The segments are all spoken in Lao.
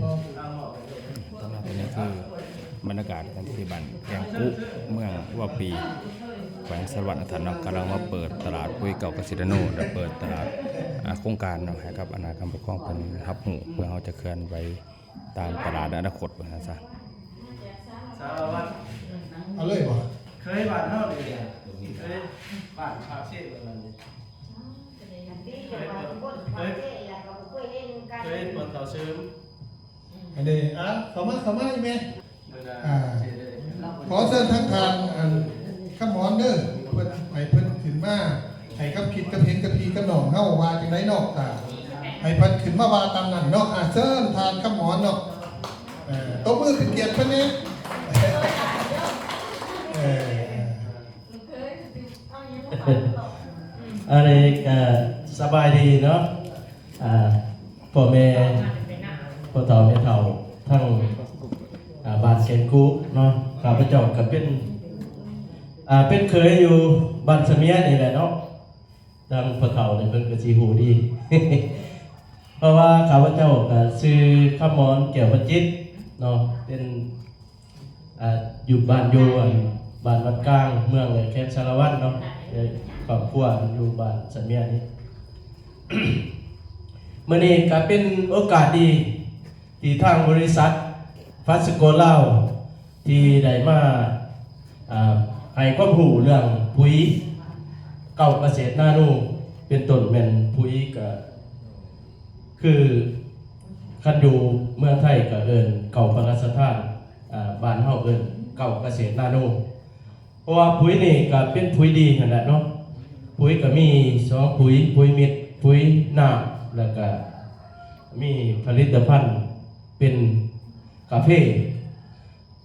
ຕອນນີ້ຄືບັນຍາກາດທີ່ບ້ານແກ້ງກຸ ເມືອງວາປີ ແຂວງສາລະວັນນະທ່ານເນາະ ກຳລັງມາເປີດຕະຫຼາດປຸ໋ຍເກົ່າກະເສດນາໂນ ແລະ ເປີດຕະຫຼາດ ອາ ໂຄງການເນາະ ໃຫ້ກັບອະນາ ການປົກຄອງເພິ່ນຮັບຮູ້ ເພື່ອເຮົາຈະເຄື່ອນໄຫວຕາມຕະຫຼາດໃນອະນາຄົດວ່າຊັ້ນຊະ. ສາລະວັນ ເອົາເລີຍບໍ່? ເຄີຍບ້ານເຮົານີ້ ເຄີຍບ້ານປາກເຊ ເຄີຍ ເຄີຍ ເຄີຍປະເຖົາເສີມ ອັນນີ້ ອ່າ ເຂົ້າມາ ເຂົ້າມາອີກແມ່ ອ່າ ຂໍເຊີນທາງທ່ານ ອັນ ຄຳໝອນເດີ ເພິ່ນ ໃຫ້ເພິ່ນຂຶ້ນມາ ໃຫ້ຄຳຄິດຄຳເຫັນກັບພີ່ກັບນ້ອງເຮົາວ່າຈັ່ງໃດເນາະ ກໍໃຫ້ເພິ່ນຂຶ້ນມາວ່າຕາມນັ້ນເນາະ. ອ່າ ເຊີນທ່ານຄຳໝອນເນາະ ເອີ ຕົບມືເປັນກຽດເພິ່ນແດ່ ເອີ. ອັນນີ້ກໍສະບາຍດີເນາະ ອ່າ ພໍ່ແມ່ ພໍ່ເຖົ້າແມ່ເຖົ້າ ທັງ ອ່າ ບ້ານແກ້ງກຸເນາະ. ຂ້າພະເຈົ້າກໍເປັນ ອ່າ ເປັນເຂີຍຢູ່ບ້ານສະເໝຍນີ້ແຫຼະເນາະ. ທາງພໍ່ເຖົ້ານີ້ເພິ່ນກໍຊິຮູ້ດີ ເພາະວ່າຂ້າພະເຈົ້າກໍຊື່ຄຳໝອນ ແກ້ວປະຈິດເນາະ ເປັນ ອ່າ ຢູ່ບ້ານ ຢູ່ ອັນ ບ້ານວັດກາງ ເມືອງ ແລະ ແຂວງສາລະວັນເນາະ ແລະ ຄອບຄົວຢູ່ບ້ານສະເໝຍນີ້. ມື້ນີ້ກໍເປັນໂອກາດດີ ທີ່ທາງບໍລິສັດຟາສໂກລາວ ທີ່ໄດ້ມາ ອ່າ ໃຫ້ຄວາມຮູ້ເລື່ອງປຸຍເກົ່າກະເສດນາໂນ ເປັນຕົ້ນແມ່ນປຸຍກະ ຄືຄັນຢູ່ເມືອງໄທກໍເອີ້ນເກົ່າພະລາຊະທານ ອ່າ ບ້ານເຮົາເອີ້ນເກົ່າກະເສດນາໂນ. ເພາະວ່າປຸຍນີ້ກໍເປັນປຸຍດີຫັ້ນແຫຼະເນາະ. ປຸຍກໍມີສອງປຸຍ, ປຸຍເມັດ, ປຸຍນ້ຳ ແລ້ວກໍມີຜະລິດຕະພັນເປັນກາເຟ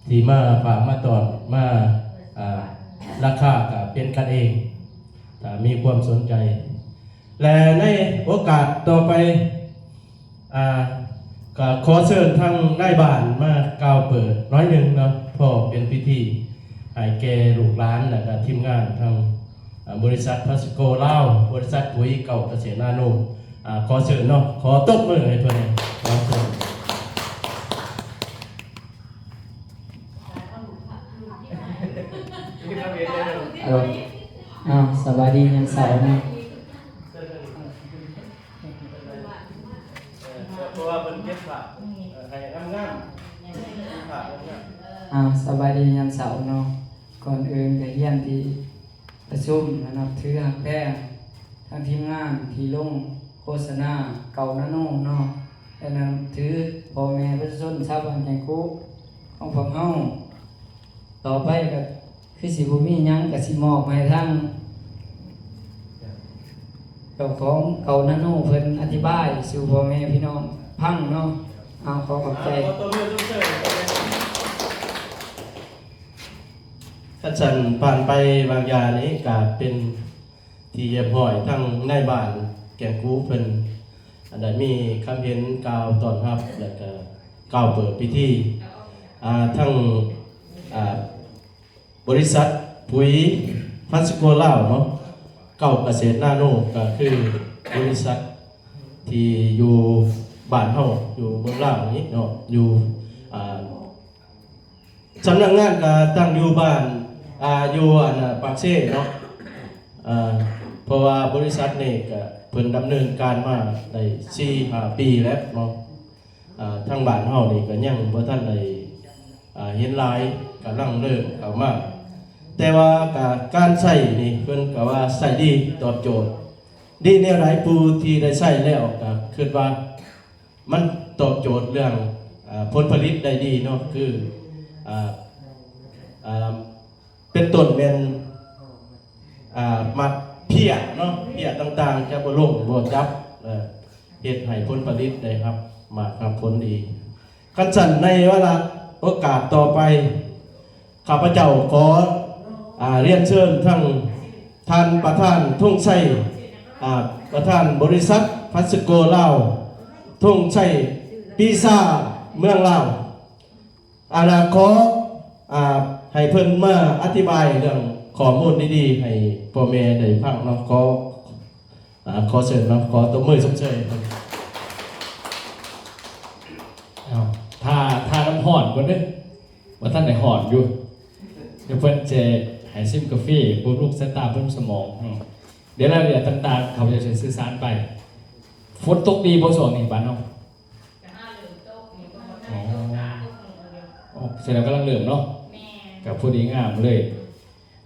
ທີ່ມາຝາກມາຕ້ອນ ມາ ອ່າ ລາຄາກໍເປັນກັນເອງ ຖ້າມີຄວາມສົນໃຈ. ແລະ ໃນໂອກາດຕໍ່ໄປ ອ່າ ກໍຂໍເຊີນທາງນາຍບ້ານມາກ່າວເປີດໜ້ອຍໜຶ່ງເນາະ ເພາະເປັນພິທີໃຫ້ແກ່ລູກຫຼານ ແລະ ກໍທີມງານທາງ ອ່າ ບໍລິສັດພາສໂກລາວ ບໍລິສັດປຸຍເກົ່າກະເສດນາໂນ. ອ່າ ຂໍເຊີນເນາະ ຂໍຕົບມືໃຫ້ເພິ່ນ ຂໍເຊີນ. ອາໂລ ອ້າວ ສະບາຍດີຍາມເຊົ້າເນາະ. ເອີ ເພາະວ່າເພິ່ນເກັບພາບ ເອີ ໃຫ້ງາມໆ ພາບງາມ. ອ້າວ ສະບາຍດີຍາມເຊົ້າເນາະ. ກ່ອນອື່ນກໍຮຽນທີ່ປະຊຸມ ແລະ ນັບຖືຮັກແພງທັງທີມງານທີ່ລົງໂຄສະນາເກົ່ານາໂນເນາະ ແລະ ນັບຖືພໍ່ແມ່ປະຊາຊົນຊາວບ້ານແກ້ງກຸຂອງພວກເຮົາ. ຕໍ່ໄປກໍຄືຊິບໍ່ມີຫຍັງ ກໍຊິມອບໃຫ້ທາງເຈົ້າຂອງເກົ່ານາໂນເພິ່ນອະທິບາຍສູ່ພໍ່ແມ່ພີ່ນ້ອງຟັງເນາະ. ເອົາ ຂໍຂອບໃຈ. ຄັນຊັ້ນ ຜ່ານໄປວາງຢານີ້ກໍເປັນທີ່ຮຽບຮ້ອຍ ທັງນາຍບ້ານແກ້ງກຸເພິ່ນໄດ້ມີຄຳເຫັນກ່າວຕ້ອນຮັບ ແລ້ວກໍກ່າວເປີດພິທີ. ອ່າ ທັງ ອ່າ ບໍລິສັດປຸຍພາສໂກລາວເນາະ ເກົ່າກະເສດນາໂນ ກໍຄືບໍລິສັດທີ່ຢູ່ບ້ານເຮົາ ຢູ່ເມືອງລາວນີ້ເນາະ ຢູ່ ອ່າ ສຳນັກງານກໍຕັ້ງຢູ່ບ້ານ ອ່າ ຢູ່ ອັນ ປາກເຊເນາະ. ອ່າ ເພາະວ່າບໍລິສັດນີ້ກໍເພິ່ນດຳເນີນການມາໄດ້ສີ່ຫ້າປີແລ້ວເນາະ. ອ່າ ທາງບ້ານເຮົານີ້ກໍຍັງບໍ່ທັນໄດ້ ອ່າ ເຫັນຫຼາຍ ກຳລັງເລີ່ມເຂົ້າມາ ແຕ່ວ່າການ ການໃຊ້ນີ້ເພິ່ນກໍວ່າໃຊ້ດີ ຕອບໂຈດດີແນວໃດ. ຜູ້ທີ່ໄດ້ໃຊ້ແລ້ວກໍຄິດວ່າມັນຕອບໂຈດເລື່ອງ ອ່າ ຜົນຜະລິດໄດ້ດີເນາະ ຄື ອ່າ ອ່າ ເປັນຕົ້ນແມ່ນ ອ່າ ໝາກເພຍເນາະ ເພຍຕ່າງໆ ຈະບໍ່ລົງ ບໍ່ຈັບ ເຮັດໃຫ້ຜົນຜະລິດໄດ້ຮັບໝາກຮັບຜົນດີ. ຄັນຊັ້ນ ໃນວາລະໂອກາດຕໍ່ໄປ ຂ້າພະເຈົ້າຂໍ ອ່າ ຮຽນເຊີນທັງທ່ານປະທານ ທົງໄຊ ອ່າ ປະທານບໍລິສັດພາສໂກລາວ ທົງໄຊ ປີຊາ ເມືອງລາວ ອັນນ່າ ຂໍ ອ່າ ໃຫ້ເພິ່ນມາອະທິບາຍເລື່ອງຂໍ້ມູນດີໆ ໃຫ້ພໍ່ແມ່ໄດ້ຟັງເນາະ. ຂໍ ອ່າ ຂໍເຊີນເນາະ ຂໍຕົບມືຊົມເຊີຍ. ເອົາ ຖ້າ ຖ້ານ້ຳຮ້ອນກ່ອນເດີ້ ບໍ່ທັນໄດ້ຮ້ອນຢູ່ ດຽວເພິ່ນຈະໃຫ້ຊິມກາເຟ ບຳລຸງສາຍຕາ ບຳລຸງສະໝອງ. ອືມ ດຽວລາຍລະອຽດຕ່າງໆ ຂ້າພະເຈົ້າຈະສື່ສານໄປ. ຝົນຕົກດີບໍ່ຊ່ວງນີ້ບ້ານເຮົາ? ອໍ ສະແດງກຳລັງເລີ່ມເນາະ. ແມ່ນ ກໍພໍດີງາມເລີຍ.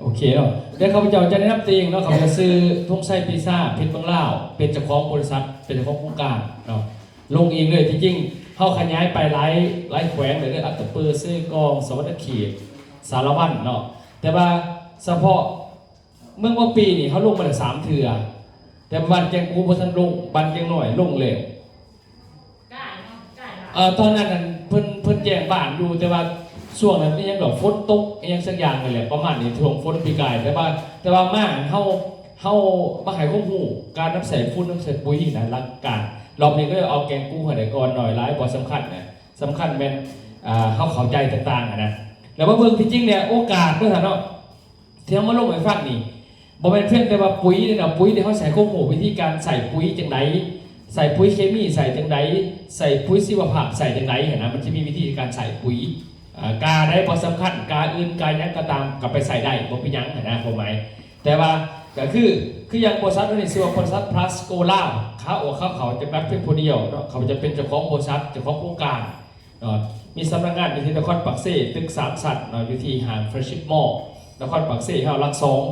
ໂອເຄເນາະ ດຽວຂ້າພະເຈົ້າຈະແນະນຳຕົວເອງເນາະ. ຂ້າພະເຈົ້າຊື່ ທົງໄຊ ປີຊາ ເພັດເມືອງລາວ ເປັນເຈົ້າຂອງບໍລິສັດ ເປັນເຈົ້າຂອງໂຄງການເນາະ. ລົງເອງເລີຍ ທີ່ຈິງເຮົາຂະຫຍາຍໄປຫຼາຍ ຫຼາຍແຂວງເລີຍເດີ້ ອັດຕະປື ເຊກອງ ສະຫວັນນະເຂດ ສາລະວັນເນາະ. ແຕ່ວ່າສະເພາະເມືອງວໍປີນີ້ ເຮົາລົງມາແລ້ວສາມເທື່ອ ແຕ່ບ້ານແກ້ງກູບໍ່ທັນລົງ ບ້ານແກ້ງນ້ອຍລົງແລ້ວ. ເອີ ຕອນນັ້ນຫັ້ນເພິ່ນ ເພິ່ນແຈ້ງບ້ານຢູ່ ແຕ່ວ່າຊ່ວງນັ້ນອີ່ຫຍັງດອກ ຝົນຕົກອີ່ຫຍັງສັກຢ່າງນີ້ແຫຼະ ປະມານນີ້ ຊ່ວງຝົນປີກາຍ. ແຕ່ວ່າ ແຕ່ວ່າມາເຮົາ ເຮົາມາໃຫ້ຄວາມຮູ້ການນຳໃຊ້ຝຸ່ນ ນຳໃຊ້ປຸຍນະ ຫຼັກການ. ລອບນີ້ກໍເອົາແກ້ງກູໃຫ້ໄດ້ກ່ອນ ໜ້ອຍຫຼາຍບໍ່ສຳຄັນນະ ສຳຄັນແມ່ນ ອ່າ ເຮົາເຂົ້າໃຈຕ່າງໆຫັ້ນນະ. ແລ້ວມາເບິ່ງທີ່ຈິງແລ້ວ ໂອກາດເນາະ ທ່ານເນາະ ທີ່ເຮົາມາລົງໃຫ້ຟັງນີ້ ບໍ່ແມ່ນພຽງແຕ່ວ່າປຸຍເດ້ເນາະ. ປຸຍນີ້ເຮົາໃຊ້ຄວາມຮູ້ ວິທີການໃຊ້ປຸຍຈັ່ງໃດ ໃຊ້ປຸຍເຄມີໃຊ້ຈັ່ງໃດ ໃຊ້ປຸຍຊີວະພາບໃຊ້ຈັ່ງໃດຫັ້ນນະ. ມັນຈະມີວິທີການໃຊ້ປຸຍ ອາ ກາໃດບໍ່ສຳຄັນ ກາອື່ນກາຫຍັງກໍຕາມ ກໍໄປໃຊ້ໄດ້ ບໍ່ເປັນຫຍັງຫັ້ນນະ ຄວາມໝາຍ. ແຕ່ວ່າກໍຄື ຄືຢ່າງບໍລິສັດເຮົານີ້ ຊື່ວ່າບໍລິສັດພລັສໂກລາວ ຂາອອກຂາເຂົ້າຈຳກັດພຽງຜູ້ດຽວເນາະ. ຂ້າພະເຈົ້າເປັນເຈົ້າຂອງບໍລິສັດ ເຈົ້າຂອງໂຄງການ ເນາະ. ມີສຳນັກງານຢູ່ທີ່ນະຄອນປາກເຊ ຕຶກສາມຊັ້ນເນາະ ຢູ່ທີ່ຫ້າງ Friendship Mall ນະຄອນປາກເຊເຮົາ ຫຼັກສອງ.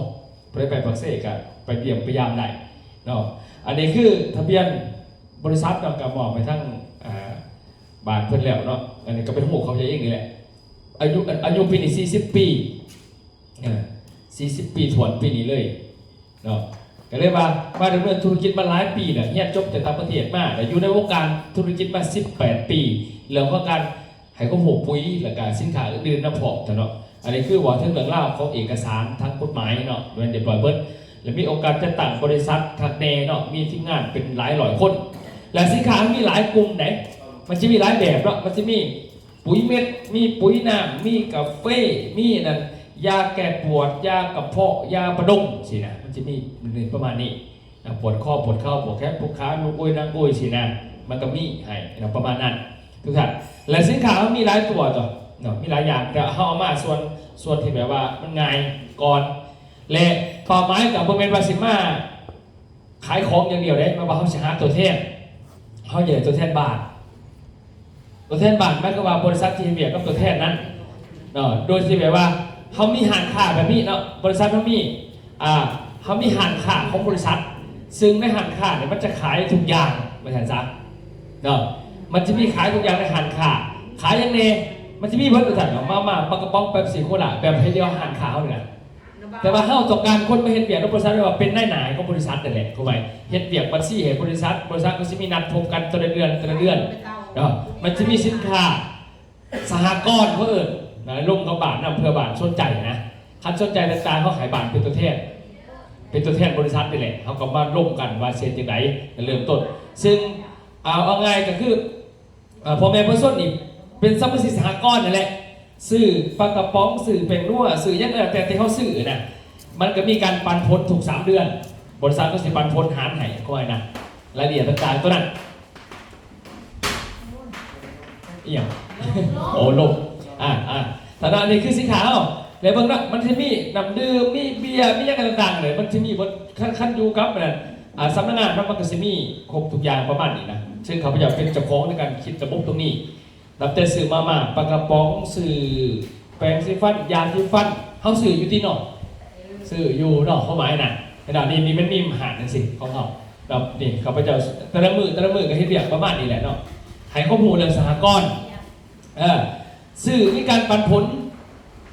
ຜູ້ໃດໄປປາກເຊກໍໄປຢ້ຽມໄປຢາມໄດ້ເນາະ. ອັນນີ້ຄືທະບຽນບໍລິສັດເນາະ ກໍມອບໃຫ້ທາງ ອ່າ ບ້ານເພິ່ນແລ້ວເນາະ. ອັນນີ້ກໍເປັນຮູບຂອງເຈົ້າເອງນີ້ແຫຼະ. ອາຍຸ ອາຍຸປີນີ້ສີ່ສິບປີ ເອີ ສີ່ສິບປີຖ້ວນປີນີ້ເລີຍ ເນາະ. ກໍເລີຍວ່າມາດຳເນີນທຸລະກິດມາຫຼາຍປີແລ້ວ ຮຽນຈົບຈາກຕ່າງປະເທດມາ ແລ້ວຢູ່ໃນວົງການທຸລະກິດມາສິບແປດປີ. ເລື່ອງຂອງການໃຫ້ຄວາມຮູ້ປຸຍ ແລ້ວກະສິນຄ້າອື່ນໆນຳພ້ອມເນາະ. ອັນນີ້ຄືເວົ້າເຖິງເລື່ອງລາວຂອງເອກະສານທາງກົດໝາຍເນາະ ແມ່ນຮຽບຮ້ອຍເບິດ ແລ້ວມີໂອກາດຈັດຕັ້ງບໍລິສັດຄັກແນ່ເນາະ ມີທີມງານເປັນຫຼາຍຮ້ອຍຄົນ. ແລ້ວສິນຄ້າມັນມີຫຼາຍກຸ່ມໃດ໋ ມັນຈະມີຫຼາຍແບບເນາະ ມັນຈະມີ ປຸຍເມັດ ມີປຸຍນ້ຳ ມີກາເຟ ມີອັນນັ້ນ ຢາແກ້ປວດ ຢາກະເພາະ ຢາປະດົງ ຊີ້ນະ. ມັນຈະມີປະມານນີ້ນະ ປວດຄໍປວດເຂົ່າ ປວດແຂນປວດຂາ ລຸກໂອຍນັ່ງໂອຍ ຊີ້ນະ. ມັນກໍມີໃຫ້ນະ ປະມານນັ້ນທຸກທ່ານ. ແລະສິນຄ້າເຮົາມີຫຼາຍຕົວຕົວະເນາະ ມີຫຼາຍຢ່າງ ແຕ່ເຮົາເອົາມາສ່ວນ ສ່ວນທີ່ແບບວ່າມັນງ່າຍກ່ອນ ແລະເປົ້າໝາຍກໍບໍ່ແມ່ນວ່າຊິມາ ຂາຍຂອງຢ່າງດຽວເດ້ ແມ່ນວ່າເຮົາຊິຫາຕົວແທນ ເຮົາຢາກໄດ້ຕົວແທນບ້ານ. ຕົວແທນບ້ານໝາຍຄວາມວ່າບໍລິສັດທີ່ເຮັດວຽກກັບຕົວແທນນັ້ນເນາະ ໂດຍທີ່ແບບວ່າເຮົາມີຮ້ານຄ້າແບບນີ້ເນາະ ບໍລິສັດເຮົາມີ ອ່າ ເຮົາມີຮ້ານຄ້າຂອງບໍລິສັດ ຊຶ່ງໃນຮ້ານຄ້ານີ້ມັນຈະຂາຍທຸກຢ່າງວ່າຊັ້ນຊະເນາະ. ມັນຈະມີຂາຍທຸກຢ່າງໃນຮ້ານຄ້າ. ຂາຍຫຍັງແດ່? ມັນຈະມີເບິດວ່າຊັ້ນເນາະ ມາມ່າ ປາກະປ໋ອງ ເປັບຊີ ໂຄລາ ແບບໃຫ້ດຽວຮ້ານຄ້າເຮົານີ້ນະ. ແຕ່ວ່າເຮົາຕ້ອງການຄົນມາເຮັດວຽກໃນບໍລິສັດ ເອີ້ນວ່າເປັນນາຍໜ້າຂອງບໍລິສັດນັ້ນແຫຼະ ເຂົ້າໃຈ ເຮັດວຽກບັນຊີໃຫ້ບໍລິສັດ. ບໍລິສັດກໍຊິມີນັດພົບກັນແຕ່ລະເດືອນ ແຕ່ລະເດືອນເນາະ ມັນຈະມີສິນຄ້າສະຫະກອນ ເຂົາເອີ້ນນະ ລົມກັບບ້ານນຳ ເພື່ອບ້ານສົນໃຈນະ. ຄັນສົນໃຈຕ່າງໆ ເຮົາໃຫ້ບ້ານເປັນຕົວແທນ ເປັນຕົວແທນບໍລິສັດນີ້ແຫຼະ ເຮົາກໍມາລົມກັນວ່າຊິເຮັດຈັ່ງໃດ ເລີ່ມຕົ້ນ. ຊຶ່ງເອົາ ເອົາງ່າຍກໍຄື ເອີ ພໍ່ແມ່ປະຊາຊົນນີ້ເປັນສະມາຊິກສະຫະກອນນັ້ນແຫຼະ ຊື້ປາກະປ໋ອງ ຊື້ແປ້ງນົວ ຊື້ຫຍັງກໍແລ້ວແຕ່ທີ່ເຮົາຊື້ນະ ມັນກໍມີການປັນຜົນທຸກສາມເດືອນ. ບໍລິສັດກໍຊິປັນຜົນຫານໃຫ້ ຂ້ອຍນະ ລາຍລະອຽດຕ່າງໆຕົວນັ້ນ. ອີ່ຫຍັງ? ໂອ້ ລົບ ອ່າ ອ່າ ຖານະນີ້ຄືສິນຄ້າເຮົາ ແລະເບິ່ງເນາະ ມັນຊິມີນ້ຳດື່ມ ມີເບຍ ມີຫຍັງຕ່າງໆເລີຍ ມັນຊິມີເບິດ. ຄັນ ຄັນຢູ່ກັບອັນນັ້ນ ອ່າ ສຳນັກງານເນາະ ມັນກໍຊິມີຄົບທຸກຢ່າງປະມານນີ້ນະ. ຊຶ່ງຂ້າພະເຈົ້າເປັນເຈົ້າຂອງໃນການຄິດລະບົບຕົງນີ້. ນັບແຕ່ຊື້ມາມ່າ ປາກະປ໋ອງ ຊື້ແປງສີຟັນ ຢາສີຟັນ ເຮົາຊື້ຢູ່ຕິເນາະ? ຊື້ຢູ່ເນາະ ຄວາມໝາຍນະ. ເຫັນບໍ່? ນີ້ ນີ້ມັນມີຮ້ານຈັ່ງຊີ້ຂອງເຮົາເນາະ. ນີ້ຂ້າພະເຈົ້າແຕ່ລະມື້ ແຕ່ລະມື້ກໍເຮັດວຽກປະມານນີ້ແຫຼະເນາະ ໃຫ້ຄວາມຮູ້ເລື່ອງສະຫະກອນ ເອີ ຊື້ ມີການປັນຜົນ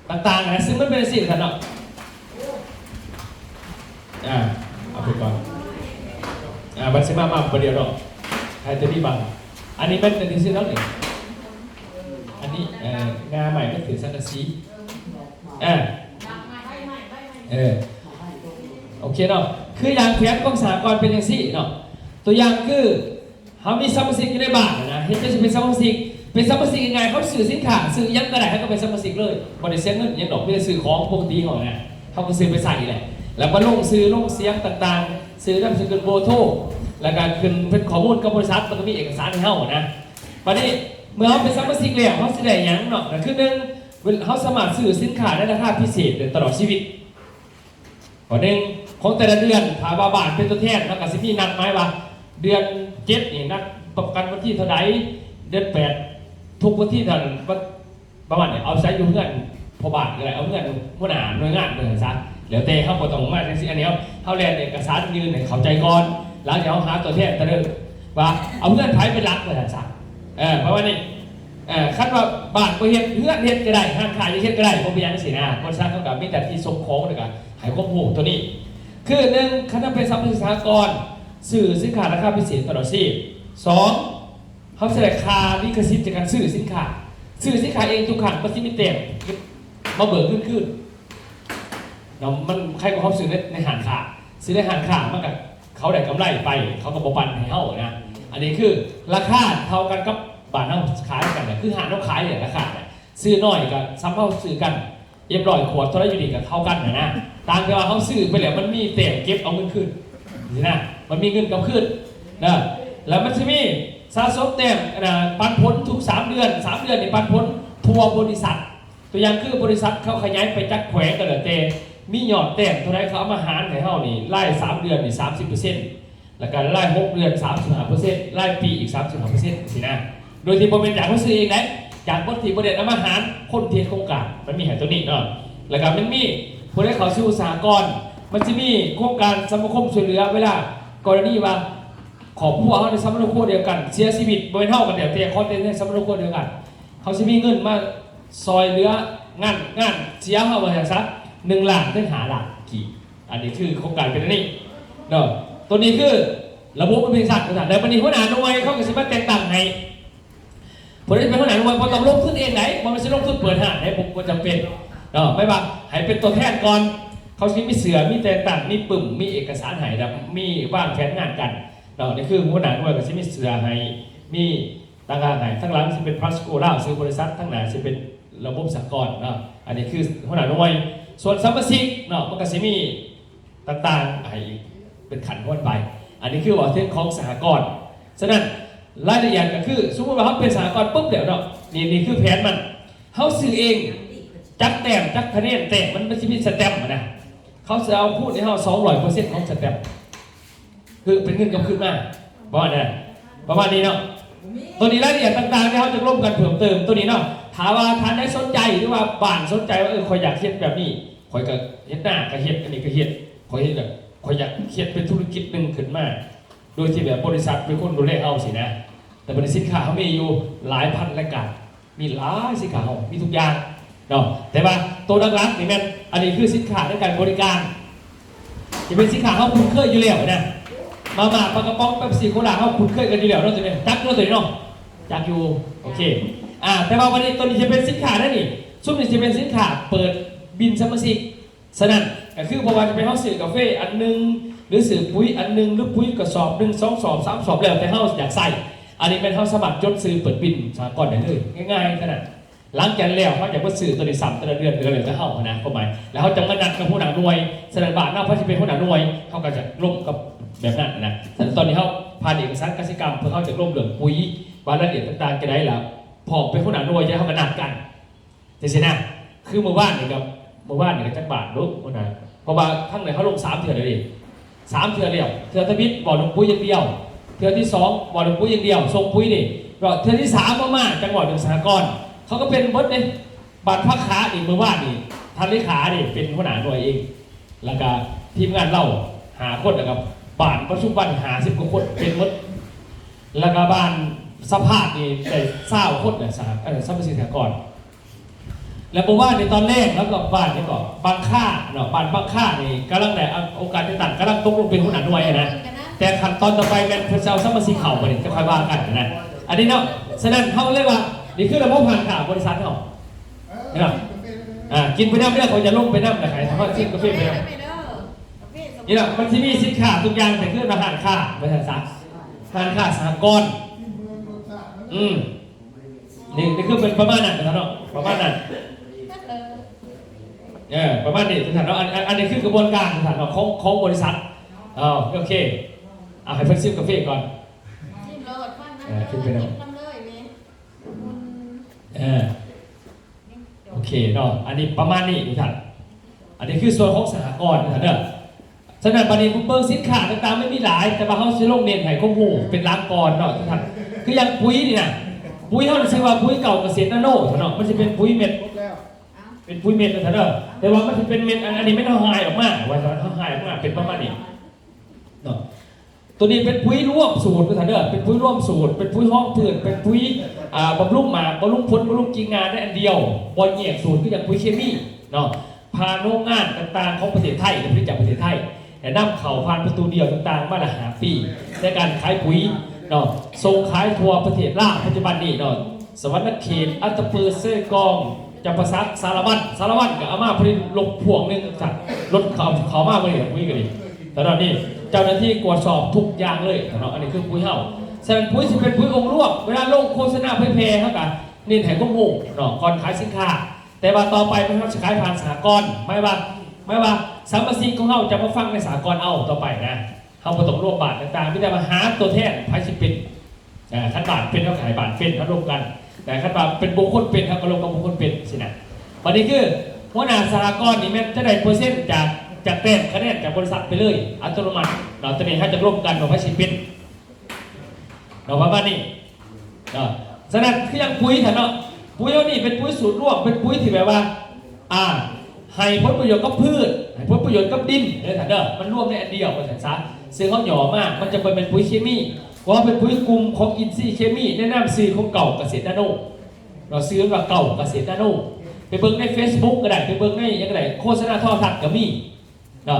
ຕ່າງໆນະ ຊຶ່ງມັນເປັນຈັ່ງຊີ້ຊັ້ນເນາະ. ອ່າ ເອົາໄປກ່ອນ ອ່າ ບັດຊິມາ ມາບໍ່ດຽວດອກ ໃຫ້ແຕ່ມີບັງ. ອັນນີ້ແມ່ນອັນທີ່ຊື້ເນາະນີ້ ອັນນີ້ ເອີ ງາໃໝ່ມັນຖືກສັງກະສີ ອ່າ ເອີ ໂອເຄເນາະ. ຄືຢ່າງແຜນຂອງສະຫະກອນເປັນຈັ່ງຊີ້ເນາະ ຕົວຢ່າງຄື ເຮົາມີສະມາຊິກຢູ່ໃນບ້ານນະ ເຮັດຈັ່ງຊິເປັນສະມາຊິກ ເປັນສະມາຊິກງ່າຍໆ ເຮົາຊື້ສິນຄ້າ ຊື້ຫຍັງກໍໄດ້ ເຮົາກໍເປັນສະມາຊິກເລີຍ ບໍ່ໄດ້ເສຍເງິນຫຍັງດອກ ມີແຕ່ຊື້ຂອງປົກກະຕິເຮົານະ ເຮົາກໍຊື້ໄປໃຊ້ແຫຼະ ແລ້ວມາລົງຊື່ລົງສຽງຕ່າງໆ ຊື່ນາມສະກຸນ ເບີໂທ ແລ້ວກໍຂຶ້ນເປັນຂໍ້ມູນກັບບໍລິສັດ ແລ້ວກໍມີເອກະສານໃຫ້ເຮົານະ. ບັດນີ້ ເມື່ອເຮົາເປັນສະມາຊິກແລ້ວ ເຮົາຊິໄດ້ຫຍັງເນາະ? ກໍຄືໜຶ່ງ ເຮົາສາມາດຊື້ສິນຄ້າໃນລາຄາພິເສດໄດ້ຕະຫຼອດຊີວິດ. ຂໍ້ໜຶ່ງ ຂອງແຕ່ລະເດືອນ ຖ້າວ່າບ້ານເປັນຕົວແທນ ເຮົາກໍຊິມີນັດໝາຍວ່າ ເດືອນເຈັດນີ້ນັດປະກັນວັນທີເທົ່າໃດ, ເດືອນແປດທຸກວັນທີເທົ່ານັ້ນ ປະມານນີ້ ເອົາໃສ່ຢູ່ເຮືອນພໍ່ບ້ານກໍໄດ້ ເອົາເຮືອນຫົວໜ້າໜ່ວຍງານໄປຊັ້ນຊະ ແລ້ວແຕ່. ເຮົາບໍ່ຕ້ອງມາຈັ່ງຊີ້ ອັນນີ້ເຮົາ ເຮົາແລ່ນເອກະສານຍື່ນໃຫ້ເຂົ້າໃຈກ່ອນ ຫຼັງຈາກເຮົາຫາຕົວແທນຕະເລີກວ່າເອົາເຮືອນໃຜເປັນຫຼັກວ່າຊັ້ນຊະ ເອີ ປະມານນີ້. ເອີ ຄັນວ່າບ້ານບໍ່ເຮັດ ເຮືອນເຮັດກໍໄດ້ ຮ້ານຄ້າເຮັດກໍໄດ້ ບໍ່ເປັນຫຍັງຊີ້ນະ. ບໍລິສັດເຮົາກໍມີໜ້າທີ່ສົ່ງຂອງ ແລ້ວກໍໃຫ້ຄວາມຮູ້ຕົວນີ້. ຄືໜຶ່ງ ຄັນເຮົາເປັນສະມາຊິກສະຫະກອນ ຊື້ສິນຄ້າລາຄາພິເສດຕະຫຼອດຊີບ. ສອງ ເຮົາຊິໄດ້ຄ່າລິຂະສິດຈາກການຊື້ສິນຄ້າ ຊື້ສິນຄ້າເອງທຸກຄັ້ງ ມັນຊິມີແຕ້ມເກັບມາເບີກເງິນຄືນເນາະ. ມັນໃຄກວ່າເຮົາຊື້ໃນ ໃນຮ້ານຄ້າ ຊື້ໃນຮ້ານຄ້າມັນກໍ ເຂົາໄດ້ກຳໄລໄປ ເຂົາກໍບໍ່ປັນໃຫ້ເຮົານະ. ອັນນີ້ຄືລາຄາເທົ່າກັນກັບບ້ານເຮົາຂາຍກັນນະ ຄືຮ້ານເຮົາຂາຍນີ້ລາຄານະ ຊື້ນ້ອຍກໍສ່ຳເຮົາຊື້ກັນ ເອັມຮ້ອຍຂວດເທົ່າໃດຢູ່ນີ້ກໍເທົ່າກັນຫັ້ນນະ ຕ່າງແຕ່ວ່າເຮົາຊື້ໄປແລ້ວມັນມີແຕ້ມເກັບເອົາເງິນຄືນຊີ້ນະ ມັນມີເງິນກັບຄືນນະ. ແລ້ວມັນຊິມີສະສົມແຕ້ມ ອັນນະ ປັນຜົນທຸກສາມເດືອນ ສາມເດືອນນີ້ປັນຜົນທົ່ວບໍລິສັດ. ຕົວຢ່າງຄືບໍລິສັດເຂົາຂະຫຍາຍໄປຈັກແຂວງກໍແລ້ວແຕ່ ມີຍອດແຕ້ມເທົ່າໃດ ເຂົາເອົາມາຫານໃຫ້ເຮົານີ້ ລາຍສາມເດືອນນີ້ສາມສິບເປີເຊັນ ແລ້ວກໍລາຍຫົກເດືອນສາມສິບຫ້າເປີເຊັນ ລາຍປີອີກສາມສິບຫ້າເປີເຊັນຊີ້ນະ. ໂດຍທີ່ບໍ່ແມ່ນຈາກເຮົາຊື້ເອງໃດ ຈາກຄົນທີ່ບໍ່ໄດ້ເອົາມາຫານ ຄົນທີ່ເຮັດໂຄງການ ມັນມີໃຫ້ຕົວນີ້ເນາະ. ແລ້ວກໍມັນມີຜູ້ໃດເຂົ້າສູ່ສະຫະກອນ ມັນຊິມີໂຄງການສະມາຄົມຊ່ວຍເຫຼືອ ເວລາກໍລະນີວ່າຄອບຄົວເຮົາໃນສຳມະໂນຄົວດຽວກັນເສຍຊີວິດ ບໍ່ແມ່ນເຮົາກໍແລ້ວແຕ່ ຂໍແຕ່ໃນສຳມະໂນຄົວດຽວກັນ ເຮົາຊິມີເງິນມາຊ່ອຍເຫຼືອງານ ງານເສຍເຮົາວ່າຊັ້ນຊະ ໜຶ່ງລ້ານເຖິງຫ້າລ້ານກີບ. ອັນນີ້ຄືໂຄງການເປັນອັນນີ້ເນາະ. ຕົວນີ້ຄືລະບົບມັນເປັນຊັ້ນ ແລ້ວບັດນີ້ຫົວໜ້າໜ່ວຍເຂົາກໍຊິມາແຕ່ງຕັ້ງໃຫ້ ຜູ້ໃດເປັນຫົວໜ້າໜ່ວຍບໍ່ຕ້ອງລົງທຶນເອງໃດ ບໍ່ແມ່ນຊິລົງທຶນເປີດຮ້ານໃດ ບໍ່ ບໍ່ຈຳເປັນເນາະ. ແມ່ນວ່າໃຫ້ເປັນຕົວແທນກ່ອນ ເຂົາຊິມີເສື້ອ ມີແຕ່ງຕັ້ງ ມີປຶ້ມ ມີເອກະສານໃຫ້ ແລ້ວມີວາງແຜນງານກັນເນາະ. ນີ້ຄືຫົວໜ້າໜ່ວຍກໍຊິມີເສື້ອໃຫ້ ມີ ຕ່າງຫາກໃຫ້ ທາງຫຼັງຊິເປັນພາສໂກລາວ ຊື່ບໍລິສັດ ທາງໜ້າຊິເປັນລະບົບສາກອນເນາະ. ອັນນີ້ຄືຫົວໜ້າໜ່ວຍ. ສ່ວນສະມາຊິກເນາະ ມັນກໍຊິມີຕ່າງໆໃຫ້ເປັນຂັ້ນຕອນໄປ. ອັນນີ້ຄືເວົ້າເຖິງຂອງສະຫະກອນ. ສະນັ້ນ ລາຍລະອຽດກໍຄື ສົມມຸດວ່າເຮົາເປັນສະຫະກອນປຶບແລ້ວເນາະ ນີ້ ນີ້ຄືແຜນມັນ. ເຮົາຊື້ເອງ ຈັກແຕ້ມ ຈັກຄະແນນແຕ້ມ ມັນ ມັນຊິມີສະແຕັມຫັ້ນນະ ເຂົາຊິເອົາຄູນໃຫ້ເຮົາສອງຮ້ອຍເປີເຊັນຂອງສະແຕັມ. ຄືເປັນເງິນກັບຄືນມາ ປະມານນັ້ນ ປະມານນີ້ເນາະ. ໂຕນີ້ລາຍລະອຽດຕ່າງໆທີ່ເຮົາຈະລົມກັນເພີ່ມເຕີມໂຕນີ້ເນາະ. ຖ້າວ່າທ່ານໃດສົນໃຈ ຫຼືວ່າບ້ານສົນໃຈວ່າ ເອີ ຂ້ອຍຢາກເຮັດແບບນີ້ ຂ້ອຍກໍເຮັດນາກໍເຮັດ ອັນນີ້ກໍເຮັດ ຂ້ອຍເຮັດແບບ ຂ້ອຍຢາກເຮັດເປັນທຸລະກິດໜຶ່ງຂຶ້ນມາ ໂດຍທີ່ແບບບໍລິສັດເປັນຄົນດູແລເຮົາຊີ້ນະ. ແຕ່ບັດນີ້ສິນຄ້າເຮົາມີຢູ່ຫຼາຍພັນລາຍການ ມີຫຼາຍສິນຄ້າເຮົາ ມີທຸກຢ່າງເນາະ. ແຕ່ວ່າໂຕຫຼັກໆນີ້ແມ່ນ ອັນນີ້ຄືສິນຄ້າໃນການບໍລິການ ຈະເປັນສິນຄ້າເຮົາຄຸ້ນເຄີຍຢູ່ແລ້ວນະ. ມາມ່າ ປາກະປ໋ອງ ເປັບຊີ ໂຄລາ ເຮົາຄຸ້ນເຄີຍກັນຢູ່ແລ້ວເນາະ ໂຕນີ້ ຈັກເນາະ ໂຕນີ້ເນາະ ຈັກຢູ່. ໂອເຄ ອ່າ ແຕ່ວ່າບັດນີ້ໂຕນີ້ຈະເປັນສິນຄ້ານະນີ້ ຊຸມນີ້ຈະເປັນສິນຄ້າເປີດບິນສະມາຊິກ. ສະນັ້ນກໍຄື ບໍ່ວ່າຈະເປັນເຮົາຊື້ກາເຟອັນໜຶ່ງ ຫຼື ຊື້ປຸ໋ຍອັນໜຶ່ງ ຫຼື ປຸ໋ຍກະສອບໜຶ່ງ ສອງສອບ ສາມສອບ ແລ້ວແຕ່ເຮົາຢາກໃຊ້. ອັນນີ້ແມ່ນເຮົາສາມາດຈົດຊື່ເປີດບິນສະຫະກອນໄດ້ເລີຍ ງ່າຍໆ ເທົ່ານັ້ນ. ຫຼັງຈາກນັ້ນແລ້ວ ເຮົາຈະມາຊື້ໂຕນີ້ຊ້ຳແຕ່ລະເດືອນ ເດືອນລະເທື່ອເຮົາຫັ້ນນະ ຄວາມໝາຍ ແລ້ວເຮົາຈະມານັດກັບຫົວໜ້າໜ່ວຍ. ສະນັ້ນ ບ້ານເຮົາໃຜຊິເປັນຫົວໜ້າໜ່ວຍ ເຮົາກໍຈະລົມກັບແບບນັ້ນນະ. ສະນັ້ນ ຕອນນີ້ເຮົາຜ່ານເອກະສານກະສິກຳ ເພື່ອເຮົາຈະລົມເລື່ອງປຸ໋ຍ ວ່າລາຍລະອຽດຕ່າງໆຈະໄດ້ລະ ພ້ອມເປັນຫົວໜ້າໜ່ວຍ ຈະເຮົາກໍນັດກັນ ຈັ່ງຊີ້ນະ. ຄືມື້ວານນີ້ກໍ ມື້ວານນີ້ກໍຈັກບາດໂດ ຫົວໜ້າ ເພາະວ່າທາງໃນເຮົາລົງສາມເທື່ອແລ້ວເດ້ ສາມເທື່ອແລ້ວ. ເທື່ອທຳອິດເວົ້າເລື່ອງປຸ໋ຍຢ່າງດຽວ ເທື່ອທີສອງເວົ້າເລື່ອງປຸ໋ຍຢ່າງດຽວ ສົ່ງປຸ໋ຍນີ້ ແລ້ວເທື່ອທີສາມມາ ມາຈັ່ງເວົ້າເລື່ອງສະຫະກອນ. ເຂົາກໍເປັນໝົດເດ້ ບ້ານພາກຂານີ້ ມື້ວານນີ້ທ່ານເລຂານີ້ເປັນຫົວໜ້າໜ່ວຍເອງ ແລ້ວກໍທີມງານລາວຫ້າຄົນ ແລ້ວກໍບ້ານປະຊຸມວັນຫ້າສິບກວ່າຄົນເປັນໝົດ ແລ້ວກໍບ້ານສະພາດນີ້ໄດ້ຊາວຄົນນະ ສະຫະ ເອີ ສະມາຊິກສະຫະກອນ. ແລ້ວບໍ່ວ່າໃນຕອນແລງ ແລ້ວກໍບ້ານນີ້ກໍບັງຄາເນາະ ບ້ານບັງຄານີ້ກຳລັງໄດ້ໂອກາດແຕ່ງຕັ້ງ ກຳລັງຕົກລົງເປັນຫົວໜ້າໜ່ວຍນະ ແຕ່ຂັ້ນຕອນຕໍ່ໄປແມ່ນເພິ່ນຊິເອົາສະມາຊິກເຂົ້າ ບັດນີ້ຈະຄ່ອຍວ່າກັນນະ ອັນນີ້ເນາະ. ສະນັ້ນເຮົາເລີຍວ່າ ນີ້ຄືລະບົບຮ້ານຄ້າບໍລິສັດເຮົາເນາະ. ອ່າ ກິນໄປນຳເດີ ເຂົາຈະລົງໄປນຳ ແລ້ວໃຫ້ສາມາດຊິມກາເຟໄປນຳ ນີ້ລະ ມັນຊິມີສິນຄ້າທຸກຢ່າງ ແຕ່ຄືວ່າຮ້ານຄ້າ ວ່າຊັ້ນຊະ ຮ້ານຄ້າສາກອນ ອືມ ນີ້ ນີ້ຄືເປັນປະມານນັ້ນເນາະ ປະມານນັ້ນ ເອີ ປະມານນີ້ ທ່ານເນາະ. ອັນ ອັນ ອັນນີ້ຄືກະບວນການ ທ່ານເນາະ ຂອງ ຂອງບໍລິສັດ. ອໍ ໂອເຄ ເອົາໃຫ້ເພິ່ນຊິມກາເຟກ່ອນ ຊິມໂລດ ເອີ ກິນໄປນຳ ກິນນຳເລີຍນີ້. ເອີ ໂອເຄເນາະ ອັນນີ້ປະມານນີ້ທຸກທ່ານ. ອັນນີ້ຄືສ່ວນຂອງສະຫະກອນທຸກທ່ານເດີ. ສະນັ້ນບັດນີ້ເບິ່ງສິນຄ້າຕ່າງໆ ມັນມີຫຼາຍ ແຕ່ວ່າເຮົາຊິລົງເນັ້ນໃຫ້ຄວາມຮູ້ເປັນຫຼັກກ່ອນເນາະທຸກທ່ານ. ຄືຢ່າງປຸຍນີ້ນະ ປຸຍເຮົານີ້ຊື່ວ່າປຸຍເກົ່າກະເສດນາໂນເນາະ ມັນຊິເປັນປຸຍເມັດ ເປັນປຸຍເມັດນະທ່ານເດີ. ແຕ່ວ່າມັນຊິເປັນເມັດ ອັນ ອັນນີ້ແມ່ນເຮົາຫາຍອອກມາ ວ່າເຮົາຫາຍອອກມາເປັນປະມານນີ້ເນາະ. ໂຕນີ້ເປັນປຸຍລວມສູດນະທ່ານເດີ ເປັນປຸຍລວມສູດ ເປັນປຸຍຮອງພືດ ເປັນປຸຍ ອ່າ ບຳລຸງໝາກ ບຳລຸງຜົນ ບຳລຸງກິ່ງງາໃນອັນດຽວ ບໍ່ແຍກສູດຄືຢ່າງປຸຍເຄມີເນາະ. ຜ່ານໂຮງງານຕ່າງໆຂອງປະເທດໄທ ຜະລິດຈາກປະເທດໄທ ແລະ ນຳເຂົ້າຜ່ານປະຕູດຽວຕ່າງໆມາລະຫ້າປີ ໃນການຂາຍປຸຍເນາະ ສົ່ງຂາຍທົ່ວປະເທດລາວ. ປັດຈຸບັນນີ້ເນາະ ສະຫວັນນະເຂດ ອັດຕະປື ເຊກອງ ຈຳປາສັກ ສາລະວັນ ສາລະວັນກໍເອົາມາຜະລິດລົດພວງໜຶ່ງ ສັກລົດເຂົ້າ ເຂົ້າມາມື້ນີ້ປຸຍກໍດີ. ຕອນນີ້ເຈົ້າໜ້າທີ່ກວດສອບທຸກຢ່າງເລີຍເນາະ ອັນນີ້ຄືປຸຍເຮົາ. ສະນັ້ນປຸຍຊິເປັນປຸຍອົງລວມ ເວລາລົງໂຄສະນາເຜີຍແຜ່ ເຮົາກໍເນັ້ນໃຫ້ຄວາມຮູ້ເນາະ ກ່ອນຂາຍສິນຄ້າ. ແຕ່ວ່າຕໍ່ໄປເຮົາຊິຂາຍຜ່ານສະຫະກອນ ໝາຍວ່າ ໝາຍວ່າສະມາຊິກຂອງເຮົາຈະມາຟັງໃນສະຫະກອນເອົາຕໍ່ໄປນະ. ເຮົາບໍ່ຕ້ອງລວມບ້ານຕ່າງໆ ມີແຕ່ວ່າຫາຕົວແທນ ໃຜຊິເປັນ ອ່າ ຄັນບ້ານເປັນ ເຮົາກໍໃຫ້ບ້ານເປັນ ເຮົາລົມກັນ. ແຕ່ຄັນວ່າເປັນບຸກຄົນເປັນ ເຮົາກໍລົມກັບບຸກຄົນເປັນ ຊີ້ນະ. ບັດນີ້ຄືຫົວໜ້າສະຫະກອນນີ້ແມ່ນຈະໄດ້ເປີເຊັນຈາກ ຈາກແຕ້ມຄະແນນຈາກບໍລິສັດໄປເລີຍ ອັດຕະໂນມັດເນາະ. ຕອນນີ້ເຮົາຈະລົມກັນວ່າໃຜຊິເປັນ ເນາະ ປະມານນີ້ເນາະ. ສະນັ້ນຄືຢ່າງປຸຍຫັ້ນເນາະ ປຸຍເຮົານີ້ເປັນປຸຍສູດລວມ ເປັນປຸຍທີ່ແບບວ່າ ອ່າ ໃຫ້ຜົນປະໂຫຍດກັບພືດ ໃຫ້ຜົນປະໂຫຍດກັບດິນເດີທ່ານເດີ ມັນລວມໃນອັນດຽວວ່າຊັ້ນຊະ. ເຊິ່ງເຮົາຫຍໍ້ມາ ມັນຈະບໍ່ແມ່ນປຸຍເຄມີ ເພາະວ່າເປັນປຸຍກຸ່ມຂອງອິນຊີເຄມີ ໃນນາມຊື່ຂອງເກົ່າກະເສດນາໂນເນາະ ຊື່ວ່າເກົ່າກະເສດນາໂນ. ໄປເບິ່ງໃນເຟສບຸກກໍໄດ້ ໄປເບິ່ງໃນຫຍັງກໍໄດ້ ໂຄສະນາໂທລະທັດກໍມີ ເນາະ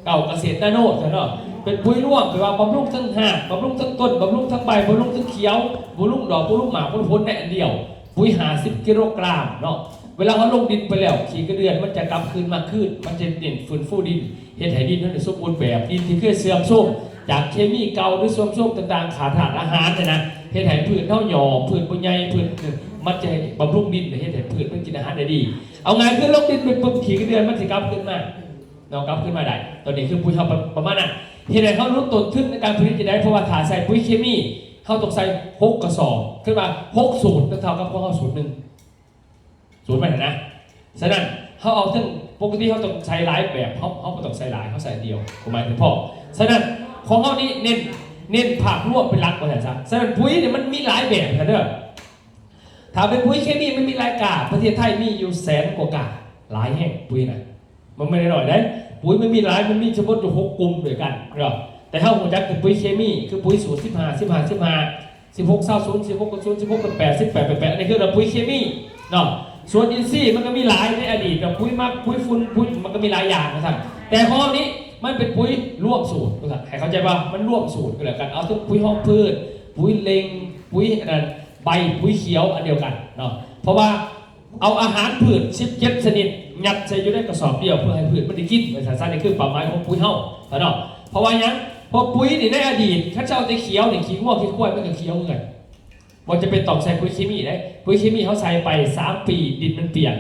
ເກົ່າກະເສດນາໂນຊັ້ນເນາະ ເປັນປຸຍລວມ ແປວ່າບຳລຸງທັງຮາກ ບຳລຸງທັງຕົ້ນ ບຳລຸງທັງໃບ ບຳລຸງທັງຂຽວ ບຳລຸງດອກ ບຳລຸງໝາກ ບຳລຸງຜົນໃນອັນດຽວ ປຸຍຫ້າສິບກິໂລກຣາມເນາະ. ເວລາເຮົາລົງດິນໄປແລ້ວ ຂີ້ກະເດືອນມັນຈະກັບຄືນມາຄືນ ມັນຈະເນັ້ນຟື້ນຟູດິນ ເຮັດໃຫ້ດິນເຮົານີ້ສົມບູນແບບ ດິນທີ່ເຄີຍເສື່ອມໂຊມຈາກເຄມີເກົ່າ ຫຼື ເສື່ອມໂຊມຕ່າງໆ ຂາດທາດອາຫານຫັ້ນນະ ເຮັດໃຫ້ພືດເຮົາຫຍໍ້ ພືດບໍ່ໃຫຍ່ ພືດ ມັນຈະໃຫ້ບຳລຸງດິນ ເຮັດໃຫ້ພືດມັນກິນອາຫານໄດ້ດີ. ເອົາງ່າຍຄືລົງດິນໄປປຶບ ຂີ້ກະເດືອນມັນຊິກັບຄືນມາ ເນາະ ກັບຄືນມາໄດ້. ຕອນນີ້ຄືປຸຍເຮົາປະ ປະມານນັ້ນ ເຮັດໃຫ້ເຮົາຫຼຸດຕົ້ນທຶນໃນການຜະລິດຈັ່ງໃດ ເພາະວ່າຖ້າໃສ່ປຸຍເຄມີ ເຮົາຕ້ອງໃສ່ຫົກກະສອບ ຄືວ່າຫົກສູດ ເທົ່າກັບຂອງເຮົາສູດໜຶ່ງ ສູດມັນຫັ້ນນະ. ສະນັ້ນເຮົາເອົາເຖິງ ປົກກະຕິເຮົາຕ້ອງໃສ່ຫຼາຍແບບ ເຮົາ ເຮົາບໍ່ຕ້ອງໃສ່ຫຼາຍ ເຮົາໃສ່ອັນດຽວ ຄວາມໝາຍຄືພໍ. ສະນັ້ນຂອງເຮົານີ້ເນັ້ນ ເນັ້ນພາບລວມເປັນຫຼັກວ່າຊັ້ນຊະ. ສະນັ້ນປຸຍນີ້ມັນມີຫຼາຍແບບນະເດີ ຖ້າເປັນປຸຍເຄມີມັນມີຫຼາຍກາ ປະເທດໄທມີຢູ່ແສນກວ່າກາ ຫຼາຍແຮງປຸຍນະ ມັນບໍ່ໄດ້ໜ້ອຍເດ້. ປຸຍມັນມີຫຼາຍ ມັນມີສະເພາະຢູ່ຫົກກຸ່ມດ້ວຍກັນເນາະ. ແຕ່ເຮົາຮູ້ຈັກແຕ່ປຸຍເຄມີ ຄືປຸຍສູດສິບຫ້າ ສິບຫ້າ ສິບຫ້າ ສິບຫົກ ຊາວ ສູນ ສິບຫົກ ສູນ ສິບຫົກ ແປດ ສິບແປດ ແປດ ແປດ ອັນນີ້ຄືປຸຍເຄມີເນາະ. ສ່ວນອິນຊີມັນກໍມີຫຼາຍໃນອະດີດ ແບບປຸຍໝັກ ປຸຍຝຸ່ນ ປຸຍ ມັນກໍມີຫຼາຍຢ່າງວ່າຊັ້ນ. ແຕ່ຂອງເຮົານີ້ມັນເປັນປຸຍລວມສູດວ່າຊັ້ນ ໃຫ້ເຂົ້າໃຈວ່າມັນລວມສູດກໍແລ້ວກັນ ເອົາທັງປຸຍຮອງພືດ ປຸຍເລັ່ງ ປຸຍອັນນັ້ນ ໃບປຸຍຂຽວອັນດຽວກັນເນາະ. ເພາະວ່າ ເອົາອາຫານພືດສິບເຈັດຊະນິດ ຍັດໃສ່ຢູ່ໃນກະສອບດຽວ ເພື່ອໃຫ້ພືດມັນໄດ້ກິນ ວ່າຊັ້ນຊະ. ນີ້ຄືເປົ້າໝາຍຂອງປຸຍເຮົາເນາະ. ເພາະວ່າຫຍັງ? ເພາະປຸຍນີ້ໃນອະດີດ ຄັນເຈົ້າເອົາແຕ່ຂຽວນີ້ ຂີ້ງົວຂີ້ຄວາຍມັນກໍຂຽວຄືກັນ ບໍ່ຈຳເປັນຕ້ອງໃສ່ປຸຍເຄມີເດ້. ປຸຍເຄມີເຮົາໃສ່ໄປສາມປີ ດິນມັນປ່ຽນ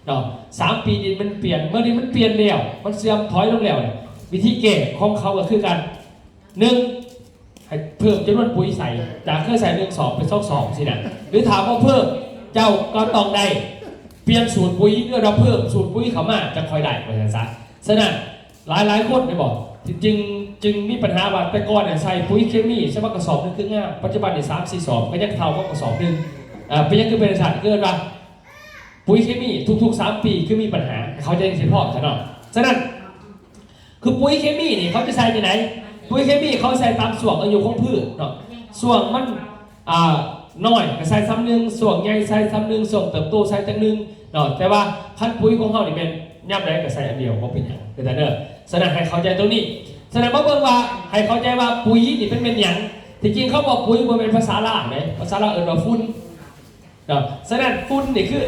ເນາະ ສາມປີດິນມັນປ່ຽນ ເມື່ອດິນມັນປ່ຽນແລ້ວ ມັນເສື່ອມຖອຍລົງແລ້ວ ວິທີແກ້ຂອງເຂົາກໍຄືກັນ ໜຶ່ງ ໃຫ້ເພີ່ມຈຳນວນປຸຍໃສ່ ຈາກເຄີຍໃສ່ໜຶ່ງສອບເປັນສອງສອບຊີ້ນະ ຫຼືຖ້າບໍ່ເພີ່ມ ເຈົ້າກໍຕ້ອງໄດ້ປ່ຽນສູດປຸຍ ຫຼືວ່າເພີ່ມສູດປຸຍເຂົ້າມາ ຈັ່ງຄ່ອຍໄດ້ ວ່າຊັ້ນຊະ. ສະນັ້ນ ຫຼາຍໆຄົນແມ່ນບໍ່ ຈຶ່ງ ຈຶ່ງມີບັນຫາວ່າ ແຕ່ກ່ອນໃສ່ປຸຍເຄມີ ສະວ່າກະສອບໜຶ່ງຄືງາມ ປັດຈຸບັນນີ້ສາມສີ່ສອບ ກໍຍັງເທົ່າກັບກະສອບໜຶ່ງ. ເປັນຫຍັງຄືເປັນຈັ່ງຊັ້ນ? ເອີ້ນວ່າ ປຸຍເຄມີທຸກໆສາມປີຄືມີບັນຫາ ເຂົ້າໃຈຈັ່ງຊີ້ພ້ອມຊະເນາະ. ສະນັ້ນ ຄືປຸຍເຄມີນີ້ເຂົາຈະໃສ່ຈັ່ງໃດ? ປຸຍເຄມີເຂົາໃສ່ຕາມຊ່ວງອາຍຸຂອງພືດເນາະ ຊ່ວງມັນ ອ່າ ນ້ອຍກໍໃສ່ຊ່ຳໜຶ່ງ ຊ່ວງໃຫຍ່ໃສ່ຊ່ຳໜຶ່ງ ຊ່ວງເຕີບໂຕໃສ່ຈັ່ງໜຶ່ງເນາະ. ແຕ່ວ່າຄັນປຸຍຂອງເຮົານີ້ແມ່ນຍາມໃດກໍໃສ່ອັນດຽວ ບໍ່ເປັນຫຍັງເດີທ່ານເດີ. ສະນັ້ນໃຫ້ເຂົ້າໃຈຕົງນີ້ ສະນັ້ນມາເບິ່ງວ່າ ໃຫ້ເຂົ້າໃຈວ່າປຸຍນີ້ມັນແມ່ນຫຍັງ? ທີ່ຈິງຄຳວ່າປຸຍບໍ່ແມ່ນພາສາລາວເດ້ ພາສາລາວເອີ້ນວ່າຝຸ່ນ ເນາະ. ສະນັ້ນຝຸ່ນນີ້ຄື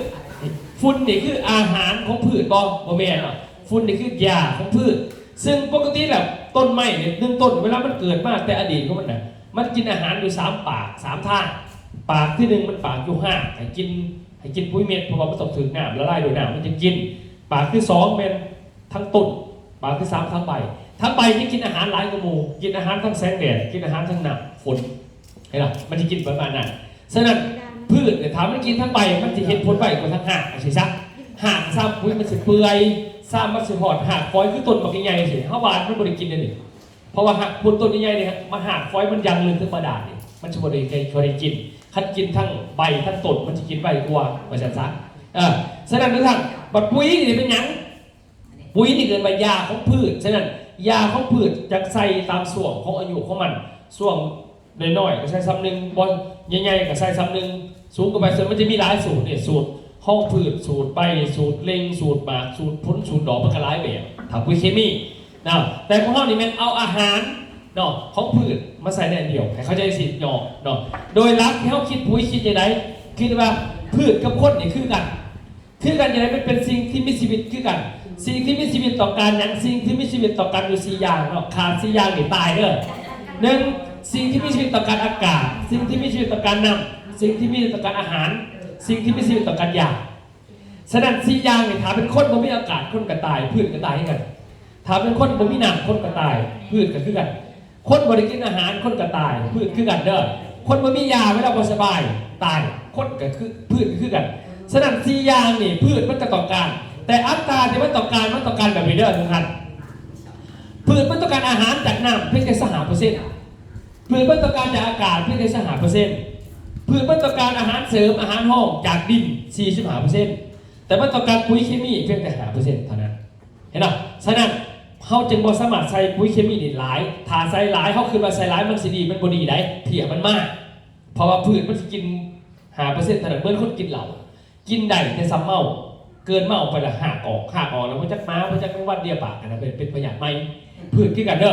ຝຸ່ນນີ້ຄືອາຫານຂອງພືດບໍ່? ບໍ່ແມ່ນເນາະ ຝຸ່ນນີ້ຄືຫຍ້າຂອງພືດ. ເຊິ່ງປົກກະຕິແລ້ວຕົ້ນໄມ້ນີ້ໜຶ່ງຕົ້ນ ເວລາມັນເກີດມາແຕ່ອະດີດຂອງມັນນະ ມັນກິນອາຫານຢູ່ສາມປາກ ສາມທາງ. ປາກທີໜຶ່ງມັນປາກຢູ່ຮາກ ໃຫ້ກິນ ໃຫ້ກິນປຸຍເມັດ ເພາະວ່າມັນຕ້ອງຖືກນ້ຳ ລະລາຍດ້ວຍນ້ຳມັນຈຶ່ງກິນ. ປາກທີສອງແມ່ນ ທັງຕົ້ນ ປາກທີສາມທັງໃບ. ທັງໃບນີ້ກິນອາຫານຫຼາຍກວ່າໝູ່ ກິນອາຫານທັງແສງແດດ ກິນອາຫານທັງນ້ຳຝົນ ເຫັນລະ ມັນຊິກິນປະມານນັ້ນ. ສະນັ້ນ ພືດນີ້ ຖ້າມັນກິນທັງໃບ ມັນຊິເຫັນຜົນໄວກວ່າທັງຮາກ ຈັ່ງຊີ້ຊະ. ຮາກຊ້ຳປຸ໋ຍມັນຊິເປື່ອຍ ຊ້ຳມັນຊິຮອດຮາກຝອຍ ຄືຕົ້ນບັກໃຫຍ່ໆ ຊີ້ ເຮົາຫວ່ານມັນບໍ່ໄດ້ກິນເດ້ນີ້. ເພາະວ່າຮາກໂຄນຕົ້ນໃຫຍ່ໆນີ້ ມັນຮາກຝອຍມັນຍັງເລີຍເຖິງບາດານນີ້ ມັນຊິບໍ່ໄດ້ ບໍ່ໄດ້ກິນ. ຄັນກິນທັງໃບທັງຕົ້ນ ມັນຊິກິນໄວກວ່າ ວ່າຊັ້ນຊະ. ເອີ ສະນັ້ນທຸກທ່ານ ບັດປຸ໋ຍນີ້ເປັນຫຍັງ? ປຸ໋ຍນີ້ເອີ້ນວ່າຢາຂອງພືດ. ສະນັ້ນຢາຂອງພືດຈະໃສ່ຕາມຊ່ວງຂອງອາຍຸຂອງມັນ ຊ່ວງ ນ້ອຍໆ ກໍໃສ່ຊຳໜຶ່ງ, ບໍ່ ໃຫຍ່ໆ ກໍໃສ່ຊຳໜຶ່ງ. ສູງຂຶ້ນໄປ ມັນຈະມີຫຼາຍສູດເດ້ ສູດຮອງພືດ, ສູດໃບ, ສູດເລັງ, ສູດໝາກ, ສູດຜົນ, ສູດດອກ, ມັນກໍຫຼາຍແບບ ຖ້າປຸ໋ຍເຄມີນະ. ແຕ່ຂອງເຮົານີ້ແມ່ນເອົາອາຫານເນາະ ຂອງພືດມາໃສ່ໃນອັນດຽວ ໃຫ້ເຂົ້າໃຈຊິເນາະ. ໂດຍຫຼັກທີ່ເຮົາຄິດປຸ໋ຍ ຄິດຈັ່ງໃດ? ຄິດວ່າພືດກັບຄົນນີ້ຄືກັນ. ຄືກັນຈັ່ງໃດ? ມັນເປັນສິ່ງທີ່ມີຊີວິດຄືກັນ. ສິ່ງທີ່ມີຊີວິດຕ້ອງການຫຍັງ? ສິ່ງທີ່ມີຊີວິດຕ້ອງການຢູ່ສີ່ຢ່າງເນາະ. ຂາດສີ່ຢ່າງນີ້ຕາຍເດີ. ໜຶ່ງ, ສິ່ງທີ່ມີຊີວິດຕ້ອງການອາກາດ, ສິ່ງທີ່ມີຊີວິດຕ້ອງການນ້ຳ, ສິ່ງທີ່ມີຊີວິດຕ້ອງການອາຫານ, ສິ່ງທີ່ມີຊີວິດຕ້ອງການຢາ. ສະນັ້ນສີ່ຢ່າງນີ້ ຖ້າເປັນຄົນບໍ່ມີອາກາດ ຄົນກໍຕາຍ ພືດກໍຕາຍຄືກັນ. ຖ້າເປັນຄົນບໍ່ມີນ້ຳ ຄົນກໍຕາຍ ພືດກໍຄືກັນ. ຄົນບໍ່ໄດ້ກິນອາຫານ ຄົນກໍຕາຍ ພືດຄືກັນເດີ. ຄົນບໍ່ມີຢາເວລາບໍ່ສະບາຍຕາຍ ຄົນກໍຄື ພືດກໍຄືກັນ. ສະນັ້ນສີ່ຢ່າງນີ້ ພືດມັນກໍຕ້ອງການ ແຕ່ອັດຕາທີ່ມັນຕ້ອງການ ມັນຕ້ອງການແບບນີ້ເດີທຸກທ່ານ. ພືດມັນຕ້ອງການອາຫານຈາກນ້ຳພຽງແຕ່ຊາວຫ້າເປີເຊັນ ພືດມັນຕ້ອງການຈາກອາກາດພຽງແຕ່ຊາວຫ້າເປີເຊັນ ພືດມັນຕ້ອງການອາຫານເສີມ ອາຫານຮອງຈາກດິນສີ່ສິບຫ້າເປີເຊັນ ແຕ່ມັນຕ້ອງການປຸ໋ຍເຄມີພຽງແຕ່ຫ້າເປີເຊັນເທົ່ານັ້ນ. ເຫັນບໍ່? ສະນັ້ນເຮົາຈຶ່ງບໍ່ສາມາດໃສ່ປຸ໋ຍເຄມີນີ້ຫຼາຍ. ຖ້າໃສ່ຫຼາຍ ເຮົາຄິດວ່າໃສ່ຫຼາຍມັນຊິດີ ມັນບໍ່ດີໃດ໋ ເພຍມັນມາ. ເພາະວ່າພືດມັນຊິກິນຫ້າເປີເຊັນເທົ່ານັ້ນ ເໝືອນຄົນກິນເຫຼົ້າ ກິນໄດ້ແຕ່ສ່ຳເມົາ ເກີນເມົາໄປລະຮາກອອກ ຮາກອອກແລ້ວບໍ່ຈັກໝາ ບໍ່ຈັກແມງວັນເລຍປາກ ອັນນັ້ນເປັນ ເປັນພະຍາດໃໝ່. ພືດຄືກັນເດີ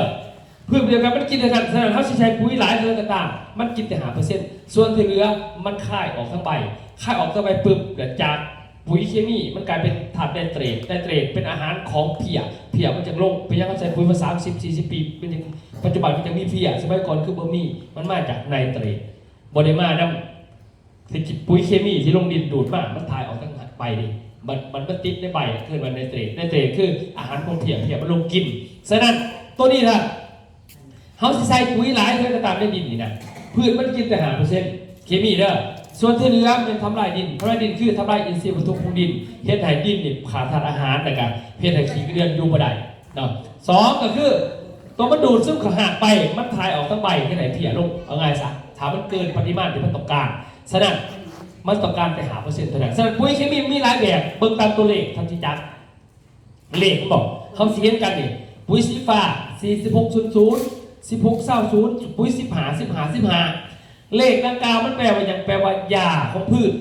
ພືດດຽວກັນມັນກິນເທົ່ານັ້ນ. ສະນັ້ນເຮົາຊິໃສ່ປຸ໋ຍຫຼາຍເທົ່າໃດກໍຕາມ ມັນກິນແຕ່ຫ້າເປີເຊັນ ສ່ວນທີ່ເຫຼືອມັນຄາຍອອກທາງໃບ ຄາຍອອກທາງໃບປຶບ ແລ້ວຈາກ ປຸ໋ຍເຄມີ ມັນກາຍເປັນທາດໄນເຕຣດ ໄນເຕຣດເປັນອາຫານຂອງເພຍ ເພຍມັນຈຶ່ງລົງ. ເປັນຫຍັງເຮົາໃສ່ປຸ໋ຍມາສາມສິບ ສີ່ສິບປີ ມັນຍັງ ປັດຈຸບັນມັນຍັງມີເພຍ ສະໄໝກ່ອນຄືບໍ່ມີ. ມັນມາຈາກໄນເຕຣດ ບໍ່ໄດ້ມານຳທີ່ປຸ໋ຍເຄມີທີ່ລົງດິນດູດມາ ມັນຖ່າຍອອກທາງໃບນີ້ ມັນ ມັນ ມັນຕິດໃນໃບ ເອີ້ນວ່າໄນເຕຣດ ໄນເຕຣດຄືອາຫານຂອງເພຍ ເພຍມັນລົງກິນ. ສະນັ້ນໂຕນີ້ລະ ເຮົາຊິໃສ່ປຸ໋ຍຫຼາຍເທົ່າໃດກໍຕາມໃນດິນນີ້ນະ ພືດມັນກິນແຕ່ຫ້າເປີເຊັນເຄມີເດີ ສ່ວນທີ່ເຫຼືອແມ່ນທຳລາຍດິນ. ທຳລາຍດິນຄືທຳລາຍອິນຊີວັດຖຸຂອງດິນ ເຮັດໃຫ້ດິນນີ້ຂາດທາດອາຫານ ແລ້ວກະເຮັດໃຫ້ຂີ້ກະເດືອນຢູ່ບໍ່ໄດ້ເນາະ. ສອງ ກໍຄືໂຕມັນດູດຊຶມເຂົ້າຮາກໃບ ມັນຖ່າຍອອກທາງໃບ ເຮັດໃຫ້ເພຍລົງ. ເອົາງ່າຍຊະ ຖ້າມັນເກີນປະລິມານທີ່ມັນຕ້ອງການ. ສະນັ້ນມັນຕ້ອງການແຕ່ຫ້າເປີເຊັນເທົ່ານັ້ນ. ສະນັ້ນປຸ໋ຍເຄມີມີຫຼາຍແບບ ເບິ່ງຕາມຕົວເລກທ່ານຊິຈັກ ເລກມັນບອກ ເຮົາຊິເຫັນກັນນີ້ ປຸ໋ຍສີຟ້າ ສີ່ສິບຫົກ ສູນ ສູນ ສິບຫົກ ຊາວ ສູນ ປຸ໋ຍສິບຫ້າ ສິບຫ້າ ສິບຫ້າ ເລກດັ່ງກ່າວມັນແປວ່າຫຍັງ? ແປວ່າຢາຂອງພືດ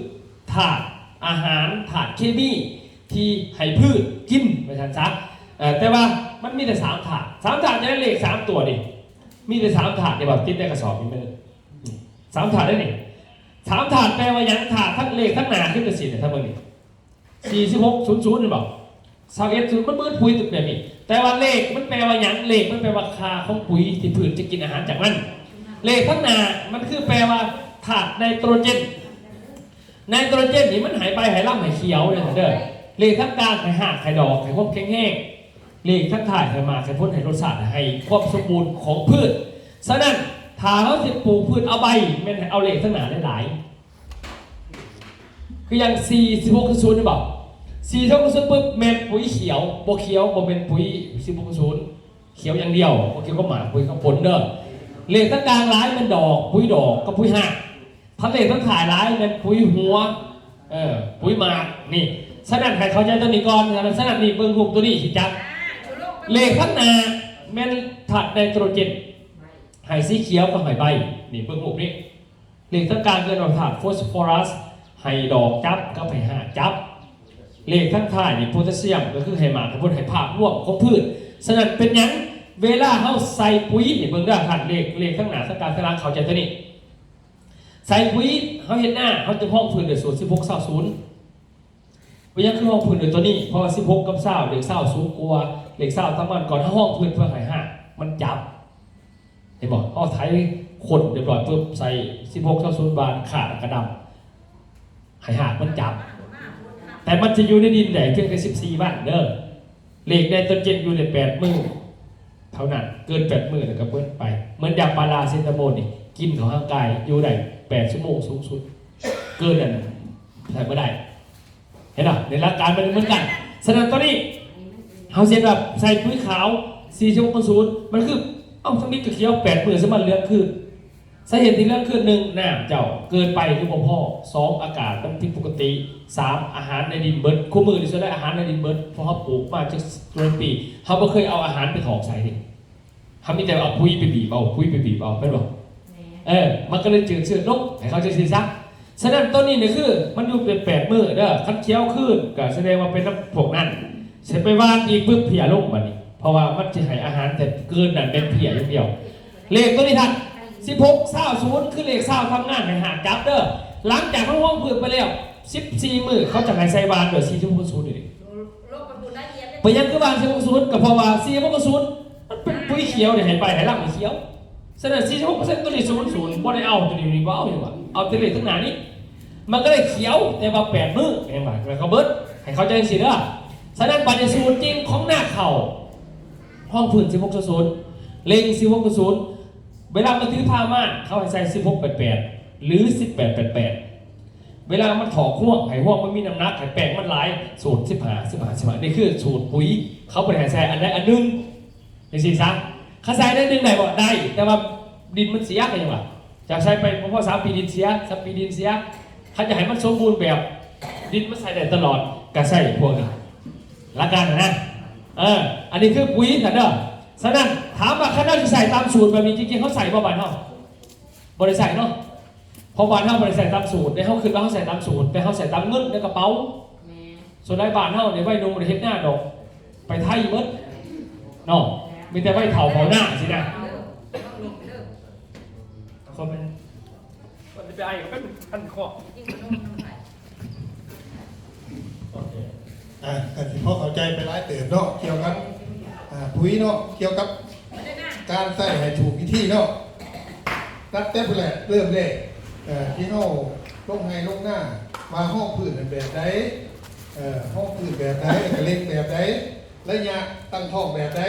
ທາດອາຫານ ທາດເຄມີທີ່ໃຫ້ພືດກິນ ວ່າຊັ້ນຊະ. ເອີ ແຕ່ວ່າມັນມີແຕ່ສາມທາດ ສາມທາດ ຈະໄດ້ເລກສາມຕົວນີ້ ມີແຕ່ສາມທາດນີ້ ວ່າຕິດໃນກະສອບນີ້ ແມ່ນສາມທາດເດ້ນີ້. ສາມທາດແປວ່າຫຍັງ? ທາດທັງເລກທັງໜ້າ ຄືຈັ່ງຊີ້ນະ ຖ້າເບິ່ງນີ້ ສີ່ສິບຫົກ ສູນ ສູນ ແມ່ນບໍ່? ຊາວເອັດ ສູນ ມັນເບີດປຸ໋ຍແບບນີ້. ແຕ່ວ່າເລກມັນແປວ່າຫຍັງ? ເລກມັນແປວ່າຄ່າຂອງປຸ໋ຍທີ່ພືດຈະກິນອາຫານຈາກມັນ. ເລກທາງໜ້າມັນຄືແປວ່າທາດໄນໂຕຣເຈນ. ໄນໂຕຣເຈນນີ້ມັນໃຫ້ໃບໃຫ້ລຳໃຫ້ຂຽວເດີ ເດີ. ເລກທາງກາງໃຫ້ຮາກໃຫ້ດອກ ໃຫ້ຄວາມແຂງແຮງ. ເລກທາງທ້າຍໃຫ້ໝາກໃຫ້ຜົນ ໃຫ້ລົດຊາດ ໃຫ້ຄວາມສົມບູນຂອງພືດ. ສະນັ້ນ ຖ້າເຮົາຊິປູກພືດເອົາໃບ ແມ່ນໃຫ້ເອົາເລກທາງໜ້າຫຼາຍໆ. ຄືຢ່າງ ສີ່ສິບຫົກ ສູນ ເຫັນບໍ່? ສີ່ສິບຫົກ ສູນ ປຶບ ແມ່ນປຸ໋ຍຂຽວ ບໍ່ຂຽວ ບໍ່ແມ່ນປຸ໋ຍ ສິບຫົກ ສູນ ຂຽວຢ່າງດຽວ ບໍ່ກ່ຽວກັບໝາກ ປຸ໋ຍກັບຜົນເດີ. ເລກທາງກາງຫຼາຍແມ່ນດອກ ປຸ໋ຍດອກກັບປຸ໋ຍຮາກ. ຄັນເລກທາງທ້າຍຫຼາຍແມ່ນປຸ໋ຍຫົວ ເອີ ປຸ໋ຍໝາກ ນີ້. ສະນັ້ນໃຫ້ເຂົ້າໃຈຕົວນີ້ກ່ອນ. ສະນັ້ນນີ້ເບິ່ງຮູບຕົວນີ້ຊິຈັກ ເລກທາງໜ້າແມ່ນທາດໄນໂຕຣເຈນ ໃຫ້ສີຂຽວກັບໃຫ້ໃບ ນີ້ເບິ່ງຮູບນີ້. ເລກທາງກາງເອີ້ນວ່າທາດຟອສຟໍຣັສ ໃຫ້ດອກຈັບກັບໃຫ້ຮາກຈັບ. ເລກທາງທ້າຍນີ້ໂພແທສຊຽມ ກໍຄືໃຫ້ໝາກໃຫ້ຜົນ ໃຫ້ພາບລວມຂອງພືດ. ສະນັ້ນເປັນຫຍັງເວລາເຮົາໃສ່ປຸ໋ຍນີ້ ເບິ່ງເດີທ່ານ ເລກ ເລກທາງໜ້າ ທາງກາງ ທາງຫຼັງ ເຂົ້າໃຈຕົວນີ້. ໃສ່ປຸ໋ຍ ເຮົາເຮັດນາ ເຮົາຈະຮອງພື້ນດ້ວຍສູດ ສິບຫົກ ຊາວ ສູນ. ເປັນຫຍັງຄືຮອງພື້ນດ້ວຍຕົວນີ້? ເພາະວ່າ ສິບຫົກ ກັບ ຊາວ ເລກ ຊາວ ສູງກວ່າເລກ ຊາວ ທາງບ້ານກ່ອນ. ເຮົາຮອງພື້ນເພື່ອໃຫ້ຮາກມັນຈັບ ເຫັນບໍ່? ເຮົາໄຖຂົນຮຽບຮ້ອຍປຶບ ໃສ່ ສິບຫົກ ຊາວ ສູນ ບາດ ຂາດກະດຳ ໃຫ້ຮາກມັນຈັບ. ແຕ່ມັນຈະຢູ່ໃນດິນໄດ້ພຽງແຕ່ ສິບສີ່ ວັນເດີ. ເລກໄນໂຕຣເຈນຢູ່ໄດ້ ແປດ ມື້ເທົ່ານັ້ນ ເກີນ ແປດ ມື້ແລ້ວກໍເໝິດໄປ. ເໝືອນຢາປາຣາເຊຕາໂມນນີ້ ກິນເຂົ້າຮ່າງກາຍຢູ່ໄດ້ ແປດ ຊົ່ວໂມງສູງສຸດ. ເກີນນັ້ນໃສ່ບໍ່ໄດ້ ເຫັນບໍ່? ໃນຫຼັກການມັນເໝືອນກັນ. ສະນັ້ນຕອນນີ້ເຮົາຊິເຮັດວ່າໃສ່ປຸ໋ຍຂາວ ສີ່ສິບຫົກສູນ ມັນຄື ເອົ້າ ທັງນີ້ກໍຂຽວ ແປດມື້ ສາມາດເຫຼືອງຄືນ. ສາເຫດທີ່ເຫຼືອງຄືນ ໜຶ່ງ ນ້ຳເຈົ້າເກີນໄປ ຫຼືບໍ່ພໍ, ສອງ ອາກາດມັນຜິດປົກກະຕິ, ສາມ ອາຫານໃນດິນເບິດ. ຄູ່ມື້ນີ້ສ່ວນໃຫຍ່ອາຫານໃນດິນເບິດ ເພາະເຮົາປູກມາຈັກຫຼາຍປີ ເຮົາບໍ່ເຄີຍເອົາອາຫານໄປຖອກໃສ່ເດ້. ເຮົາມີແຕ່ເອົາປຸ໋ຍໄປບີບເອົາ, ປຸ໋ຍໄປບີບເອົາ ແມ່ນບໍ່? ແມ່ນ. ເອີ ມັນກໍເລີຍຈືດເຊືອດລົງ ໃຫ້ເຂົ້າໃຈຊີ້ຊະ. ສະນັ້ນ ໂຕນີ້ນີ້ຄືມັນຢູ່ເປັນແປດມື້ເດີ, ຄັນຂຽວຄືນກໍສະແດງວ່າເປັນນຳພວກນັ້ນ. ຊິໄປຫວ່ານອີກປຶບ ເພຍລົງບາດນີ້ ເພາະວ່າມັນຊິໃຫ້ອາຫານແຕ່ເກີນນັ້ນ ແມ່ນເພຍຢ່າງດຽວ. ເລກໂຕນີ້ທ່ານ ສິບຫົກ ຊາວ ສູນ ຄືເລກຊາວທຳງານໃຫ້ຮາກຈັບເດີ. ຫຼັງຈາກເຮົາຮອງພື້ນໄປແລ້ວ ສິບສີ່ມື້ ເຂົາຈະໃຫ້ໃສ່ຫວ່ານໂດຍ ສີ່ສິບຫົກສູນນີ້. ເປັນຫຍັງຄືວ່າ ສີ່ສິບຫົກສູນ? ກໍເພາະວ່າ ສີ່ສິບຫົກສູນ ມັນເປັນປຸ໋ຍຂຽວນີ້ ໃຫ້ໃບໃຫ້ລຳຂຽວ. ສະນັ້ນ ສີ່ສິບຫົກເປີເຊັນ ໂຕນີ້ ສູນສູນ ບໍ່ໄດ້ເອົາໂຕນີ້ ບໍ່ເອົາຫຍັງວະ ເອົາແຕ່ເລກທາງໜ້ານີ້ ມັນກໍເລີຍຂຽວ ແຕ່ວ່າແປດມື້ ເຫັນບໍ່? ແລ້ວກໍເບິດ ໃຫ້ເຂົ້າໃຈຈັ່ງຊີ້ເດີ. ສະນັ້ນ ບາດນີ້ສູດຈິງຂອງນາເຂົ້າ ຮອງພື້ນ ສິບຫົກສູນ ເລັງ ສິບຫົກສູນ ເວລາມາຖືພາມາ ເຂົາໃຫ້ໃສ່ ສິບຫົກແປດແປດ ຫຼື ສິບແປດແປດແປດ. ເວລາມັນຖອກຮວງ ໃຫ້ຮວງມັນມີນ້ຳໜັກ ໃຫ້ແປ້ງມັນຫຼາຍ ສູດ ສິບຫ້າ ສິບຫ້າ ສິບຫ້າ ນີ້ຄືສູດປຸ໋ຍ. ເຂົາບໍ່ໄດ້ໃຫ້ໃສ່ອັນໃດອັນໜຶ່ງ ຈັ່ງຊີ້ຊະ. ຄັນໃສ່ອັນໃດອັນໜຶ່ງໄດ້ບໍ່? ໄດ້ ແຕ່ວ່າດິນມັນເສຍ ກໍຍັງວ່າ ຈະໃສ່ໄປບໍ່ພໍ ສາມປີດິນເສຍ ສາມປີດິນເສຍ. ຄັນຈະໃຫ້ມັນສົມບູນແບບ ດິນມັນໃສ່ໄດ້ຕະຫຼອດ ກໍໃສ່ພວກນີ້ ຫຼັກການນະ. ເອີ ອັນນີ້ຄືປຸ໋ຍຊັ້ນເດີ. ສະນັ້ນ ຖາມວ່າຄັນເຮົາຊິໃສ່ຕາມສູດແບບນີ້ ຈິງໆ ເຮົາໃສ່ບໍ່ ບ້ານເຮົາ? ບໍ່ໄດ້ໃສ່ເນາະ. ເພາະບ້ານເຮົາບໍ່ໄດ້ໃສ່ຕາມສູດເດ້, ເຮົາຄິດວ່າເຮົາໃສ່ຕາມສູດ ແຕ່ເຮົາໃສ່ຕາມເງິນໃນກະເປົາ. ແມ່ນ. ສ່ວນຫຼາຍບ້ານເຮົານີ້ ໄວໜຸ່ມບໍ່ໄດ້ເຮັດນາດອກ ໄປໄທເບິດເນາະ, ມີແຕ່ໄວເຖົ້າເຜົາໜ້າຊີ້ນະ. ເອີ ເຂົາເປັນ ມັນຊິໄປໄອກໍເປັນພັນຄອ. ອ່າ ກໍຊິພໍເຂົ້າໃຈໄປຫຼາຍເຕີບເນາະ ກ່ຽວກັບ ອ່າ ປຸ໋ຍເນາະ ກ່ຽວກັບການໃຊ້ໃຫ້ຖືກວິທີເນາະ. ນັບແຕ່ຜູ້ແລກ ເລີ່ມແລກ ເອີ ທີ່ເຮົາລົງໄຮ່ລົງນາ ວ່າຮອງພື້ນນັ້ນແບບໃດ ເອີ ຮອງພື້ນແບບໃດ ແລ້ວກໍເລັງແບບໃດ ໄລຍະຕັ້ງທ້ອງແບບໃດ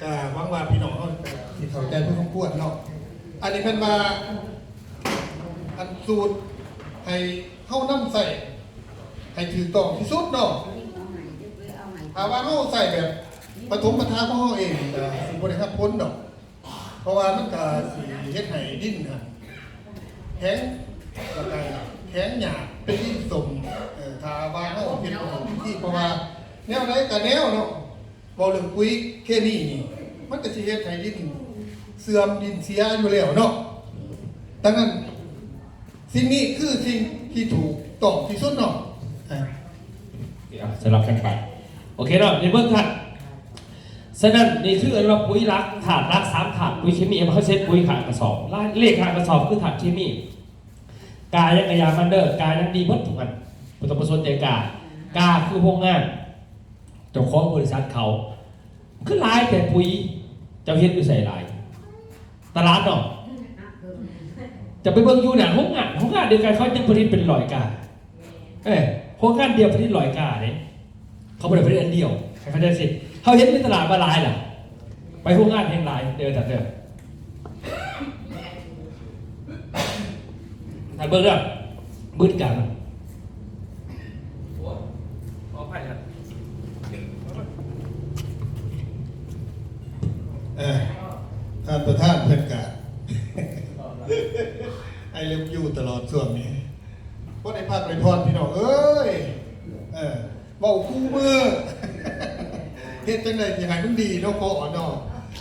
ກໍຫວັງວ່າພີ່ນ້ອງເຮົາຈະຊິເຂົ້າໃຈພໍສົມຄວນເນາະ. ອັນນີ້ແມ່ນວ່າ ອັນສູດໃຫ້ເຮົານຳໃຊ້ໃຫ້ຖືກຕ້ອງທີ່ສຸດເນາະ. ຖ້າວ່າເຮົາໃຊ້ແບບປະຖົມປະທາຂອງເຮົາເອງ ກໍຊິບໍ່ໄດ້ຮັບຜົນດອກ, ເພາະວ່າມັນກໍຊິເຮັດໃຫ້ດິນຫັ້ນແຂງ ແລ້ວກໍແຂງຫຍາບ ເປັນດິນສົ້ມ. ເອີ ຖ້າວ່າເຮົາເຮັດບໍ່ຖືກວິທີ ເພາະວ່າແນວໃດກໍແນວເນາະ ເວົ້າເລື່ອງປຸ໋ຍເຄມີນີ້ ມັນກໍຊິເຮັດໃຫ້ດິນເສື່ອມ ດິນເສຍຢູ່ແລ້ວເນາະ. ດັ່ງນັ້ນ ສິ່ງນີ້ຄືສິ່ງທີ່ຖືກຕ້ອງທີ່ສຸດເນາະ. ອ່າ ສະລັບກັນໄປ ໂອເຄເນາະ ໃນເບື້ອງທາດ. ສະນັ້ນ ນີ້ຄືເອີ້ນວ່າປຸ໋ຍຫຼັກ ທາດຫຼັກສາມທາດ ປຸ໋ຍເຄມີ. ເຮົາເຊັດປຸ໋ຍຂ້າງກະສອບ ເລກຂ້າງກະສອບຄືທາດເຄມີ. ກາຫຍັງກະຢ່າມັນເດີ ກາຫຍັງດີເບິດທຸກອັນ ບໍ່ຕ້ອງໄປສົນໃຈກາ. ກາຄືໂຮງງານ ເຈົ້າຂອງບໍລິສັດເຂົາ ຄືຫຼາຍແຕ່ປຸ໋ຍ. ເຈົ້າເຫັນຢູ່ໃສຫຼາຍ? ຕະຫຼາດເນາະ. ຈະໄປເບິ່ງຢູ່ໜ້າໂຮງງານ ໂຮງງານດຽວກັນເຂົາຍັງຜະລິດເປັນຮ້ອຍກາ. ເອີ ໂຮງງານດຽວຜະລິດຮ້ອຍກາເດ້ ເຂົາບໍ່ໄດ້ຜະລິດອັນດຽວ ໃຫ້ເຂົ້າໃຈຊີ້. ເຮົາເຫັນໃນຕະຫຼາດວ່າຫຼາຍລະ ໄປໂຮງງານແຮ່ງຫຼາຍເດີທ່ານເດີ. ທ່ານເບິ່ງເດີ ບຶດການ ໂອ້ຍ ຂໍອະໄພທ່ານ. ເອີ ທ່ານປະທານເພິ່ນກະ I love you ຕະຫຼອດຊ່ວງນີ້ ບໍ່ໄດ້ພັກໄດ້ຜ່ອນພີ່ນ້ອງເອີຍ. ເອີ ເວົ້າຄູ່ມື້ ເຮັດຈັ່ງໃດຊິໃຫ້ມັນດີເນາະ ພໍເນາະ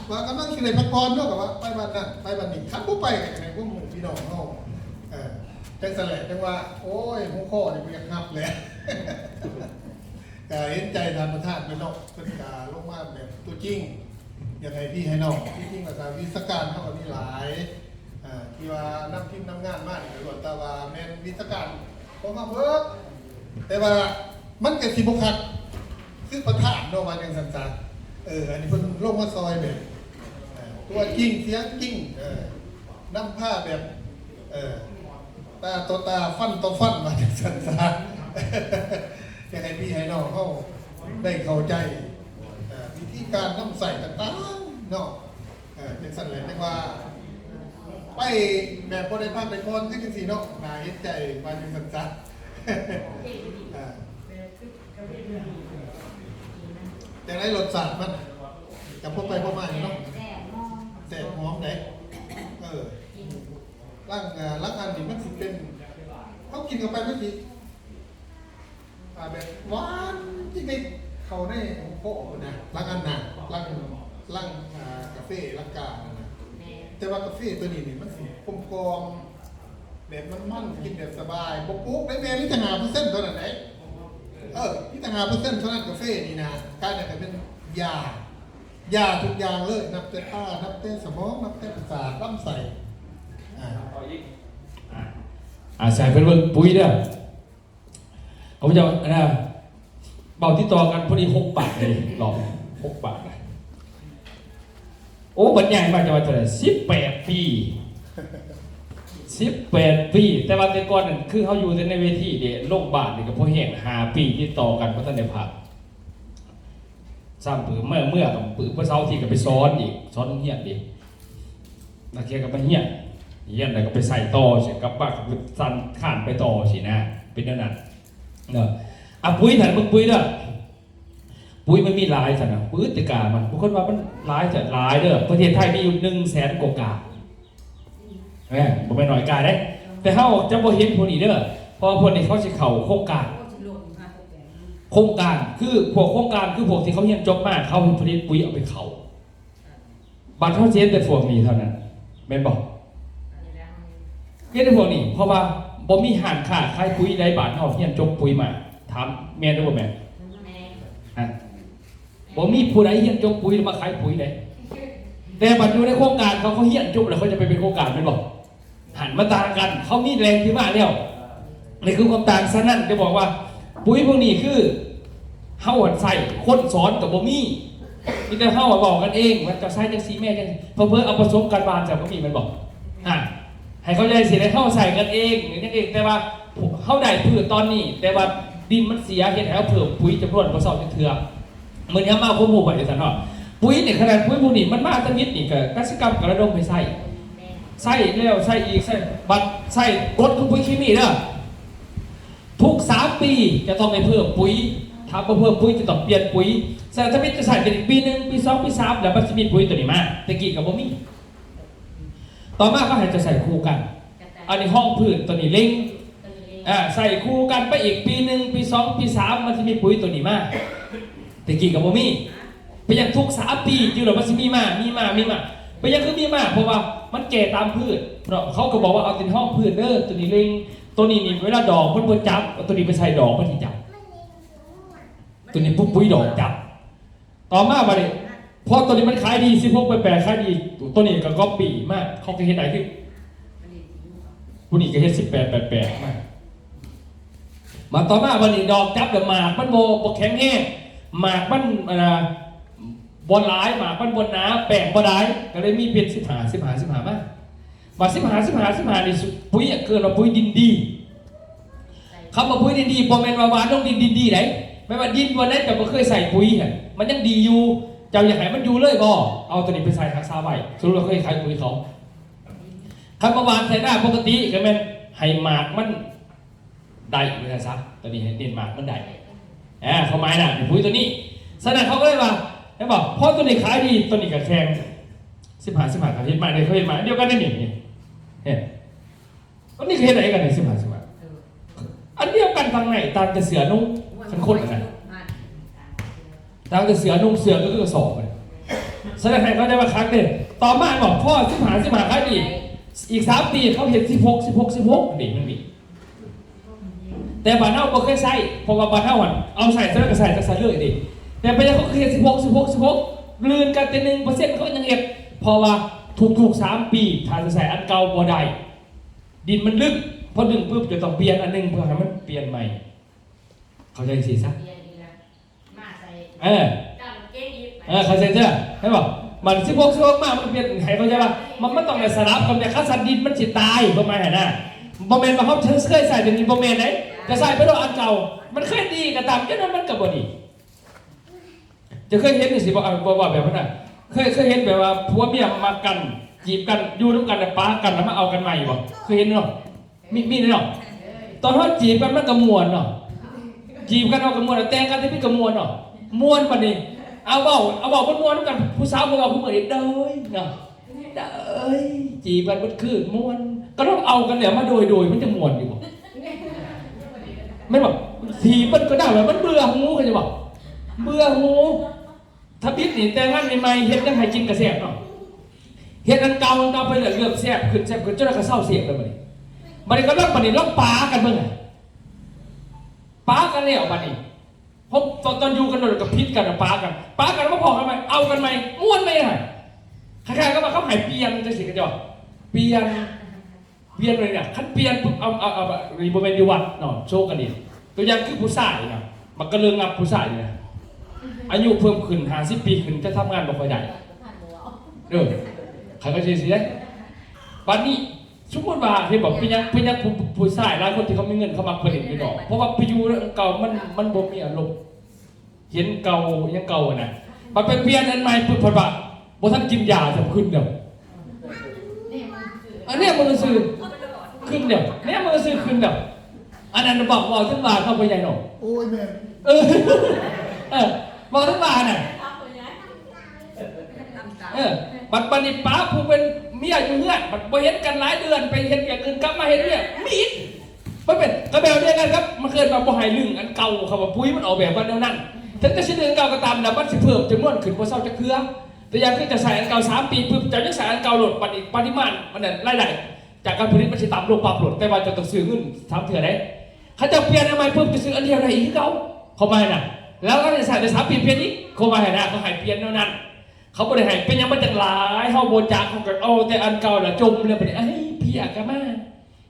ວ່າກຳລັງຊິໄດ້ພັກຜ່ອນເນາະ ກໍວ່າໄປວັດນັ້ນໄປວັດນີ້ ຄັນບໍ່ໄປກໍໃຫ້ພວກໝູ່ພີ່ນ້ອງເຮົາ ເອີ ຈັ່ງຊັ້ນແຫຼະ. ຈັ່ງວ່າ ໂອ້ຍ ຫົວຂໍ້ນີ້ບໍ່ຢາກຮັບແຫຼະ. ກໍເຫັນໃຈທ່ານປະທານເພິ່ນເນາະ ເພິ່ນກໍລົງມາແບບຕົວຈິງ ຢາກໃຫ້ພີ່ໃຫ້ນ້ອງ. ທີ່ຈິງວ່າກໍວິຊາການເຮົາກໍມີຫຼາຍ ອ່າ ທີ່ວ່ານຳທີມນຳງານມານີ້ ກໍລ້ວນແຕ່ວ່າແມ່ນວິຊາການຂອງເຮົາເບິດ ແຕ່ວ່າມັນກໍຊິບໍ່ຄັກຄືປະທານເນາະ ວ່າຈັ່ງຊັ້ນຊະ. ເອີ ອັນນີ້ເພິ່ນລົງມາຊ່ອຍແບບ ເອີ ຕົວຈິງສຽງຈິງ ເອີ ນຳພາແບບ ເອີ ຕາຕໍ່ຕາ ຟັນຕໍ່ຟັນ ວ່າຈັ່ງຊັ້ນຊະ. ຢາກໃຫ້ພີ່ໃຫ້ນ້ອງເຮົາໄດ້ເຂົ້າໃຈ ເອີ ວິທີການນຳໃຊ້ຕ່າງໆເນາະ. ເອີ ຈັ່ງຊັ້ນແຫຼະ ຈັ່ງວ່າ ໄປແບບບໍ່ໄດ້ພັກໄດ້ຜ່ອນຄືຈັ່ງຊີ້ເນາະ ໜ້າເຫັນໃຈວ່າຈັ່ງຊັ້ນຊະ. ອ່າ ຈັ່ງໃດລົດຊາດມັນກະພໍໄປພໍມາຢູ່ເນາະ ແຊບຫອມ ແຊບຫອມເດ້. ເອີ ຫຼັງ ຫຼັງອັນນີ້ມັນຊິເປັນ ເຮົາກິນເຂົ້າໄປມັນຊິ ອ່າ ແບບຫວານຈິກໆ ເຂົ້າໃນຫົວຄໍພຸ້ນນະ ຫຼັງອັນນະ ຫຼັງ ຫຼັງ ອ່າ ກາເຟຫຼັງການນັ້ນນະ. ແຕ່ວ່າກາເຟຕົວນີ້ນີ້ມັນຊິກົມກ່ອມ ແບບມັນໆ ກິນແບບສະບາຍ ບໍ່ປຸກເດ້ແມ່ ມີແຕ່ຫ້າເປີເຊັນເທົ່ານັ້ນເດ້. ເອີ ມີແຕ່ຫ້າເປີເຊັນເທົ່ານັ້ນ ກາເຟນີ້ນະ. ການນັ້ນກະເປັນຢາ ຢາທຸກຢ່າງເລີຍ ນັບແຕ່ຕາ ນັບແຕ່ສະໝອງ ນັບແຕ່ປະສາດ ລຳໄສ້. ອ່າ ອ່າ ໃສ່ເພິ່ນເບິ່ງປຸ໋ຍເດີ້. ຂ້າພະເຈົ້າ ອັນນະ ເວົ້າຕິດຕໍ່ກັນພໍດີຫົກປາກເລີຍ ລອບຫົກປາກນະ. ໂອ້ ບັນຍາຍມາຈະວ່າເທົ່າໃດ ສິບແປດປີ ສິບແປດປີ. ແຕ່ວ່າແຕ່ກ່ອນນັ້ນ ຄືເຮົາຢູ່ແຕ່ໃນເວທີເດ້ ລົງບາດນີ້ກະພໍແຮງ ຫ້າປີຕິດຕໍ່ກັນບໍ່ທັນໄດ້ພັກ. ຊ້ຳປຶ້ມ ເມື່ອ ເມື່ອກະປຶ້ມ ເສົາອາທິດກະໄປສອນອີກ ສອນໂຮງຮຽນອີກ. ນັກຮຽນກະໄປຮຽນ ຮຽນແລ້ວກະໄປໃຊ້ຕໍ່ ຊິກັບມາກະໄປສັ່ນຄານໄປຕໍ່ຊີ້ນະ ເປັນແນວນັ້ນເນາະ. ອ່ະ ປຸ໋ຍ ທ່ານເບິ່ງປຸ໋ຍເດີ້ ປຸ໋ຍມັນມີຫຼາຍຊັ້ນນະ ພຶດແຕ່ກາມັນ ບາງຄົນວ່າມັນຫຼາຍຊັ້ນ ຫຼາຍເດີ້. ປະເທດໄທມີຢູ່ໜຶ່ງແສນກວ່າກາ ແມ່ນ ບໍ່ແມ່ນໜ້ອຍກາເດ້. ແຕ່ເຮົາຈະບໍ່ເຫັນພວກນີ້ເດີ້ ເພາະວ່າພວກນີ້ເຂົາຊິເຂົ້າໂຄງການ ໂຄງການ ຄືພວກໂຄງການ ຄືພວກທີ່ເຂົາຮຽນຈົບມາ ເຂົາຜະລິດປຸ໋ຍເອົາໄປເຂົ້າ. ບາດເຮົາຊິເຫັນແຕ່ພວກນີ້ເທົ່ານັ້ນ ແມ່ນບໍ່? ເຫັນແຕ່ພວກນີ້ ເພາະວ່າບໍ່ມີຮ້ານຄ້າຂາຍປຸ໋ຍໃດ ບາດເຮົາຮຽນຈົບປຸ໋ຍມາ ຖາມແມ່ນຫຼືບໍ່ແມ່ນ? ແມ່ນ. ອ່ະ ບໍ່ມີຜູ້ໃດຮຽນຈົບປຸ໋ຍແລ້ວມາຂາຍປຸ໋ຍເດ້. ແຕ່ບັດຢູ່ໃນໂຄງການເຂົາ ເຂົາຮຽນຈົບແລ້ວ ເຂົາຈະໄປເປັນໂຄງການ ແມ່ນບໍ່? ຫັ້ນ ມັນຕ່າງກັນ ເຂົາມີແຫຼ່ງທີ່ມາແລ້ວ ນີ້ຄືຄວາມຕ່າງ. ສະນັ້ນຈະບອກວ່າປຸ໋ຍພວກນີ້ຄືເຮົາໃຊ້ ຄົນສອນກະບໍ່ມີ ມີແຕ່ເຮົາເວົ້າກັນເອງວ່າເຈົ້າໃຊ້ຈັ່ງຊີ້ແມ່ ຈັ່ງ ເຜີໆເອົາປະສົມກັນຫວ່ານໃສ່ກະມີ ແມ່ນບໍ່? ອ່າ ໃຫ້ເຂົ້າໃຈຊີ້ ເຮົາໃຊ້ກັນເອງ ຫຍັງເອງ ແຕ່ວ່າເຮົາໄດ້ພືດຕອນນີ້ ແຕ່ວ່າດິນມັນເສຍ ເຮັດໃຫ້ເຮົາເພີ່ມປຸ໋ຍຈຳນວນບໍ່ເຊົາຈັກເທື່ອ. ມື້ນີ້ເຮົາມາຄວາມຮູ້ໄປຈັ່ງຊັ້ນເນາະ ປຸ໋ຍນີ້ ຂະໜາດປຸ໋ຍພວກນີ້ມັນມາທຳອິດນີ້ ກະກະສິກຳກະລະດົມໄປໃຊ້ ໃຊ້ແລ້ວໃຊ້ອີກ ໃຊ້ ບັດໃຊ້ກົດຂອງປຸ໋ຍເຄມີເດີ້ ທຸກສາມປີຈະຕ້ອງໄດ້ເພີ່ມປຸ໋ຍ ຖ້າບໍ່ເພີ່ມປຸ໋ຍຈະຕ້ອງປ່ຽນປຸ໋ຍ. ສະນັ້ນທຳອິດຈະໃຊ້ເປັນອີກປີໜຶ່ງ ປີສອງ ປີສາມ ແລ້ວມັນຊິມີປຸ໋ຍໂຕນີ້ມາ ແຕ່ກີ້ກະບໍ່ມີ. ຕໍ່ມາເຂົາໃຫ້ເຈົ້າໃຊ້ຄູ່ກັນ ອັນນີ້ຮອງພື້ນ ໂຕນີ້ເລັງ ອ່າ ໃຊ້ຄູ່ກັນໄປອີກປີໜຶ່ງ ປີສອງ ປີສາມ ມັນຊິມີປຸ໋ຍໂຕນີ້ມາ ແຕ່ກີ້ກະບໍ່ມີ. ເປັນຫຍັງທຸກສາມປີຢູ່ແລ້ວມັນຊິມີມາ ມີມາ ມີມາ ເປັນຫຍັງຄືມີມາ? ເພາະວ່າມັນແກ່ຕາມພືດເນາະ ເຂົາກະບອກວ່າເອົາໂຕນີ້ຮອງພື້ນເດີ້ ໂຕນີ້ເລັງ ໂຕນີ້ນີ້ເວລາດອກມັນບໍ່ຈັບ ເອົາໂຕນີ້ໄປໃສ່ດອກມັນຊິຈັບ ໂຕນີ້ປຸ໋ຍ ປຸ໋ຍດອກຈັບ. ຕໍ່ມາບາດນີ້ ພໍໂຕນີ້ມັນຂາຍດີ ສິບຫົກແປດແປດ ຂາຍດີ ໂຕນີ້ກະກັອບປີ້ມາ ເຂົາກະເຮັດໄດ້ຄື ຜູ້ນີ້ກະເຮັດສິບແປດແປດແປດມາ. ມາຕໍ່ມາບາດນີ້ດອກຈັບແລ້ວໝາກມັນບໍ່ ບໍ່ແຂງແຮງ ໝາກມັນ ອັນນະ ບໍ່ຫຼາຍ ໝາກມັນບໍ່ໜາ ແປ້ງບໍ່ຫຼາຍ ກະເລີຍມີເປັນສິບຫ້າ ສິບຫ້າ ສິບຫ້າມາ. ບາດສິບຫ້າ ສິບຫ້າ ສິບຫ້ານີ້ ປຸ໋ຍ ເອີ້ນວ່າປຸ໋ຍດິນດີ. ຄຳວ່າປຸ໋ຍດິນດີ ບໍ່ແມ່ນວ່າຫວ່ານລົງດິນດິນດີໃດ ແມ່ນວ່າດິນບ່ອນໃດເຈົ້າບໍ່ເຄີຍໃສ່ປຸ໋ຍຫັ້ນ ມັນຍັງດີຢູ່ ເຈົ້າຢາກໃຫ້ມັນຢູ່ເລີຍບໍ່? ເອົາໂຕນີ້ໄປໃສ່ຮັກສາໄວ້ ສົມມຸດວ່າເຄີຍຂາຍປຸ໋ຍເຂົາ. ຄຳວ່າຫວ່ານໃສ່ນາປົກກະຕິກະແມ່ນໃຫ້ໝາກມັນໄດ້ວ່າຊັ້ນຊະ ໂຕນີ້ໃຫ້ເນັ້ນໝາກມັນໄດ້ ອ່າ ຄວາມໝາຍນະ ປຸ໋ຍໂຕນີ້. ສະນັ້ນເຂົາກະເລີຍວ່າ ເຫັນບໍ່ ພໍໂຕນີ້ຂາຍດີ ໂຕນີ້ກະແຂງ ສິບຫ້າ ສິບຫ້າກະເຮັດມາເດ້ ເຂົາເຮັດມາດຽວກັນເດ້ນີ້ ເຫັນ ອັນນີ້ກະເຮັດໄດ້ຄືກັນ ສິບຫ້າ ສິບຫ້າ ອັນດຽວກັນທາງໃນ ຕ່າງແຕ່ເສື້ອນຸ່ງ ຄັນຄົນຫັ້ນນະ ຕ່າງແຕ່ເສື້ອນຸ່ງ ເສື້ອກະຄືກະສອບ. ສະນັ້ນໃຫ້ເຂົ້າໃຈວ່າຄັກເດ້ ຕໍ່ມາບອກ ພໍສິບຫ້າ ສິບຫ້າຂາຍດີ ອີກສາມປີເຂົາເຮັດສິບຫົກ ສິບຫົກ ສິບຫົກ ນີ້ມັນມີ. ແຕ່ບ້ານເຮົາບໍ່ເຄີຍໃຊ້ ເພາະວ່າບ້ານເຮົາຫັ້ນເອົາໃຊ້ ໃຊ້ແລ້ວກະໃຊ້ ກະໃຊ້ເລີຍເດ້. ແຕ່ໄປເຂົາຄືເຮັດສິບຫົກ ສິບຫົກ ສິບຫົກ ລື່ນກັນເທື່ອໜຶ່ງເປີເຊັນ ເຂົາຍັງເຮັດ ເພາະວ່າທຸກໆສາມປີ ຖ້າຈະໃຊ້ອັນເກົ່າບໍ່ໄດ້ ດິນມັນລຶກ ພໍດຶງປຶບຈະຕ້ອງປ່ຽນອັນໜຶ່ງເພື່ອໃຫ້ມັນປ່ຽນໃໝ່ ເຂົ້າໃຈຈັ່ງຊີ້ຊະ. ເອີ ເອີ ເຂົ້າໃຈເດີ້ ເຫັນບໍ່? ມັນສິບຫົກ ສິບຫົກມາ ມັນປ່ຽນ ໃຫ້ເຂົ້າໃຈວ່າ ມັນ ມັນຕ້ອງໄດ້ສະຫຼັບກັນ ແຕ່ຄັນຊັ້ນດິນມັນຊິຕາຍ ຄວາມໝາຍຫັ້ນນະ. ບໍ່ແມ່ນວ່າເຮົາເຄີຍໃຊ້ແຕ່ນີ້ ບໍ່ແມ່ນເດ້ ຈະໃຊ້ໄປໂລດອັນເກົ່າ ມັນເຄີຍດີກະຕາມ ຈັ່ງໃດມັນກະບໍ່ດີ. ຈະເຄີຍເຫັນຈັ່ງຊີ້ບໍ່? ເວົ້າ ເວົ້າແບບນັ້ນນະ ເຄີຍ ເຄີຍເຫັນແບບວ່າຜົວເມຍມັກກັນ ຈີບກັນ ຢູ່ນຳກັນ ແລ້ວປາກັນ ແລ້ວມາເອົາກັນໃໝ່ບໍ່? ເຄີຍເຫັນເນາະ? ມີ ມີເນາະ? ຕອນເຮົາຈີບກັນມັນກໍມ່ວນເນາະ, ຈີບກັນເຮົາກໍມ່ວນ ແຕ່ງກັນທີ່ມີກໍມ່ວນເນາະ, ມ່ວນບັດນີ້ ເອົາເວົ້າ ເອົາເວົ້າມ່ວນໆນຳກັນ. ຜູ້ສາວເພິ່ນເວົ້າ ຜູ້ມື້ນີ້ ໂດຍເນາະ ໂດຍ ຈີບກັນເບິດຄືນ ມ່ວນ. ກໍລອງເອົາກັນແລ້ວມາໂດຍໆ ມັນຈະມ່ວນຢູ່ບໍ່? ແມ່ນບໍ່? ຖີບມັນກໍໄດ້ວ່າ ມັນເບື່ອຫູ ເຂົ້າໃຈບໍ່? ເບື່ອຫູ. ທຳອິດນີ້ແຕ່ງງານໃໝ່ໆ ເຮັດຫຍັງໃຫ້ກິນກໍແຊບເນາະ, ເຮັດອັນເກົ່າ ອັນເກົ່າໄປເລື້ອຍ ເລີ່ມແຊບຂຶ້ນ ແຊບຂຶ້ນ ຈົນວ່າກໍເຊົາເສບແລ້ວບັດນີ້. ບັດນີ້ກໍລອງ ບັດນີ້ລອງປາກັນເບິ່ງ ປາກັນແລ້ວບັດນີ້ ເພາະຕອນຢູ່ກັນໂດນກໍຜິດກັນ ປາກັນ ປາກັນມາພໍ້ກັນໃໝ່ ເອົາກັນໃໝ່ ມ່ວນໃໝ່ຫັ້ນ. ຄ້າຍໆກັບວ່າເຂົາໃຫ້ປ່ຽນຈັ່ງຊີ້ ເຂົາເຈົ້າປ່ຽນ ປ່ຽນເລີຍນະ. ຄັນປ່ຽນປຸບ ເອົາ ເອົາ ເອົາ ນີ້ບໍ່ແມ່ນຢູ່ວັດເນາະ ໂຊກະດີ. ຕົວຢ່າງຄືຜູ້ຊາຍນະ ມັກກະເລີງງັບຜູ້ຊາຍນີ້ນະ ອາຍຸເພີ່ມຂຶ້ນຫ້າສິບປີຂຶ້ນ ຈະທຳງານບໍ່ຄ່ອຍໄດ້. ເອີ ໃຜກໍຊິ ຊິໄດ້. ບັດນີ້ສົມມຸດວ່າ ເຫັນບໍ່ ເປັນຫຍັງ ເປັນຫຍັງຜູ້ ຜູ້ຊາຍຫຼາຍຄົນທີ່ເຂົາມີເງິນ ເຂົາມັກໄປຫຼິ້ນຢູ່ນອກ ເພາະວ່າໄປຢູ່ນຳເກົ່າ ມັນ ມັນບໍ່ມີອາລົມ. ເຫັນເກົ່າ ຍັງເກົ່າຫັ້ນນະ ບັດໄປປ່ຽນອັນໃໝ່ປຶບ ເພິ່ນວ່າບໍ່ທັນກິນຢາຊ້ຳ ຂຶ້ນແລ້ວ. ອັນນີ້ມັນຊື່ຂຶ້ນແລ້ວ ແນມມັນຊື່ຂຶ້ນແລ້ວ. ອັນນັ້ນເວົ້າ ເວົ້າເຖິງວ່າເນາະ ພໍ່ໃຫຍ່ເນາະ. ໂອ້ຍ ແມ່ນ ເອີ ເອີ ເວົ້າເຖິງວ່ານະ. ເອີ ບັດ ບັດນີ້ປ້າຜູ້ເປັນເມຍຢູ່ເຮືອນ ບັດບໍ່ເຫັນກັນຫຼາຍເດືອນ ໄປເຮັດວຽກອື່ນ ກັບມາເຮັດວຽກ ມີອີກ. ມັນເປັນ ກໍແບບດຽວກັນກັບ ມັນເອີ້ນວ່າບໍ່ໃຫ້ດຶງອັນເກົ່າ. ຄຳວ່າປຸ໋ຍມັນອອກແບບມາແນວນັ້ນ. ເຖິງຈະຊິດຶງອັນເກົ່າກໍຕາມ ແລ້ວມັນຊິເພີ່ມຈຳນວນຂຶ້ນບໍ່ເຊົາຈັກເທື່ອ. ຕົວຢ່າງຄືຈະໃຊ້ອັນເກົ່າສາມປີປຶບ ເຈົ້າຍັງໃຊ້ອັນເກົ່າໂລດ ບັດນີ້ປະລິມານມັນນັ້ນ ລາຍໄດ້ຈາກການຜະລິດມັນຊິຕ່ຳລົງປັບໂລດ ແຕ່ວ່າເຈົ້າຕ້ອງຊື້ເງິນສາມເທື່ອເດ້. ເຂົາເຈົ້າປ່ຽນອັນໃໝ່ປຶບ ຈະຊື້ອັນດຽວໄດ້ອີກຄືເກົ່າ ຄວາມໝາຍນະ. ແລ້ວກໍຈະໃຊ້ໄດ້ສາມປີປ່ຽນອີກ ຄວາມໝາຍນະ. ເຂົາໃຫ້ປ່ຽນແນວນັ້ນ. ເຂົາບໍ່ໄດ້ໃຫ້ເປັນຫຍັງມາຈັ່ງຫຼາຍ ເຮົາບໍ່ຈັກ ເຮົາກໍເອົາແຕ່ອັນເກົ່າລະຈົມ ແລ້ວບັດນີ້ ເອີຍ ເພຍກໍມາ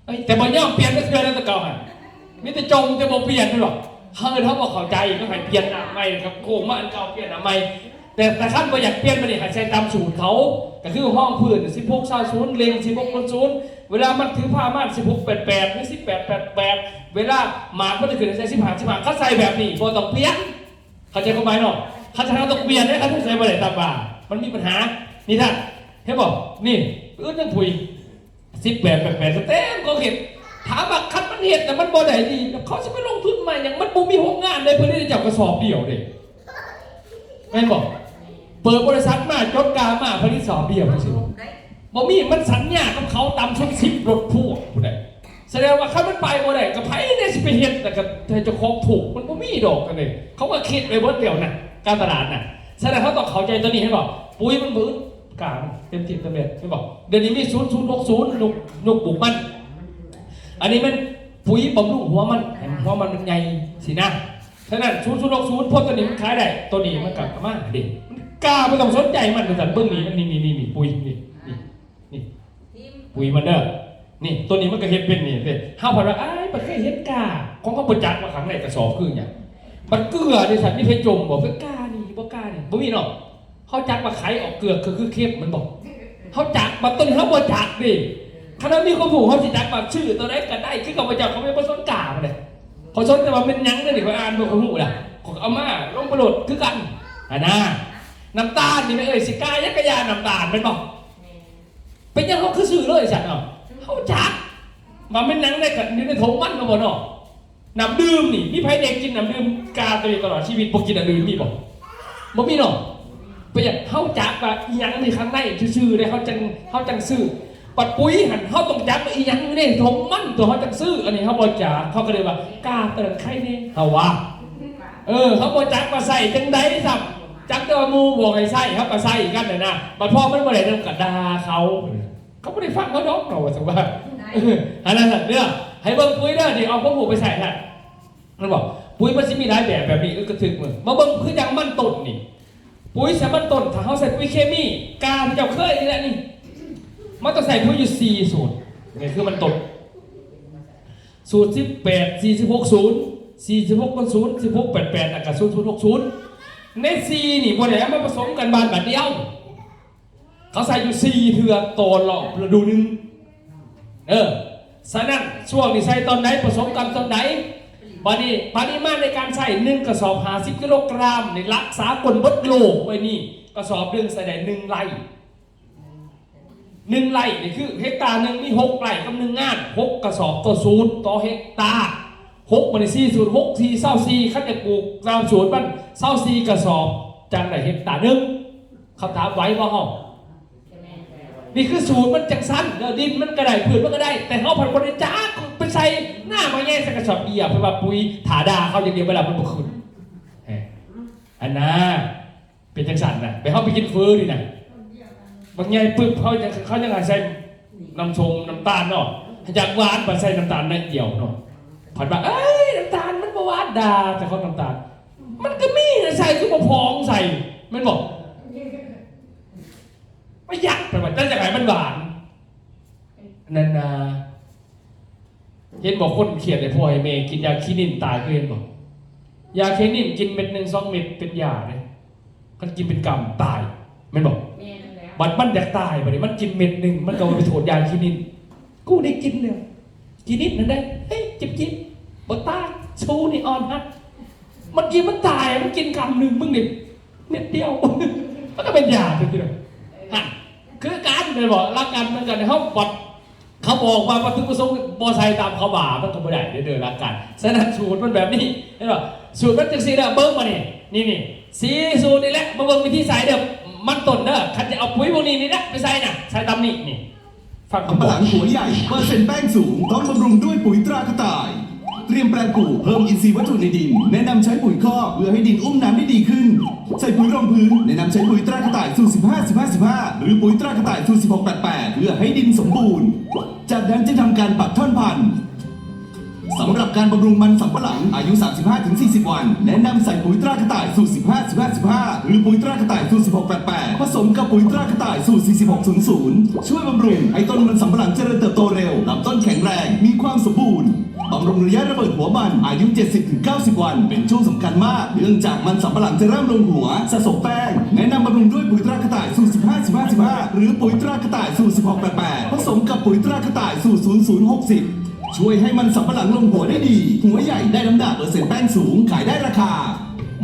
ເອີຍ ແຕ່ບໍ່ຍອມປ່ຽນຈັກເທື່ອນະ ແຕ່ເກົ່າຫັ້ນ ມີແຕ່ຈົມແຕ່ບໍ່ປ່ຽນດອກ. ເຮົາ ເຮົາບໍ່ເຂົ້າໃຈ ກໍໃຫ້ປ່ຽນອັນໃໝ່ ກໍໂກງມາອັນເກົ່າ ປ່ຽນອັນໃໝ່. ແຕ່ ແຕ່ຄັນບໍ່ຢາກປ່ຽນ ບັດນີ້ໃຫ້ໃສ່ຕາມສູດເຂົາ ກໍຄືຮອງພື້ນສິບຫົກຊາວສູນ ເລັງສິບຫົກໂຕນສູນ ເວລາມັນຖືພາມາສິບຫົກແປດແປດ ຫຼືສິບແປດແປດແປດ ເວລາໝາກມັນຈະຂຶ້ນໃສ່ສິບຫ້າ ສິບຫ້າ ຄັນໃສ່ແບບນີ້ບໍ່ຕ້ອງປ່ຽນ. ເຂົ້າໃຈຄວາມໝາຍເນາະ? ຄັນເຮົາຕ້ອງປ່ຽນເດ້ ຄັນໃສ່ບໍ່ໄດ້ຕາມວ່າ ມັນມີບັນຫາ. ນີ້ທ່ານ ເຫັນບໍ່? ນີ້ ອຶດຍັງຜຸຍ ສິບແປດແປດແປດ ສະແຕມກໍເຮັດ. ຖາມວ່າຄັນມັນເຮັດແລ້ວມັນບໍ່ໄດ້ນີ້ ເຂົາຊິໄປລົງທຶນມາຫຍັງ? ມັນບໍ່ມີໂຮງງານເດ້ ເພິ່ນໄດ້ຈັບກະສອບດຽວເດ້ ແມ່ນບໍ່? ເປີດບໍລິສັດມາ ຈົດກາມາ ຜະລິດສອບດຽວ ຈັ່ງຊີ້ບໍ່? ບໍ່ມີ. ມັນສັນຍາກັບເຂົາ ຕ່ຳສຸດສິບລົດພວງພຸ້ນໃດ. ສະແດງວ່າຄັນມັນໄປບໍ່ໄດ້ ກໍໃຜແດ່ຊິໄປເຮັດ ແລ້ວກໍໃຫ້ເຈົ້າຂອງທຸກ? ມັນບໍ່ມີດອກ. ອັນນີ້ເຂົາກໍຄິດໄວ້ເບິດແລ້ວນະ ການຕະຫຼາດນະ. ສະນັ້ນເຮົາຕ້ອງເຂົ້າໃຈຕົວນີ້ ເຫັນບໍ່? ປຸ໋ຍມັນບໍ່ອຶດກາງ ເຕັມທີ່ເຕັມແດດ ເຫັນບໍ່? ດຽວນີ້ມີສູນສູນຫົກສູນ ນົກ ນົກບຸກມັນ. ອັນນີ້ແມ່ນປຸ໋ຍບຳລຸງຫົວມັນ ໃຫ້ຫົວມັນມັນໃຫຍ່ຊີ້ນະ. ສະນັ້ນ ສູນສູນຫົກສູນ ເພາະຕົວນີ້ມັນຂາຍໄດ້ ຕົວນີ້ມັນກໍມາເດ້. ມັນກ້າ ບໍ່ຕ້ອງສົນໃຈມັນ ວ່າຊັ້ນ. ເບິ່ງນີ້ ອັນນີ້ ນີ້ ນີ້ ປຸ໋ຍ ນີ້ ນີ້ ນີ້ ປຸ໋ຍມັນເດີ ນີ້ ຕົວນີ້ມັນກໍເຮັດເປັນນີ້ເດ້. ເຮົາພັດວ່າ ອ້າຍ ບໍ່ເຄີຍເຫັນກ້າ ຂອງເຮົາບໍ່ຈັກວ່າຂ້າງໃນກະສອບຄືຫຍັງ. ບັດເກືອເດຊັ້ນ ມີໃຜຈົ່ມບໍ່? ເພິ່ນກ້ານີ້ ບໍ່ກ້ານີ້ ບໍ່ມີເນາະ. ເຮົາຈັກວ່າໄຂອອກເກືອກກໍຄືເຄັມ ແມ່ນບໍ່? ເຮົາຈັກ ບັດຕົວນີ້ເຮົາບໍ່ຈັກເດ້. ຄັນເຮົາມີຄວາມຮູ້ ເຮົາຊິຈັກວ່າຊື້ຕົວໃດກໍໄດ້ ຄືຂ້າພະເຈົ້າ ຂ້ອຍບໍ່ສົນກ້າປານໃດ. ຂ້ອຍສົນແຕ່ວ່າແມ່ນຫຍັງເດ້ນີ້ ຂ້ອຍອ່ານເບິ່ງ ຂ້ອຍຮູ້ລະ ຂ້ອຍກໍເອົາມາລົງໄປໂລດຄືກັນຫັ້ນນາ. ນ້ຳຕານນີ້ແມ່ເອີຍ ຊິກ້າຫຍັງກະຢ່າ ນ້ຳຕານ ແມ່ນບໍ່? ເປັນຫຍັງເຮົາຄືຊື້ເລີຍຊັ້ນເນາະ? ເຮົາຈັກວ່າແມ່ນຫຍັງໃດ ກໍຢູ່ໃນຖົງມັນ ແມ່ນບໍ່ເນາະ? ນ້ຳດື່ມນີ້ ມີໃຜໄດ້ກິນນ້ຳດື່ມກາໂຕນີ້ຕະຫຼອດຊີວິດ ບໍ່ກິນນ້ຳດື່ມ ມີບໍ່? ບໍ່ມີເນາະ. ເປັນຫຍັງ? ເຮົາຈັກວ່າອີ່ຫຍັງໃນຂ້າງໃນຊື່ໆເດ້ ເຮົາຈັ່ງ ເຮົາຈັ່ງຊື້. ບັດປຸ໋ຍຫັ້ນ ເຮົາຕ້ອງຈັກວ່າອີ່ຫຍັງຢູ່ໃນຖົງມັນ ຕົວເຮົາຈັ່ງຊື້. ອັນນີ້ເຮົາບໍ່ຈັກ ເຮົາກໍເລີຍວ່າ ກາຕົວນັ້ນໄຄແນ່ ເຮົາວ່າ. ເອີ ເຮົາບໍ່ຈັກວ່າໃຊ້ຈັ່ງໃດຊ້ຳ ຈັກແຕ່ວ່າໝູ່ບອກໃຫ້ໃຊ້ ເຮົາກໍໃຊ້ກັນຫັ້ນນະ. ບັດພໍມັນບໍ່ໄດ້ນຳ ກໍດ່າເຂົາ. ເຂົາບໍ່ໄດ້ຟັງເຮົາດອກເນາະ ວ່າຊັ້ນວ່າ. ອັນນັ້ນເດີ ໃຫ້ເບິ່ງປຸ໋ຍເດີ ທີ່ເອົາຄວາມຮູ້ໄປໃຊ້ຫັ້ນ ແມ່ນບໍ່? ປຸ໋ຍມັນຊິມີຫຼາຍແບບ ແບບນີ້ ເອີ ກະຖືກ. ມາເບິ່ງຄືຢ່າງມັນຕົ້ນນີ້ ປຸ໋ຍໃສ່ມັນຕົ້ນ ຖ້າເຮົາໃສ່ປຸ໋ຍເຄມີ ກາທີ່ເຈົ້າເຄີຍນີ້ແຫຼະນີ້ ມັນຕ້ອງໃສ່ປຸ໋ຍຢູ່ສີ່ສູດ. ນີ້ຄືມັນຕົ້ນ ສູດສິບແປດ ສີ່ສິບຫົກສູນ ສີ່ສິບຫົກໂຕນສູນ ສິບຫົກແປດແປດ ແລ້ວກະສູນສູນຫົກສູນ. ໃນສີ່ນີ້ບໍ່ໄດ້ເອົາມາປະສົມກັນບາດ ບາດດຽວ ເຂົາໃສ່ຢູ່ສີ່ເທື່ອຕໍ່ລອບລະດູໜຶ່ງ. ເອີ ສະນັ້ນ ຊ່ວງນີ້ໃສ່ຕອນໃດ ປະສົມກັນຕອນໃດ. ບາດນີ້ປະລິມານໃນການໃຊ້ ໜຶ່ງກະສອບຫ້າສິບກິໂລກຣາມ ນີ້ຫຼັກສາກົນເບິດໂລກໄວ້ນີ້ ກະສອບໜຶ່ງໃສ່ໄດ້ໜຶ່ງໄລ່. ໜຶ່ງໄຮ່ນີ້ຄືເຮັກຕາໜຶ່ງມີຫົກໄຮ່ກັບໜຶ່ງງານ ຫົກກະສອບຕໍ່ສູດຕໍ່ເຮັກຕາ. ຫົກ ບາດນີ້ສີ່ສູດ ຫົກ ສີ່ ຊາວສີ່ ຄັນຈະປູກຕາມສູດມັນ ຊາວສີ່ກະສອບ ຈັ່ງໄດ້ເຮັກຕາໜຶ່ງ. ຄຳຖາມ ໄຫວບໍ່ເຮົາ? ນີ້ຄືສູດມັນຈັ່ງຊັ້ນເດີ ດິນມັນກະໄດ້ ພືດມັນກະໄດ້ ແຕ່ເຮົາພັດບໍ່ໄດ້ຈັກໄປໃສ່ນາ ມາແຍ່ໃສ່ກະສອບເບຍ ເພິ່ນວ່າປຸຍ ຖ້າດ່າເຂົາຢ່າງດຽວ ເວລາມັນບໍ່ຂຶ້ນ ເອີ ອັນນາ ເປັນຈັ່ງຊັ້ນນະ ແບບເຮົາໄປກິນເຝີນີ້ນະ ບັກໃຫຍ່ປຶບ ເຂົາຍັງ ເຂົາຍັງໃຫ້ໃສ່ນ້ຳສົ້ມ ນ້ຳຕານເນາະ ຢາກຫວານ ບັດໃສ່ນ້ຳຕານໜ້ອຍດຽວເນາະ ພັດວ່າ ເອີຍ ນ້ຳຕານມັນບໍ່ຫວານ ດ່າແຕ່ເຂົານ້ຳຕານ ມັນກະມີນະ ໃສ່ຄືບໍ່ພອງໃສ່ ແມ່ນບໍ່? ປະຢັດ ແປວ່າ ແຕ່ຢາກໃຫ້ມັນຫວານ ນັ້ນນາ. ເຫັນບໍ່ ຄົນຄຽດໃຫ້ພໍ່ໃຫ້ແມ່ກິນຢາຄີນິນຕາຍ ເຄີຍເຫັນບໍ່? ຢາຄີນິນກິນເມັດໜຶ່ງສອງເມັດເປັນຢາເດ້ ຄັນກິນເປັນກຳຕາຍ ແມ່ນບໍ່? ແມ່ນແລ້ວ ບັດມັນຢາກຕາຍ ບັດນີ້ມັນກິນເມັດໜຶ່ງ ມັນກະວ່າໄປໂທດຢາຄີນິນ ກູໄດ້ກິນແລ້ວ ຄີນິນນັ້ນໄດ໋ ເຮີ້ຍ ຈິບໆ ບໍ່ຕາຍ ຊູນີ້ອ່ອນຮັດ ມັນກິນ ມັນຕາຍ ມັນກິນກຳໜຶ່ງ ມຶງນີ້ ເມັດດຽວ ມັນກະເປັນຢາ ເປັນຈັ່ງໃດ ຫັ້ນ ຄືກັນ ແມ່ນບໍ່? ຫຼັກການເໝືອນກັນ ເຮົາບັດ ເຂົາບອກວ່າວັດຖຸປະສົງບໍ່ໃສ່ຕາມເຂົາວ່າ ມັນກະບໍ່ໄດ້ເດີ ຫຼັກການ. ສະນັ້ນສູດມັນແບບນີ້ ເຫັນບໍ່? ສູດມັນຈັ່ງຊີ້ເດີ ເບິ່ງບາດນີ້ ນີ້ໆ ສີ່ສູດນີ້ແຫຼະ ມາເບິ່ງວິທີໃສ່ເດີ ມັນຕົ້ນເດີ ຄັນຈະເອົາປຸຍພວກນີ້ນີ້ແຫຼະໄປໃສ່ນະ ໃສ່ຕາມນີ້ ນີ້ ຝັງຄຳບອກ. ສຳປະຫຼັງຫົວໃຫຍ່ ເປີເຊັນແປ້ງສູງ ຕ້ອງບຳລຸງດ້ວຍປຸຍຕຣາກະຕ່າຍ. ເຕรียมแปลงปลูก เพิ่มอินทรีย์วัตถุในดิน แนะนำใช้ปุ๋ยคอก เพื่อให้ดินอุ้มน้ำได้ดีขึ้น ใส่ปุ๋ยรองพื้น แนะนำใช้ปุ๋ยตรากระต่ายสูตร สิบห้า สิบห้า สิบห้า หรือปุ๋ยตรากระต่ายสูตร สิบหก แปด แปด เพื่อให้ดินสมบูรณ์ จากนั้นจึงทำการปักท่อนพันธุ์ สำหรับการบำรุงมันสำปะหลังอายุ สามสิบห้าถึงสี่สิบ วัน แนะนำใส่ปุ๋ยตรากระต่ายสูตร สิบห้า สิบห้า สิบห้า หรือปุ๋ยตรากระต่ายสูตร สิบหก แปด แปด ผสมกับปุ๋ยตรากระต่ายสูตร สี่สิบหก ศูนย์ศูนย์ ช่วยบำรุงให้ต้นมันสำปะหลังเจริญเติบโตเร็ว ลำต้นแข็งแรง มีความสมบูรณ์ บำรุงระยะระเบิดหัวมัน อายุ เจ็ดสิบถึงเก้าสิบ วัน เป็นช่วงสำคัญมาก เนื่องจากมันสำปะหลังจะเริ่มลงหัว สะสมแป้ง แนะนำบำรุงด้วยปุ๋ยตรากระต่ายสูตร สิบห้า สิบห้า สิบห้า หรือปุ๋ยตรากระต่ายสูตร สิบหก แปด แปด ผสมกับปุ๋ยตรากระต่ายสูตร ศูนย์ศูนย์ หกสิบ ช่วยให้มันสำปะหลังลงหัวได้ดี หัวใหญ่ได้น้ำหนัก เปอร์เซ็นต์แป้งสูง ขายได้ราคา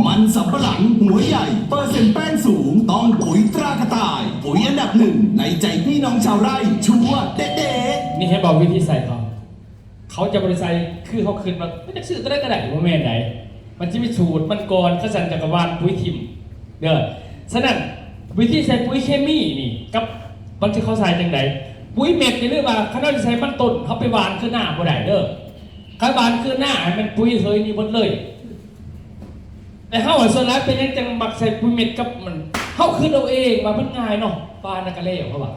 มันสำปะหลังหัวใหญ่ เปอร์เซ็นต์แป้งสูง ต้องปุ๋ยตรากระต่าย ปุ๋ยอันดับหนึ่งในใจพี่น้องชาวไร่ ชัวร์เด๊ะๆ ນີ້ເຫັນບໍ່ ວິທີໃສ່ເຂົາ ເຂົາຈະບໍ່ໄດ້ໃສ່ຄືເຮົາຄິດວ່າ ມັນຈະຊື້ຕົວໃດກະໄດ້ ບໍ່ແມ່ນໃດ໋ ມັນຈະມີສູດມັນກ່ອນ ຄັນຊັ້ນເຈົ້າກະຫວ່ານປຸຍຖິ້ມເດີ. ສະນັ້ນ ວິທີໃສ່ປຸຍເຄມີນີ້ ກັບບາງທີເຂົາໃສ່ຈັ່ງໃດ ປຸຍເມັດນີ້ ຫຼືວ່າຄັນເຮົາຊິໃສ່ມັນຕົ້ນ ເຮົາໄປຫວ່ານຄືນາບໍ່ໄດ້ເດີ ຄັນຫວ່ານຄືນາ ໃຫ້ແມ່ນປຸຍເຮີຍນີ້ໝົດເລີຍ. ແຕ່ເຮົາສ່ວນຫຼາຍເປັນຫຍັງຈັ່ງມັກໃສ່ປຸຍເມັດກັບມັນ ເຮົາຄິດເອົາເອງວ່າມັນງ່າຍເນາະ ປານນັ້ນກະແລ້ວ ເຮົາວ່າ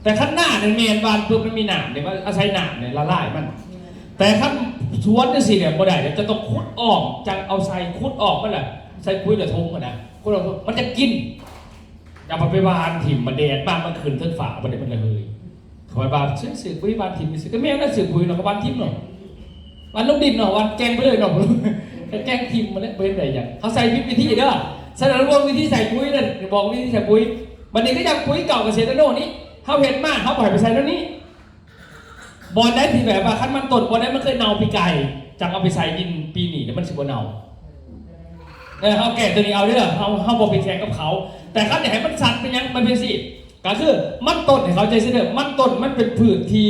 ແຕ່ຄັນນານີ້ແມ່ນຫວ່ານປຶບມັນມີນ້ຳເດ້ ມັນອາໄສນ້ຳນີ້ລະລາຍມັນ ແຕ່ຄັນສວນຈັ່ງຊີ້ແຫຼະບໍ່ໄດ້ ຈະຕ້ອງຂຸດອ້ອມ ຈັ່ງເອົາໃສ່ ຂຸດອອກມັນລະ ໃສ່ປຸຍລະຖົມຫັ້ນນະ ຂຸດອອກມັນຈະກິນ ຢ່າໄປຫວ່ານຖິ້ມ ມັນແດດມາ ມັນຂຶ້ນເທິງຟ້າ ບັດນີ້ມັນລະເຫີຍ. ຂ້ອຍວ່າ ຊື້ ຊື້ປຸຍຫວ່ານຖິ້ມ ຊື້ ກະແມ່ນລະ ຊື້ປຸຍເນາະ ກະຫວ່ານຖິ້ມເນາະ ຫວ່ານລົງດິນເນາະ ຫວ່ານແກ່ງໄປເລີຍເນາະ ກະແກ່ງຖິ້ມ ມັນແຫຼະ ບໍ່ເຮັດໄດ້ຫຍັງ ເຮົາໃສ່ຜິດວິທີເດີ. ສະນັ້ນ ເວົ້າວິທີໃສ່ປຸຍນັ້ນ ບອກວິທີໃສ່ປຸຍ ບັດນີ້ກະຢ່າງປຸຍເກົ່າກະເສດຕະໂນນີ້ ເຮົາເຮັດມາ ເຮົາບໍ່ໃຫ້ໄປໃສ່ແນວນີ້ ບ່ອນໃດທີ່ແບບວ່າ ຄັນມັນຕົ້ນ ບ່ອນໃດມັນເຄີຍເນົ່າປີກາຍ ຈັ່ງເອົາໄປໃສ່ດິນປີນີ້ ແລ້ວມັນຊິບໍ່ເນົ່າ. ເອີ ເຮົາແກ້ຕົວນີ້ເອົາເດີ ເຮົາ ເຮົາບໍ່ໄປແຂ່ງກັບເຂົາ ແຕ່ຄັນຢາກໃຫ້ມັນຊັດເປັນຫຍັງ ມັນເປັນຊີ້ ກະຄືມັນຕົ້ນ ໃຫ້ເຂົ້າໃຈຊື່ເດີ ມັນຕົ້ນມັນເປັນພືດທີ່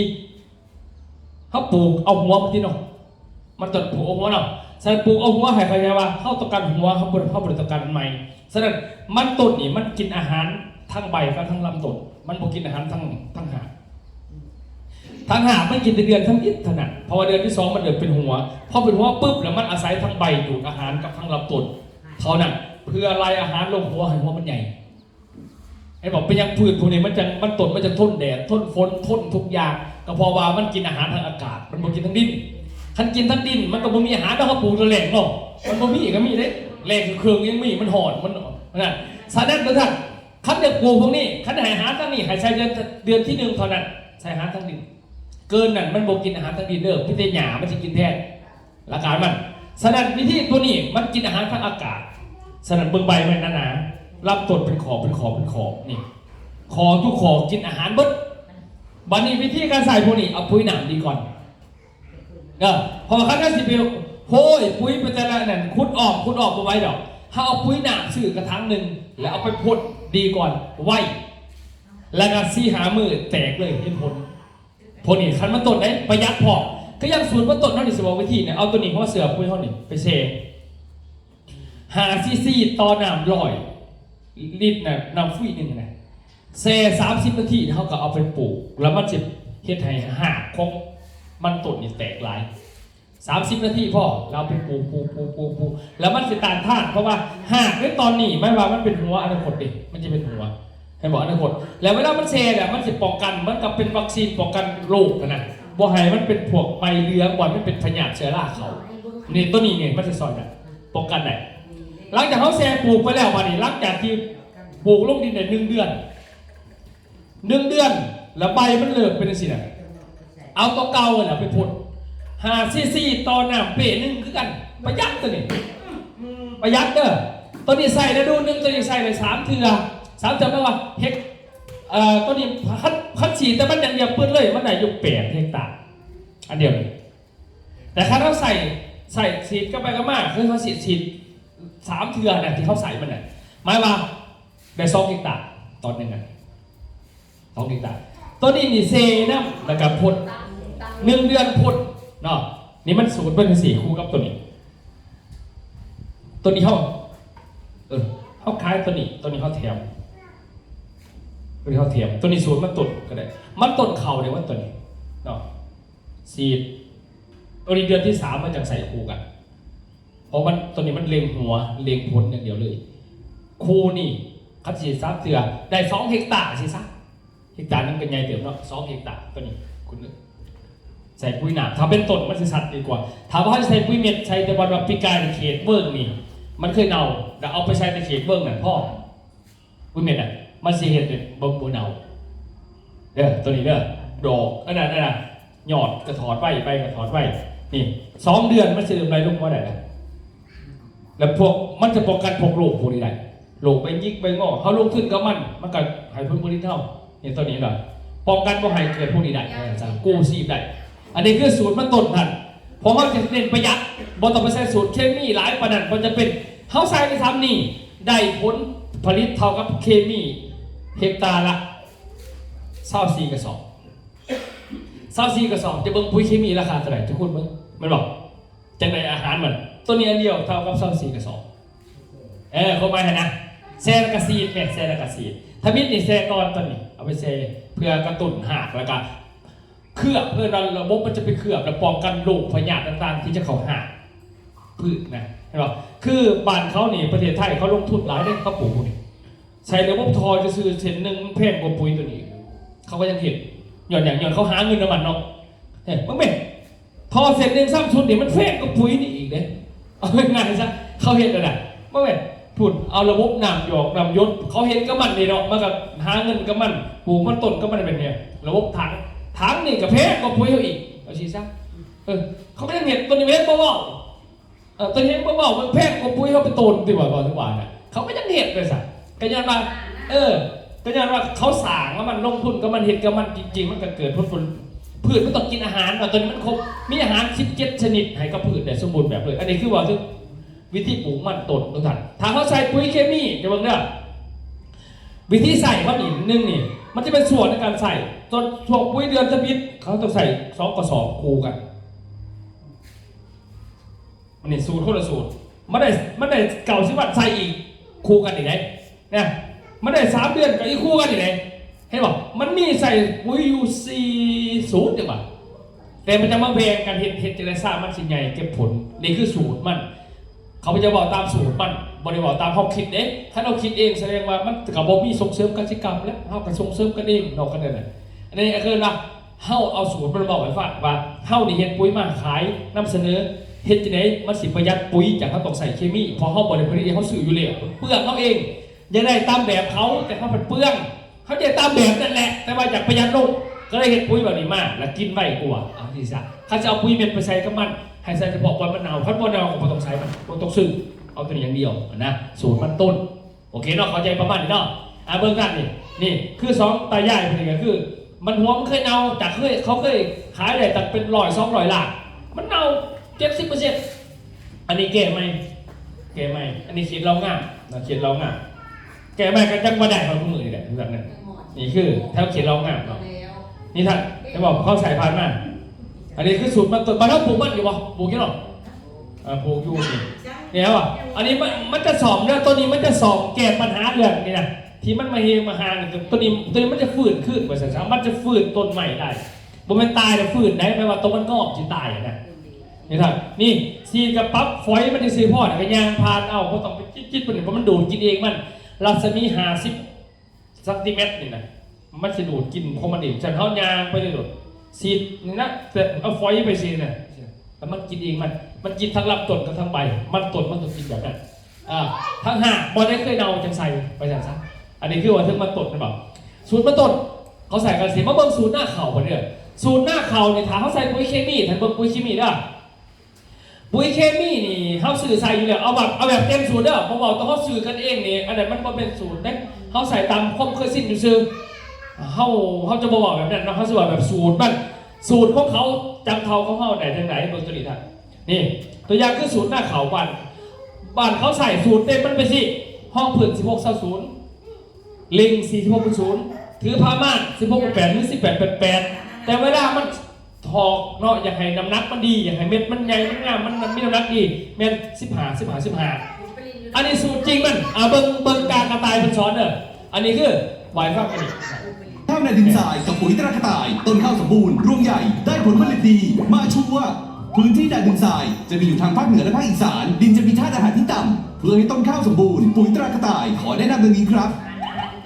ເຮົາປູກເອົາຫົວມັນຕິເນາະ ມັນຕົ້ນປູກເອົາຫົວເນາະ ສະນັ້ນປູກເອົາຫົວ ໃຫ້ເຂົ້າໃຈວ່າເຮົາຕ້ອງການຫົວ ເຮົາບໍ່ ເຮົາບໍ່ໄດ້ຕ້ອງການໃບ. ສະນັ້ນມັນຕົ້ນນີ້ມັນກິນອາຫານທັງໃບກັບທັງລຳຕົ້ນ ມັນບໍ່ກິນອາຫານທັງ ທັງຮາກ ທັງຮາກມັນກິນແຕ່ເດືອນທຳອິດເທົ່ານັ້ນ ເພາະວ່າເດືອນທີສອງມັນເລີ່ມເປັນຫົວ ພໍເປັນຫົວປຶບແລ້ວມັນອາໄສທັງໃບດູດອາຫານກັບທັງລຳຕົ້ນເທົ່ານັ້ນ ເພື່ອໄລ່ອາຫານລົງຫົວໃຫ້ຫົວມັນໃຫຍ່. ເຫັນບໍ່ ເປັນຫຍັງພືດພວກນີ້ມັນຈັ່ງ ມັນຕົ້ນມັນຈະທົນແດດ ທົນຝົນ ທົນທຸກຢ່າງ ກະເພາະວ່າມັນກິນອາຫານທາງອາກາດ ມັນບໍ່ກິນທາງດິນ. ຄັນກິນທາງດິນມັນກະບໍ່ມີອາຫານ ເຮົາປູກແລ້ວແລ້ງເນາະ ມັນບໍ່ມີກະມີເດ້ ແລ້ງເຄິ່ງຍັງມີ ມັນຮ້ອນ ມັນ ນັ້ນ. ສະນັ້ນ ທ່ານ ຄັນຢາກປູກພວກນີ້ ຄັນໃຫ້ອາຫານທາງນີ້ ໃຫ້ໃສ່ເດືອນ ເດືອນທີໜຶ່ງເທົ່ານັ້ນ ໃສ່ອາຫານທາງດິນ ເກີນນັ້ນມັນບໍ່ກິນອາຫານທາງດິນເດີ ມີແຕ່ຫຍ້າມັນຊິກິນແທນ ຫຼັກການມັນ. ສະນັ້ນວິທີຕົວນີ້ມັນກິນອາຫານທາງອາກາດ ສະນັ້ນເບິ່ງໃບມັນໜາໆ ລຳຕົ້ນເປັນຂອບ ເປັນຂອບ ເປັນຂອບ ນີ້ ຂອບທຸກຂອບກິນອາຫານເບິດ. ບາດນີ້ວິທີການໃສ່ພວກນີ້ ເອົາປຸຍນ້ຳດີກ່ອນ ເອີ ເພາະວ່າຄັນເຮົາຊິໄປໂຮຍປຸຍໄປແຕ່ລະນັ້ນ ຂຸດອອກ ຂຸດອອກບໍ່ໄຫວດອກ ເຮົາເອົາປຸຍນ້ຳຊື້ກະຖັງໜຶ່ງ ແລ້ວເອົາໄປພົ່ນດີກ່ອນ ໄວ ແລ້ວກໍສີ່ຫ້າມື້ແຕກເລີຍ ເຫັນຜົນ. ພວກນີ້ຄັນມັນຕົ້ນໄດ້ປະຢັດພ້ອມ ຄືຢ່າງສູດມັນຕົ້ນເຮົານີ້ ຊິບອກວິທີນີ້ ເອົາໂຕນີ້ຫົວເຊື້ອປຸ໋ຍເຮົານີ້ໄປແຊ່ ຫ້າຊີຊີຕໍ່ນ້ຳຮ້ອຍລິດນະ ນ້ຳຟຸ້ຍໜຶ່ງນະ ແຊ່ສາມສິບນາທີ ເຮົາກໍເອົາໄປປູກ ແລ້ວມັນຊິເຮັດໃຫ້ຮາກຂອງມັນຕົ້ນນີ້ແຕກຫຼາຍ. ສາມສິບນາທີພໍ ແລ້ວເອົາໄປປູກ ປູກ ປູກ ປູກ ປູກ ແລ້ວມັນຊິຕ້ານທານ ເພາະວ່າຮາກໃນຕອນນີ້ ໝາຍວ່າມັນເປັນຫົວອະນາຄົດເດ້ ມັນຈະເປັນຫົວ ເຫັນບໍ່ ອະນາຄົດ. ແລ້ວເວລາມັນແຊ່ແລ້ວ ມັນຊິປ້ອງກັນ ມັນກໍເປັນວັກຊີນປ້ອງກັນໂລກຫັ້ນນະ ບໍ່ໃຫ້ມັນເປັນພວກໃບເຫຼືອງ ບໍ່ໃຫ້ມັນເປັນພະຍາດເຊື້ອລາເຂົ້າ. ນີ້ ໂຕນີ້ນີ້ ມັນຊິຊ່ອຍກັນ ປ້ອງກັນໄດ້. ຫຼັງຈາກເຮົາແຊ່ປູກໄປແລ້ວ ບາດນີ້ ຫຼັງຈາກທີ່ປູກລົງດິນໄດ້ໜຶ່ງເດືອນ ໜຶ່ງເດືອນ ແລ້ວໃບມັນເລີກເປັນຈັ່ງຊີ້ນະ ເອົາຕົວເກົ່າຫັ້ນແຫຼະໄປພົ່ນ ຫ້າຊີຊີຕໍ່ນ້ຳເປ້ໜຶ່ງຄືກັນ ປະຢັດໂຕນີ້ ປະຢັດເດີ. ໂຕນີ້ໃສ່ລະດູໜຶ່ງ ໂຕນີ້ໃສ່ໄດ້ສາມເທື່ອ ສາມເທື່ອ ແປວ່າເຮັດ ເອີ ໂຕນີ້ຄັນ ຄັນສີດແຕ່ມັນຢ່າງດຽວປຶດເລີຍ ມັນໄດ້ຢູ່ແປດເຮັກຕາ ອັນດຽວນີ້. ແຕ່ຄັນເຮົາໃສ່ ໃສ່ສີດກັບໄປກັບມາ ຄືເຮົາສີດ ສີດສາມເທື່ອນະ ທີ່ເຮົາໃສ່ມັນນະ ໝາຍວ່າໄດ້ສອງເຮັກຕາຕອນໜຶ່ງນະ ສອງເຮັກຕາ. ໂຕນີ້ນີ້ແຊ່ນຳ ແລ້ວກໍພົ່ນ ໜຶ່ງເດືອນພົ່ນເນາະ. ນີ້ມັນສູດເບິ່ງຈັ່ງຊີ້ ຄູ່ກັບໂຕນີ້ ໂຕນີ້ເຮົາ ເອີ ເຮົາຂາຍໂຕນີ້ ໂຕນີ້ເຮົາແຖມ ໂຕນີ້ເຮົາແຖມ ໂຕນີ້ສູດມັນຕົ້ນກໍໄດ້ ມັນຕົ້ນເຂົ້າເດ້ ມັນໂຕນີ້ເນາະ. ສີດ ໂຕນີ້ເດືອນທີສາມ ມັນຈັ່ງໃສ່ຄູ່ກັນ ເພາະມັນ ໂຕນີ້ມັນເລັ່ງຫົວ ເລັ່ງຜົນຢ່າງດຽວເລີຍ. ຄູ່ນີ້ຄັນສີດສາມເທື່ອ ໄດ້ສອງເຮັກຕາຊິຊະ ເຮັກຕາໜຶ່ງກໍໃຫຍ່ເຕີບເນາະ ສອງເຮັກຕາ. ໂຕນີ້ຄຸນໃສ່ປຸ໋ຍນ້ຳ ຖ້າເປັນຕົ້ນມັນຊິຊັດດີກວ່າ. ຖ້າວ່າເຮົາໃສ່ປຸ໋ຍເມັດ ໃສ່ແຕ່ບ່ອນວ່າປີກາຍເຂດເວີ້ງນີ້ ມັນເຄີຍເນົ່າ ແລ້ວເອົາໄປໃສ່ແຕ່ເຂດເວີ້ງນັ້ນພໍ ປຸ໋ຍເມັດນະ ມັນຊິເຮັດໃຫ້ບໍ່ ບໍ່ເນົ່າເດີ ໂຕນີ້ເດີ. ດອກ ອັນນັ້ນ ອັນນັ້ນ ຍອດກໍຖອດໄວ້ ໃບກໍຖອດໄວ້ ນີ້ ສອງເດືອນມັນຊິເລີ່ມໄລ່ລົງມາໄດ້ແລ້ວ. ແລ້ວພວກ ມັນຈະປ້ອງກັນພວກໂລກພວກນີ້ໄດ້ ໂລກໃບຫຍິກໃບງໍ ເຮົາລົງທຶນກັບມັນ ມັນກໍໃຫ້ຜົນຜະລິດເຮົາ. ນີ້ ໂຕນີ້ເນາະ ປ້ອງກັນບໍ່ໃຫ້ເກີດພວກນີ້ໄດ້ ເອີ ສາມາດກູ້ຊີບໄດ້. ອັນນີ້ຄືສູດມັນຕົ້ນທ່ານ ເພາະເຮົາຈະເນັ້ນປະຢັດ ບໍ່ຕ້ອງໄປໃສ່ສູດເຄມີຫຼາຍປານນັ້ນ ບໍ່ຈຳເປັນ. ເຮົາໃສ່ໄດ້ສ່ຳນີ້ ໄດ້ຜົນຜະລິດເທົ່າກັບເຄມີເຮັກຕາລະຊາວສີ່ກະສອບ ຊາວສີ່ກະສອບ. ຈະເບິ່ງປຸ໋ຍເຄມີລາຄາເທົ່າໃດ ທຸກຄົນເບິ່ງ ແມ່ນບໍ່? ຈັ່ງໃດອາຫານມັນ ໂຕນີ້ອັນດຽວເທົ່າກັບຊາວສີ່ກະສອບ. ເອີ ຄວາມໝາຍຫັ້ນນະ ແຊ່ແລ້ວກະສີດແມ່ນ ແຊ່ແລ້ວກະສີດ. ທຳອິດນີ້ແຊ່ກ່ອນ ຕອນນີ້ເອົາໄປແຊ່ເພື່ອກະຕຸ້ນຮາກ ແລ້ວກະເຄືອບ ເພື່ອວ່າລະບົບມັນຈະໄປເຄືອບ ແລະ ປ້ອງກັນໂລກພະຍາດຕ່າງໆ ທີ່ຈະເຂົ້າຫາພືດນະ ເຫັນບໍ່? ຄືບ້ານເຂົານີ້ ປະເທດໄທເຂົາລົງທຶນຫຼາຍເດ້ ເຂົາປູກນີ້ ໃສ່ລະບົບທໍ່ຊື່ໆ ເສັ້ນໜຶ່ງແພງກວ່າປຸ໋ຍໂຕນີ້ ເຂົາກໍຍັງເຮັດ. ຍ້ອນຫຍັງ? ຍ້ອນເຂົາຫາເງິນນຳມັນເນາະ. ເອີ ເບິ່ງແມ່ ທໍ່ເສັ້ນໜຶ່ງຊ້ຳສຸດນີ້ ມັນແພງກວ່າປຸ໋ຍນີ້ອີກເດ້. ເອົາງ່າຍໆຊະ ເຂົາເຮັດຫັ້ນນະ ບໍ່ແມ່ນ ພຸ້ນ ເອົາລະບົບນ້ຳຫຍອກນ້ຳຢົດ ເຂົາເຮັດກັບມັນນີ້ເນາະ ມັນກໍຫາເງິນກັບມັນ ປູກມັນຕົ້ນກັບມັນ ແບບນີ້. ລະບົບຖັງ ຖັງນີ້ກໍແພງກວ່າປຸ໋ຍເຮົາອີກ ເອົາຊີ້ຊະ. ເອີ ເຂົາກໍຍັງເຮັດ ໂຕນີ້ເຫັນບໍ່ເວົ້າ ເອີ ໂຕນີ້ເຫັນບໍ່ເວົ້າ ມັນແພງກວ່າປຸ໋ຍເຮົາໄປໂຕນຕິ ວ່າ ວ່າ ວ່ານະ ເຂົາກໍຍັງເຮັດໄປຊະ. ກໍຍ້ອນວ່າ ເອີ ກໍຍ້ອນວ່າເຂົາສ້າງກັບມັນ ລົງທຶນກັບມັນ ເຮັດກັບມັນ ຈິງໆ ມັນກໍເກີດຜົນ ຜົນ ພືດມັນຕ້ອງກິນອາຫານເນາະ. ໂຕນີ້ມັນຄົບ ມີອາຫານສິບເຈັດຊະນິດໃຫ້ກັບພືດໄດ້ສົມບູນແບບເລີຍ. ອັນນີ້ຄືເວົ້າເຖິງວິທີປູກມັນຕົ້ນ ທຸກທ່ານ. ຖ້າເຮົາໃສ່ປຸ໋ຍເຄມີ ຈະເບິ່ງເດີ ວິທີໃຊ້ມັນນີ້ ໜຶ່ງນີ້ ມັນຈະເປັນຊ່ວງໃນການໃຊ້ ຊ່ວງ ຊ່ວງປຸ໋ຍເດືອນທຳອິດ ເຂົາຕ້ອງໃຊ້ສອງກະສອບຄູ່ກັນ. ອັນນີ້ສູດຄົນລະສູດ ມັນໄດ້ ມັນໄດ້ເກົ້າສິບວັນໃສ່ອີກຄູ່ກັນອີກເດ້ ນະ ມັນໄດ້ສາມເດືອນກໍອີກຄູ່ກັນອີກເດ້. ເຫັນບໍ່? ມັນມີໃສ່ປຸ໋ຍຢູ່ສີ່ສູດຈັ່ງວ່າ ແຕ່ມັນຈະມາແບ່ງກັນເຮັດ ເຮັດຈັ່ງໃດຊະມັນຊິໃຫຍ່ເກັບຜົນ. ນີ້ຄືສູດມັນ ເຂົາເຈົ້າເວົ້າຕາມສູດມັນ ບໍ່ໄດ້ເວົ້າຕາມເຮົາຄິດເດ້. ຄັນເຮົາຄິດເອງ ສະແດງວ່າມັນກໍບໍ່ມີສົ່ງເສີມກະສິກຳແລ້ວ ເຮົາກໍສົ່ງເສີມກັນເອງເນາະ ກັນນັ້ນນະ. ອັນນີ້ກໍຄືວ່າ ເຮົາເອົາສູດມັນເວົ້າໃຫ້ຟັງວ່າ ເຮົານີ້ເຮັດປຸ໋ຍມາຂາຍ ນຳສະເໜີ ເຮັດຈັ່ງໃດມັນຊິປະຢັດປຸ໋ຍ ຈາກເຮົາຕ້ອງໃຊ້ເຄມີ ເພາະເຮົາບໍ່ໄດ້ຜະລິດເອງ ເຮົາຊື້ຢູ່ແລ້ວ ເປືອງເຮົາເອງ. ຢາກໄດ້ຕາມແບບເຂົາ ແຕ່ເຮົາພັດເປືອງ ເຮົາຢາກໄດ້ຕາມແບບນັ້ນແຫຼະ ແຕ່ວ່າຢາກປະຢັດລົງ ກໍເລີຍເຮັດປຸ໋ຍແບບນີ້ມາ ແລ້ວກິນໄວກວ່າ. ເອົາຈັ່ງຊີ້ຊະ ຄັນຈະເອົາປຸ໋ຍເມັດໄປໃສ່ກັບມັນ ໃຫ້ໃສ່ສະເພາະບ່ອນມັນເນົ່າ ຄັນບໍ່ເນົ່າກໍບໍ່ຕ້ອງໃສ່ມັນ ບໍ່ຕ້ອງຊື້ ເອົາໂຕນີ້ຢ່າງດຽວນະ ສູດມັນຕົ້ນ. ໂອເຄເນາະ ເຂົ້າໃຈປະມານນີ້ເນາະ. ອ່າ ເບິ່ງກັນນີ້ ນີ້ຄືສອງຕາຍາຍຜູ້ນີ້ກໍຄື ມັນຫົວມັນເຄີຍເນົ່າ ຈາກເຄີຍ ເຂົາເຄີຍຂາຍໄດ້ຕັ້ງເປັນຮ້ອຍສອງຮ້ອຍລ້ານ ມັນເນົ່າເຈັດສິບເປີເຊັນ. ອັນນີ້ແກ້ໃໝ່ ແກ້ໃໝ່ ອັນນີ້ເຂດເລົາງາມເນາະ ເຂດເລົາງາມ ແກ້ໃໝ່ກໍຈັ່ງບໍ່ໄດ້ເທົ່າມື້ນີ້ແຫຼະ ແບບນັ້ນ. ນີ້ຄືແຖວເຂດລາວງາມເນາະ. ນີ້ທ່ານ ເຫັນບໍ່ ເຂົາໃສ່ຜ່ານມາ. ອັນນີ້ຄືສູດມັນຕົ້ນ. ບ້ານເຮົາປູກມັນຢູ່ບໍ່? ປູກຢູ່ເນາະ. ອ່າ ປູກຢູ່ນີ້. ນີ້ເຫັນບໍ່? ອັນນີ້ມັນ ມັນຈະສ້ອມເດີ ຕົວນີ້ມັນຈະສ້ອມແກ້ບັນຫາເລື່ອງນີ້ນະ ທີ່ມັນມາເຮມາຮາງ. ຕົວນີ້ ຕົວນີ້ມັນຈະຟື້ນຄືນວ່າຊັ້ນຊະ ມັນຈະຟື້ນຕົ້ນໄມ້ໄດ້. ບໍ່ແມ່ນຕາຍແລ້ວຟື້ນໄດ້ ແປວ່າຕົວມັນງອກຊິຕາຍນະ. ນີ້ທ່ານ ນີ້ ສີດກະປັບຝອຍມັນຊື່ໆ ພໍ ແລ້ວກະຍ່າງຜ່ານເອົາ ບໍ່ຕ້ອງໄປຈິກໆ ມັນ ເພາະມັນດູດກິນເອງມັນ. ລັດສະໝີຫ້າສິບຊັງຕີແມັດນີ້ນະ ມັນຊິດູດກິນຂອງມັນເອງ. ຊັ້ນເຮົາຍ່າງໄປເລີຍໂລດ ສີດນີ້ນະ ແຕ່ເອົາຝອຍໄປຊີ້ນະ ແລ້ວມັນກິນເອງມັນ. ມັນກິນທັງລຳຕົ້ນກັບທັງໃບ. ມັນຕົ້ນມັນຕ້ອງກິນແບບນັ້ນ. ອ່າ ທັງຮາກ ບ່ອນໃດເຄີຍເນົ່າຈັ່ງໃສ່ໄປຊັ້ນຊະ. ອັນນີ້ຄືວ່າເຖິງມັນຕົ້ນແມ່ນບໍ່? ສູດມັນຕົ້ນ ເຂົາໃສ່ກັນຊິ. ມາເບິ່ງສູດນາເຂົ້າບັດນີ້ເດີ. ສູດນາເຂົ້ານີ້ ຖ້າເຮົາໃສ່ປຸ໋ຍເຄມີ ທ່ານເບິ່ງປຸ໋ຍເຄມີເດີ. ປຸ໋ຍເຄມີນີ້ເຮົາຊື້ໃສ່ຢູ່ແລ້ວ ເອົາແບບ ເອົາແບບເຕັມສູດເດີ. ບໍ່ເວົ້າແຕ່ເຮົາຊື້ກັນເອງນີ້ ອັນນັ້ນມັນບໍ່ແມ່ນສູດເດ້ ເຮົາໃສ່ຕາມຄວາມເຄີຍຊິນຊື່ໆ. ເຮົາ ເຮົາຈະບໍ່ເວົ້າແບບນັ້ນເນາະ ເຮົາຊິເວົ້າແບບສູດມັນ ສູດຂອງເຂົາ ຈຳເຖົ້າຂອງເຮົາໄດ້ຈັ່ງໃດ. ເບິ່ງຕົວນີ້ທ່ານ ນີ້ ຕົວຢ່າງຄືສູດນາເຂົ້າ ບ້ານ ບ້ານເຂົາໃຊ້ສູດເຕັມມັນເປັນຊີ້ ຮອງພື້ນສິບຫົກຊາວສູນ ເລັງສີ່ສິບຫົກເປັນສູນ ຖືພາມານສິບຫົກເປັນແປດ ຫຼືສິບແປດເປັນແປດ. ແຕ່ເວລາມັນຖອກເນາະ ຢາກໃຫ້ນ້ຳໜັກມັນດີ ຢາກໃຫ້ເມັດມັນໃຫຍ່ ມັນງາມ ມັນ ມັນມີນ້ຳໜັກດີ ແມ່ນສິບຫ້າ ສິບຫ້າ ສິບຫ້າ. ອັນນີ້ສູດຈິງມັນ ອ່າ ເບິ່ງ ເບິ່ງກາກະຕ່າຍເພິ່ນສອນເດີ. ອັນນີ້ຄື ໄຫວ້ຟັງອັນນີ້. ข้าวนาดินทรายกับปุ๋ยตรากระต่าย ต้นข้าวสมบูรณ์ รวงใหญ่ ได้ผลผลิตดี มาชัวร์ พื้นที่นาดินทรายจะมีอยู่ทางภาคเหนือและภาคอีสาน ดินจะมีธาตุอาหารที่ต่ำ เพื่อให้ต้นข้าวสมบูรณ์ ปุ๋ยตรากระต่าย ขอแนะนำดังนี้ครับ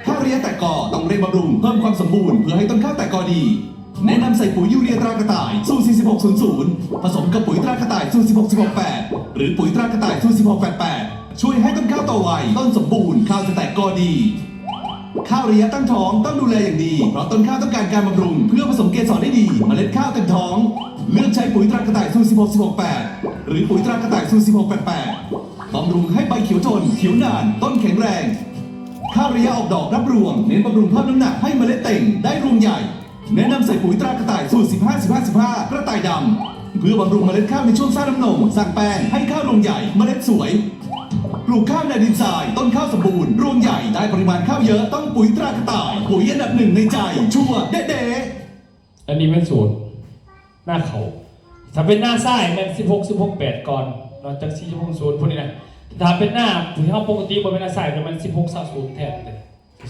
ถ้าระยะแตกกอต้องเร่งบำรุง เพิ่มความสมบูรณ์ เพื่อให้ต้นข้าวแตกกอดี แนะนำใส่ปุ๋ยยูเรียตรากระต่าย สูตร สี่สิบหก ศูนย์ ศูนย์ ผสมกับปุ๋ยตรากระต่าย สูตร สิบหก สิบหก แปด หรือปุ๋ยตรากระต่าย สูตร สิบหก แปด แปด ช่วยให้ต้นข้าวโตไว ต้นสมบูรณ์ ข้าวจะแตกกอดี ข้าวระยะตั้งท้องต้องดูแลอย่างดี เพราะต้นข้าวต้องการการบำรุง เพื่อผสมเกสรได้ดี เมล็ดข้าวเต็มท้อง เลือกใช้ปุ๋ยตรากระต่าย สูตร สิบหก สิบหก แปด หรือปุ๋ยตรากระต่าย สูตร สิบหก แปด แปด บำรุงให้ใบเขียวทน เขียวนาน ต้นแข็งแรง ข้าวระยะออกดอกรับรวง เน้นบำรุงเพิ่มน้ำหนักให้เมล็ดเต่ง ได้รวงใหญ่ แนะนำใส่ปุ๋ยตรากระต่าย สูตร สิบห้า สิบห้า สิบห้า กระต่ายดำ เพื่อบำรุงเมล็ดข้าวในช่วງสร้างน้ำนม สร้างแป้ง ให้ข้าวรวงใหญ่ เมล็ดสวย ปลูกข้าวในดินทราย ต้นข้าวสมบูรณ์ รวงใหญ่ ได้ปริมาณข้าวเยอะ ต้องปุ๋ยตรากระต่าย ปุ๋ยอันดับหนึ่งในใจ ชัวร์เด๊ะๆ ອັນນີ້ແມ່ນສູດນາເຂົ້າ. ຖ້າເປັນນາຊາຍແມ່ນສິບຫົກ ສິບຫົກ ແປດ ກ່ອນເນາະ ຈັກສີ່ສິບຫົກ ສູນ ພວກນີ້ນະ. ຖ້າເປັນນາທີ່ເຮົາປົກກະຕິ ບໍ່ແມ່ນນາຊາຍ ກໍແມ່ນສິບຫົກ ຊາວ ສູນ ແທນເດ້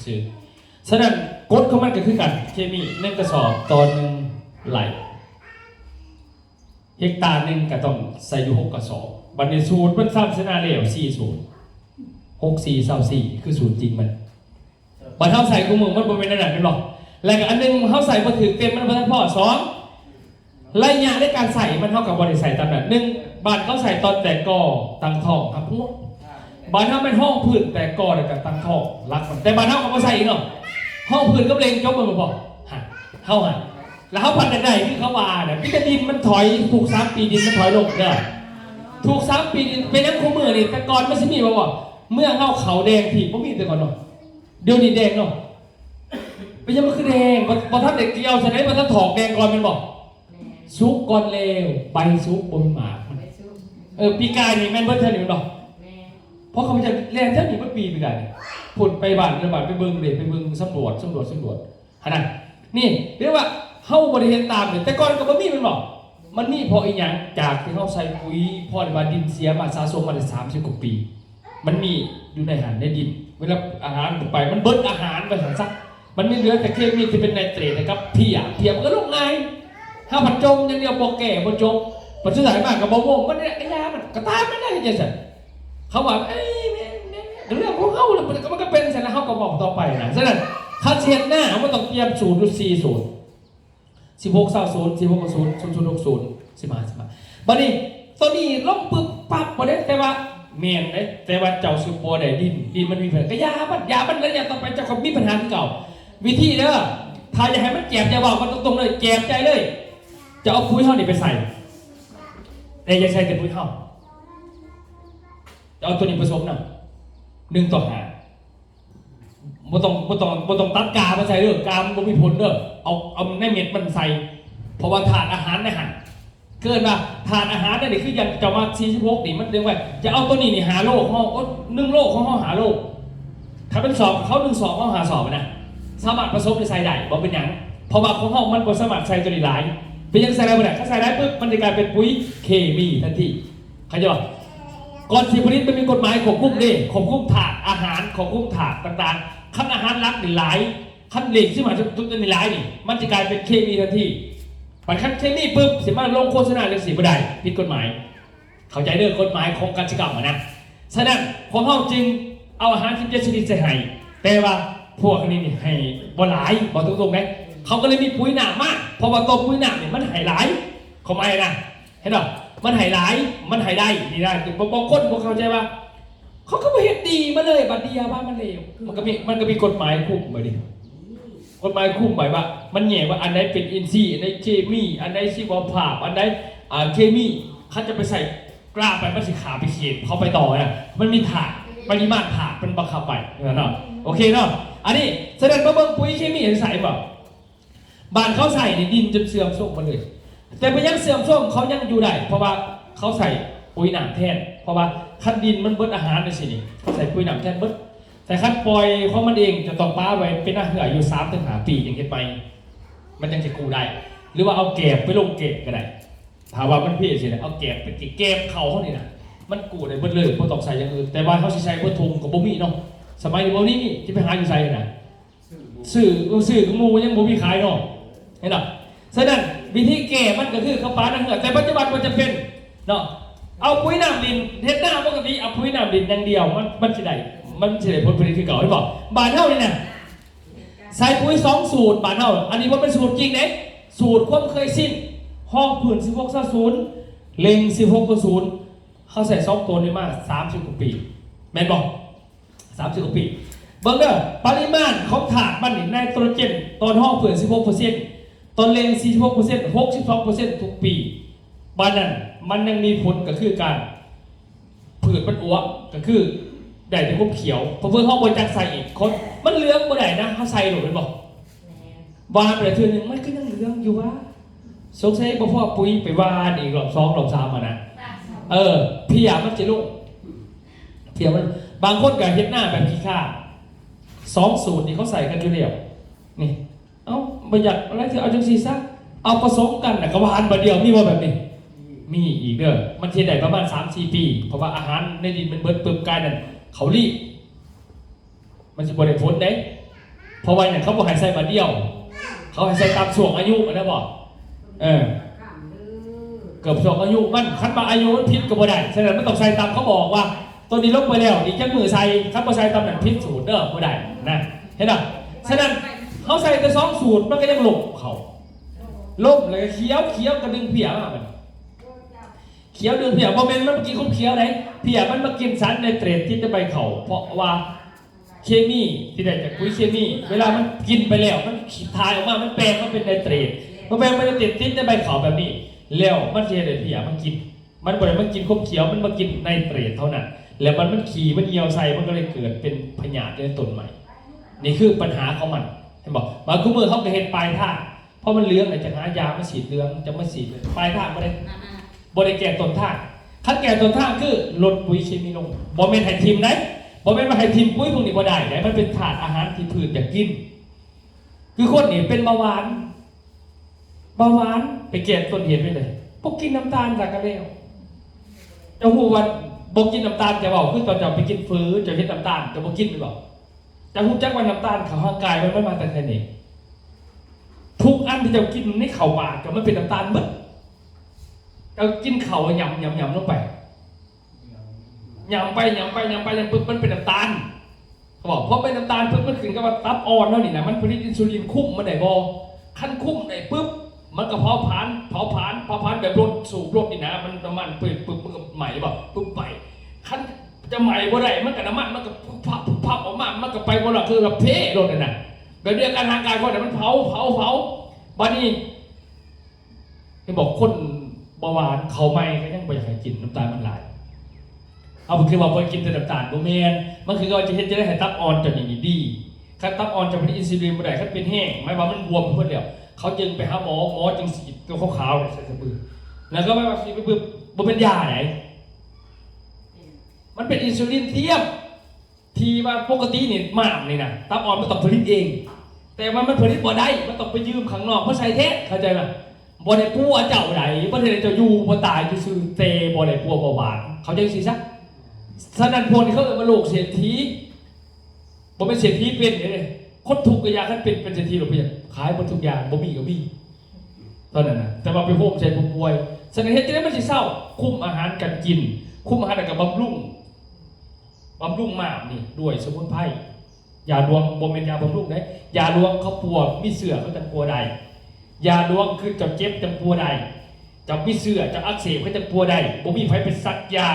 ຊື່ໆ. ສະນັ້ນ ກົດຂອງມັນກໍຄືກັນ ເຄມີ ໜຶ່ງກະສອບຕໍ່ໜຶ່ງໄຮ່ ເຮັກຕາໜຶ່ງກໍຕ້ອງໃສ່ຢູ່ຫົກກະສອບ. ບັດນີ້ສູດມັນຊ້ຳຊະນະແລ້ວ ສີ່ສູດ ຫົກ ສີ່ ຊາວສີ່ ຄືສູດຈິງມັນ. ບັດເຮົາໃສ່ຄູ່ມື້ມັນບໍ່ແມ່ນແນວນັ້ນແມ່ນບໍ່? ແລ້ວກໍອັນໜຶ່ງເຮົາໃສ່ບໍ່ຖືກເຕັມ ມັນບໍ່ທັນພໍ. ສອງ ໄລຍະໃນການໃສ່ມັນ ເຮົາກໍບໍ່ໄດ້ໃສ່ຕາມນັ້ນ. ໜຶ່ງ ບ້ານເຂົາໃສ່ຕອນແຕກກໍຕັ້ງທ້ອງຮັບຮວງ. ບ້ານເຮົາແມ່ນຮອງພື້ນແຕກກໍແລ້ວກໍຕັ້ງທ້ອງຫຼັກມັນ. ແຕ່ບ້ານເຮົາກໍບໍ່ໃສ່ອີກເນາະ. ຮອງພື້ນກັບເລັງ ຈົບແມ່ນບໍ່? ຫັ້ນ ເຮົາຫັ້ນ ແລ້ວເຮົາພັດຢາກໄດ້ຄືເຂົາວ່ານະ ມີແຕ່ດິນມັນຖອຍ ທຸກສາມປີດິນມັນຖອຍລົງເດີ ທຸກສາມປີດິນ. ເປັນຫຍັງຄູ່ມື້ນີ້ ແຕ່ກ່ອນມັນຊິມີບໍ່? ເມືອງເຮົາເຂົ້າແດງທີ່ບໍ່ມີແຕ່ກ່ອນເນາະ. ດຽວນີ້ແດງເນາະ. ເປັນຫຍັງມັນຄືແດງ? ບໍ່ ບໍ່ທັນໄດ້ກ່ຽວຊັ້ນເດ ບໍ່ທັນຖອກແດງກ່ອນແມ່ນບໍ່? ສຸກກ່ອນແລ້ວ ໃບສຸກບໍ່ມີໝາກມັນ. ເອີ ປີກາຍນີ້ແມ່ນເບິດເທື່ອນີ້ແມ່ນບໍ່? ເພາະຂ້າພະເຈົ້າແລ່ນແຖວນີ້ເບິດປີ ປີກາຍນີ້ ພຸ້ນໄປບ້ານແຕ່ລະບ້ານ ໄປເບິ່ງເດ ໄປເບິ່ງສຳຫຼວດ ສຳຫຼວດ ສຳຫຼວດ ຫັ້ນນະ. ນີ້ ແປວ່າເຮົາບໍ່ໄດ້ເຮັດຕາມນີ້ ແຕ່ກ່ອນກໍບໍ່ມີແມ່ນບໍ່? ມັນມີເພາະອີຫຍັງ? ຈາກທີ່ເຮົາໃສ່ປຸຍ ພໍໄດ້ວ່າດິນເສຍມາ ສະສົມມາໄດ້ສາມສິບກວ່າປີ. ມັນມີຢູ່ໃນຫັ້ນໃນດິນ ເວລາອາຫານໄປ ມັນເບິດອາຫານໄປຊັ້ນຊະ. ມັນມີເຫຼືອແຕ່ເຄມີທີ່ເປັນໄນເຕຣດກັບເພຍ ເພຍມັນກໍລົງງ່າຍ. ເຮົາພັດຈົ່ມຢ່າງດຽວ ບໍ່ແກ້ບໍ່ຈົບ ບັດສຸດທ້າຍມາກໍບໍ່ວົງ ມັນນີ້ກະຢ່າມັນ ກໍຕາມມັນໄດ້ຈັ່ງຊັ້ນ. ເຂົາວ່າ ເອີຍ ແມ່ນໆ ກໍເລື່ອງຂອງເຮົາແຫຼະ ມັນກໍ ມັນກໍເປັນຊັ້ນລະ ເຮົາກໍເວົ້າຕໍ່ໄປນະ. ສະນັ້ນ ຄັນຊິເຮັດນາ ມັນຕ້ອງຕຽມສູດຢູ່ສີ່ສູດ ສິບຫົກ ຊາວ ສູນ ສິບຫົກ ສູນ ສູນ ສູນ ຫົກ ສູນ ສິບຫ້າ ສິບຫ້າ. ບັດນີ້ ໂຕນີ້ລົງປຶບປັບບໍ່ໄດ້ ແຕ່ວ່າ ແມ່ນເດ້ ແຕ່ວ່າເຈົ້າຊິບໍ່ໄດ້ດິນ ດິນມັນມີບັນຫາ ກໍຢ່າມັນ ຢ່າມັນ ໄລຍະຕໍ່ໄປເຈົ້າກໍມີບັນຫາຄືເກົ່າ. ວິທີເດີ ຖ້າຢາກໃຫ້ມັນແຈບ ຢ່າເວົ້າກັນຕົງໆເລີຍ ແຈບໃຈເລີຍ ຈະເອົາປຸຍເຮົານີ້ໄປໃສ່ ແຕ່ຢ່າໃສ່ແຕ່ປຸຍເຮົາ ຈະເອົາໂຕນີ້ປະສົມນຳ ໜຶ່ງຕໍ່ຫ້າ. ບໍ່ຕ້ອງ ບໍ່ຕ້ອງ ບໍ່ຕ້ອງຕັດກາມາໃສ່ເດີ ກາມັນບໍ່ມີຜົນເດີ. ເອົາ ເອົາໃນເມັດມັນໃສ່ ເພາະວ່າທາດອາຫານໃນຫັ້ນ ເອີ້ນວ່າທາດອາຫານນັ້ນນີ້ ຄືຢ່າງເຈົ້າມາສີ່ສິບຫົກນີ້ ມັນເລື່ອງໄວ້ ຈະເອົາໂຕນີ້ນີ້ຫ້າໂລ ຂອງເຮົາ ໂອ້ ໜຶ່ງໂລຂອງເຮົາຫ້າໂລ. ຖ້າເປັນສອບ ເຂົາໜຶ່ງສອບ ເຮົາຫ້າສອບນະ. ສາມາດປະສົມໃສ່ໄດ້ ບໍ່ເປັນຫຍັງ ເພາະວ່າຂອງເຮົາມັນບໍ່ສາມາດໃສ່ຕົວນີ້ຫຼາຍ. ເປັນຫຍັງໃສ່ຫຼາຍບໍ່ໄດ້? ຄັນໃສ່ຫຼາຍປຶບ ມັນຈະກາຍເປັນປຸ໋ຍເຄມີທັນທີ ເຂົ້າໃຈບໍ່? ກ່ອນຊິຜະລິດ ມັນມີກົດໝາຍຄວບຄຸມເດ້ ຄວບຄຸມທາດອາຫານ ຄວບຄຸມທາດຕ່າງໆ. ຄັນອາຫານຫຼັກນີ້ຫຼາຍ ຄັນເລກສິບຫ້າຈຸດນີ້ຫຼາຍນີ້ ມັນຈະກາຍເປັນເຄມີທັນທີ. ບັດຄັນເຄມີປຶບ ຊິມາລົງໂຄສະນາຈັ່ງຊີ້ບໍ່ໄດ້ ຜິດກົດໝາຍ. ເຂົ້າໃຈເດີ ກົດໝາຍຂອງກະສິກຳຫັ້ນນະ. ສະນັ້ນ ພວກເຮົາຈຶ່ງເອົາອາຫານສິບເຈັດຊະນິດໃສ່ໃຫ້ ແຕ່ວ່າພວກນີ້ນີ້ໃຫ້ບໍ່ຫຼາຍ ເວົ້າຕົງໆເດ້. ເຂົາກໍເລີຍມີປຸ໋ຍນ້ຳມາ ເພາະວ່າຕົວປຸ໋ຍນ້ຳນີ້ມັນໃຫ້ຫຼາຍ ຄວາມໝາຍນະ ເຫັນບໍ່? ມັນໃຫ້ຫຼາຍ ມັນໃຫ້ໄດ້ ນີ້ນະ. ບາງຄົນບໍ່ເຂົ້າໃຈວ່າ ເຂົາກໍບໍ່ເຮັດດີມາເລີຍ ບັດດຽວວ່າມັນເລວ. ມັນກໍມີ ມັນກໍມີກົດໝາຍຄຸມໄວ້ເດ້ ກົດໝາຍຄຸມໄວ້ວ່າ ມັນແຍກວ່າອັນໃດເປັນອິນຊີ ອັນໃດເຄມີ ອັນໃດຊີວະພາບ ອັນໃດ ອ່າ ເຄມີ. ຄັນຈະໄປໃສ່ກລາໄປ ມັນຊິຂ້າມເຂດເຂົ້າໄປຕໍ່ນະ. ມັນມີທາດ ປະລິມານທາດມັນບັງຄັບໄວ້ເນາະ. ໂອເຄເນາະ ອັນນີ້. ສະນັ້ນ ມາເບິ່ງປຸ໋ຍເຄມີໃສ່ບໍ່? ບ້ານເຂົາໃສ່ນີ້ ດິນຈົນເສື່ອມໂຊມໝົດເລີຍ. ແຕ່ເປັນຫຍັງເສື່ອມໂຊມ? ເຂົາຍັງຢູ່ໄດ້ ເພາະວ່າເຂົາໃສ່ປຸ໋ຍນ້ຳແທນ. ເພາະວ່າຄັນດິນມັນເບິດອາຫານຈັ່ງຊີ້ນີ້ ເຂົາໃສ່ປຸ໋ຍນ້ຳແທນເບິດ. ແຕ່ຄັນປ່ອຍຂອງມັນເອງ ຈະຕ້ອງປະໄວ້ເປັນໜ້າເຫື່ອຢູ່ສາມເຖິງຫ້າປີ ຈັ່ງເຮັດໃໝ່ ມັນຈັ່ງຊິກູ້ໄດ້. ຫຼືວ່າເອົາແກບໄປລົງແກບກໍໄດ້. ຖ້າວ່າມັນເພຊິໄດ້ ເອົາແກບໄປແກບເຂົ້າເຮົານີ້ນະ ມັນກູ້ໄດ້ເບິດເລີຍ ບໍ່ຕ້ອງໃສ່ຢ່າງອື່ນ. ແຕ່ວ່າເຮົາຊິໃສ່ເບິດຖົງກໍບໍ່ມີເນາະ. ສະໄໝນີ້ບໍ່ມີ ຊິໄປຫາຢູ່ໃສນະ? ຊື້ ຊື້ກັບໝູ່ຍັງບໍ່ມີຂາຍເນາະ ເຫັນບໍ່? ສະນັ້ນ ວິທີແກ້ມັນກໍຄືເຂົ້າປານາເຫື່ອ ແຕ່ປັດຈຸບັນບໍ່ຈຳເປັນເນາະ. ເອົາປຸ໋ຍນ້ຳດິນ ເຮັດນາປົກກະຕິ ເອົາປຸ໋ຍນ້ຳດິນຢ່າງດຽວ ມັນ ມັນຊິໄດ້ ມັນຊິໄດ້ຜົນຜະລິດຄືເກົ່າ ເຫັນບໍ່? ບ້ານເຮົານີ້ນະ ໃສ່ປຸ໋ຍສອງສູດ ບ້ານເຮົາ. ອັນນີ້ບໍ່ແມ່ນສູດຈິງເດ້ ສູດຄວາມເຄີຍຊິນ. ຮອງພື້ນສິບຫົກຊາວສູນ ເລັງສິບຫົກຊາວສູນ ເຮົາໃຊ້ສອງໂຕນີ້ມາສາມສິບກວ່າປີ ແມ່ນບໍ່? ສາມສິບກວ່າປີ. ເບິ່ງເດີ ປະລິມານຂອງທາດມັນນີ້ ໄນໂຕຣເຈນຕອນຮອງພື້ນສິບຫົກເປີເຊັນ ຕອນເລັງສີ່ສິບຫົກເປີເຊັນ ຫົກສິບສອງເປີເຊັນທຸກປີ. ບາດນັ້ນມັນຍັງມີຜົນກໍຄືການ ພືດມັນອວບ ກໍຄືໄດ້ແຕ່ຄວາມຂຽວ ເພາະເບິ່ງເຮົາບໍ່ຈັກໃສ່ອີກ ຄົນມັນເຫຼືອງບໍ່ໄດ້ນະ ເຮົາໃສ່ໂລດແມ່ນບໍ່? ວ່າໄປເທື່ອໜຶ່ງ ມັນຄືຍັງເຫຼືອງຢູ່ຫວາ? ສົງໄສບໍ່ພໍປຸ໋ຍ ໄປຫວ່ານອີກລອບສອງລອບສາມຫັ້ນນະ. ເອີ ເພຍມັນຈະລົງ ເພຍມັນ ບາງຄົນກໍເຮັດນາແບບຂີ້ຄ້ານ ສອງສູດນີ້ເຂົາໃສ່ກັນຢູ່ແລ້ວ ນີ້. ເອົ້າ ບໍ່ຢາກອະໄລ ຖືເອົາຈັ່ງຊີ້ຊະ ເອົາປະສົມກັນ ແລ້ວກໍຫວ່ານບາດດຽວ. ມີບໍ່ແບບນີ້? ມີອີກເດີ ມັນຊິໄດ້ປະມານສາມສີ່ປີ ເພາະວ່າອາຫານໃນດິນມັນເບິດປຶບ ກາຍນັ້ນເຂົາລີ້ ມັນຊິບໍ່ໄດ້ຜົນເດ້. ເພາະວ່າຫຍັງ? ເຂົາບໍ່ໃຫ້ໃສ່ບາດດຽວ ເຂົາໃຫ້ໃສ່ຕາມຊ່ວງອາຍຸ ແມ່ນບໍ່? ເອີ ເກີບຊ່ວງອາຍຸມັນ ຄັນວ່າອາຍຸມັນຜິດກໍບໍ່ໄດ້. ສະນັ້ນມັນຕ້ອງໃສ່ຕາມເຂົາບອກວ່າ ໂຕນີ້ລົງໄປແລ້ວ ອີກຈັກມື້ໃສ່ ຄັນບໍ່ໃສ່ຕາມນັ້ນຜິດສູດເດີ ບໍ່ໄດ້ນະ ເຫັນບໍ່? ສະນັ້ນເຮົາໃສ່ແຕ່ສອງສູດ ມັນກໍຍັງລົ້ມເຂົ້າ ລົ້ມແລ້ວກໍຂຽວ ຂຽວກໍດຶງເພຍມາບັດນີ້ ຂຽວດຶງເພຍ. ບໍ່ແມ່ນມັນມາກິນຂອງຂຽວໃດ ເພຍມັນມາກິນສານໄນເຕຣດທີ່ໃນໃບເຂົ້າ ເພາະວ່າເຄມີທີ່ໄດ້ຈາກປຸ໋ຍເຄມີ ເວລາມັນກິນໄປແລ້ວ ມັນຖ່າຍອອກມາ ມັນແປງມາເປັນໄນເຕຣດ ມັນແປງເປັນໄນເຕຣດ ຕິດໃນໃບເຂົ້າແບບນີ້ ແລ້ວມັນຊິເຮັດໃຫ້ເພຍມັນກິນ ມັນບໍ່ໄດ້ມາກິນຂອງຂຽວ ມັນມາກິນໄນເຕຣດເທົ່ານັ້ນ ແລ້ວມັນ ມັນຂີ້ ມັນຍ່ຽວໃສ່ ມັນກໍເລີຍເກີດເປັນພະຍາດຢູ່ໃນຕົ້ນໄມ້. ນີ້ຄືບັນຫາຂອງມັນ ເຫັນບໍ່? ບາດຄູ່ມື້ເຮົາກໍເຮັດປາຍທາງ ເພາະມັນເຫຼືອງແລ້ວ ຈະຫາຢາມາສີດເຫຼືອງ ຈະມາສີດ ປາຍທາງບໍ່ໄດ້ ບໍ່ໄດ້ແກ້ຕົ້ນທາງ. ຄັນແກ້ຕົ້ນທາງຄືລົດປຸ໋ຍເຄມີລົງ ບໍ່ແມ່ນໃຫ້ຖິ້ມໃດ ບໍ່ແມ່ນວ່າໃຫ້ຖິ້ມປຸ໋ຍພວກນີ້ບໍ່ໄດ້ໃດ ມັນເປັນທາດອາຫານທີ່ພືດຢາກກິນ. ຄືຄົນນີ້ເປັນເບົາຫວານ ເບົາຫວານໄປແກ້ຕົ້ນເຫດແນວໃດ? ບໍ່ກິນນ້ຳຕານຊະກໍແລ້ວ. ເຈົ້າຮູ້ວ່າບໍ່ກິນນ້ຳຕານ ເຈົ້າເວົ້າຄືຕອນເຈົ້າໄປກິນເຝີ ເຈົ້າເຫັນນ້ຳຕານ ເຈົ້າບໍ່ກິນແມ່ນບໍ່? ເຈົ້າຮູ້ຈັກວ່ານ້ຳຕານເຂົ້າຮ່າງກາຍມັນ ມັນມາແຕ່ໃສນີ້? ທຸກອັນທີ່ເຈົ້າກິນໃນເຂົ້າປາກເຈົ້າ ມັນເປັນນ້ຳຕານໝົດ. ເຈົ້າກິນເຂົ້າຫຍ້ຳໆໆລົງໄປ ຫຍ້ຳໄປ ຫຍ້ຳໄປ ຫຍ້ຳໄປ ຫຍ້ຳປຶບ ມັນເປັນນ້ຳຕານ. ເຂົາບອກ ພໍເປັນນ້ຳຕານປຶບ ມັນຂຶ້ນກັບວ່າຕັບອ່ອນເຮົານີ້ນະ ມັນຜະລິດອິນຊູລິນຄຸມມັນໄດ້ບໍ່? ຄັນຄຸມໄດ້ປຶບ ມັນກໍເຜົາຜານ ເຜົາຜານ ເຜົາຜານແບບລົດ ສູບລົດນີ້ນະ ມັນ ນ້ຳມັນປຶບ ປຶບ ມັນກໍໄໝ້ບໍ່? ປຶບໄປ. ຄັນຈະໄໝ້ບໍ່ໄດ້ ມັນກໍ ນ້ຳມັນມັນກໍພຶບພັບ ພຶບພັບອອກມາ ມັນກໍໄປບໍ່ລອດ ຄືວ່າເພລົດຫັ້ນນະ. ແບບດຽວກັນ ຮ່າງກາຍຄົນນະ ມັນເຜົາ ເຜົາ ເຜົາ ບາດນີ້ ເຫັນບອກຄົນເບົາຫວານເຂົ້າໃໝ່ກໍຍັງບໍ່ຢາກໃຫ້ກິນ ນ້ຳຕານມັນຫຼາຍ. ເຮົາຄືວ່າບໍ່ກິນແຕ່ນ້ຳຕານ ບໍ່ແມ່ນ ມັນຄືວ່າຈະເຮັດຈັ່ງໃດໃຫ້ຕັບອ່ອນເຈົ້ານີ້ດີ. ຄັນຕັບອ່ອນເຈົ້າຜະລິດອິນຊູລິນບໍ່ໄດ້ ຄັນເປັນແຮງ ໝາຍວ່າມັນບວມເບິດແລ້ວ ເຂົາຈຶ່ງໄປຫາໝໍ ໝໍຈຶ່ງສີດຕົວຂາວໆໃສ່ ໃສ່ມື ແລ້ວກໍວ່າສີດປຶບ ບໍ່ແມ່ນຢາໃດ ມັນເປັນອິນຊູລິນທຽມ. ທີ່ວ່າປົກກະຕິນີ້ ມ້າມນີ້ນະ ຕັບອ່ອນມັນຕ້ອງຜະລິດເອງ ແຕ່ວ່າມັນຜະລິດບໍ່ໄດ້ ມັນຕ້ອງໄປຢືມຂ້າງນອກມາໃສ່ແທນ ເຂົ້າໃຈບໍ່? ບໍ່ໄດ້ປົວເຈົ້າໃດ ບໍ່ໄດ້ເຈົ້າຢູ່ບໍ່ຕາຍຊື່ໆ ແຕ່ບໍ່ໄດ້ປົວເບົາຫວານ ເຂົ້າໃຈຊີ້ຊະ. ສະນັ້ນພວກນີ້ເຂົາເອີ້ນວ່າໂລກເສດຖີ ບໍ່ແມ່ນເສດຖີເປັນເດ້. ຄົນທຸກກໍຢ່າ ຄັນເປັນ ເປັນເສດຖີໂລດ ເປັນຫຍັງ? ຂາຍເບິດທຸກຢ່າງ ບໍ່ມີກໍມີ ເທົ່ານັ້ນນະ. ແຕ່ວ່າໄປໂຮມໃສ່ຜູ້ປ່ວຍ. ສະນັ້ນເຮັດຈັ່ງໃດມັນຊິເຊົາ? ຄຸມອາຫານການກິນ ຄຸມອາຫານ ແລ້ວກໍບຳລຸງ ບຳລຸງມ້າມນີ້ດ້ວຍສະໝຸນໄພ. ຢາຫຼວງບໍ່ແມ່ນຢາບຳລຸງເດ້. ຢາຫຼວງເຂົາປົວ ມີເຊື້ອເຂົາຈັ່ງປົວໄດ້. ຢາຫຼວງຄືເຈົ້າເຈັບຈັ່ງປົວໄດ້. ເຈົ້າມີເຊື້ອ ເຈົ້າອັກເສບເຂົາຈັ່ງປົວໄດ້. ບໍ່ມີໃຜໄປສັກຢາ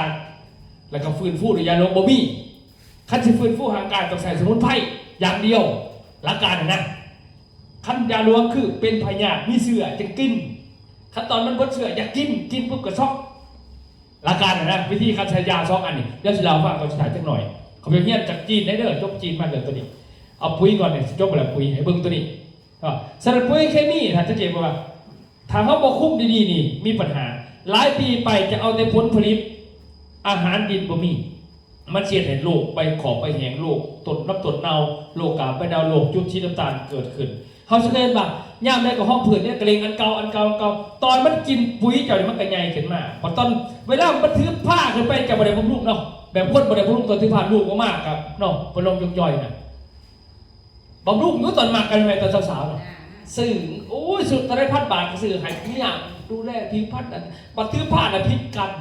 ແລ້ວກໍຟື້ນຟູດ້ວຍຢາຫຼວງ ບໍ່ມີ. ຄັນຊິຟື້ນຟູຮ່າງກາຍຕ້ອງໃຊ້ສະໝຸນໄພຢ່າງດຽວ ຫຼັກການຫັ້ນນະ. ຄັນຢາຫຼວງຄືເປັນພະຍາດ ມີເຊື້ອຈຶ່ງກິນ. ຄັນຕອນມັນເບິດເຊື້ອ ຢ່າກິນ ກິນປຸບກໍຊັອກ. ຫຼັກການຫັ້ນນະ ວິທີການໃຊ້ຢາສອງອັນນີ້ ດຽວຊິເລົ່າໃຫ້ຟັງຕອນສຸດທ້າຍຈັກໜ່ອຍ. ຂ້າພະເຈົ້າຮຽນຈາກຈີນເດ້ ເດີ ຈົບຈີນມາເລື່ອງໂຕນີ້. ເອົາປຸ໋ຍກ່ອນນີ້ ຊິຈົບແລ້ວປຸ໋ຍ ໃຫ້ເບິ່ງໂຕນີ້. ສະນັ້ນປຸ໋ຍເຄມີ ທ່ານສັງເກດບໍ່ວ່າ ຖ້າເຮົາບໍ່ຄຸມດີໆນີ້ ມີບັນຫາ. ຫຼາຍປີໄປຈະເອົາແຕ່ຜົນຜະລິດ ອາຫານດິນບໍ່ມີ. ມັນຊິເຮັດໃຫ້ໂລກໃບຂອບໃບແຫ້ງ ໂລກຕົ້ນລຳຕົ້ນເນົ່າ ໂລກກາບໃບເນົ່າ ໂລກຈຸດສີນ້ຳຕານເກີດຂຶ້ນ. ເຮົາຊິເຫັນວ່າ ຍາມໃດກໍຮ້ອງພື້ນເດ້ ກະເລັງອັນເກົ່າ ອັນເກົ່າ ອັນເກົ່າ. ຕອນມັນກິນປຸ໋ຍເຈົ້ານີ້ ມັນກໍໃຫຍ່ຂຶ້ນມາ. ບັດຕອນເວລາມັນຖືພາຂຶ້ນໄປ ເຈົ້າບໍ່ໄດ້ບຳລຸງເນາະ. ແບບຄົນບໍ່ໄດ້ບຳລຸງ ຕອນຖືພາລູກອອກມາກໍເນາະ ປະລົງຈ່ອຍໆນະ. ບຳລຸງຢູ່ຕອນມັກກັນໃໝ່ໆ ຕອນສາວໆນະ. ຊື້ ໂອ້ຍ ຊຸດເທົ່າໃດພັນບາດ ກໍຊື້ໃຫ້ເມຍ ດູແລຜິວພັນ. ອັນ ບັດຖືພານະຜິດກັນ.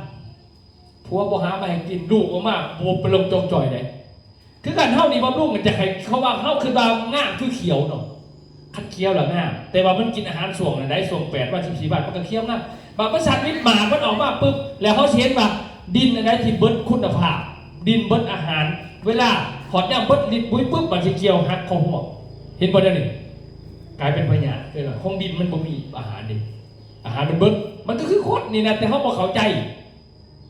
ຜົວບໍ່ຫາມາໃຫ້ກິນ ລູກອອກມາບໍ່ໄປລົງຈອງຈ່ອຍໃດ. ຄືກັນເຮົານີ້ບຳລຸງ ຈະໃຫ້ເຂົາວ່າ ເຮົາຄືວ່າງາມຄືຂຽວເນາະ. ຄັນຂຽວລະງາມ ແຕ່ວ່າມັນກິນອາຫານຊ່ວງນັ້ນໃດ ຊ່ວງແປດວັນ ສິບສີ່ວັນ ມັນກໍຂຽວງາມ. ບາດມັນສັດວິດໝາກມັນອອກມາປຶບ ແລ້ວເຮົາຊິເຫັນວ່າດິນອັນໃດທີ່ເບິດຄຸນນະພາບ ດິນເບິດອາຫານ ເວລາຮອດຍາມເບິດລິດປຸ໋ຍປຶບ ມັນຊິກ່ຽວຫັກຂໍ້ຮ່ວງ. ເຫັນບໍ່ດຽວນີ້? ກາຍເປັນພະຍາດ ເອີ້ນວ່າຂອງດິນມັນບໍ່ມີອາຫານເດ້ ອາຫານມັນເບິດ. ມັນກໍຄືຄົນນີ້ນະ ແຕ່ເຮົາບໍ່ເຂົ້າໃຈ.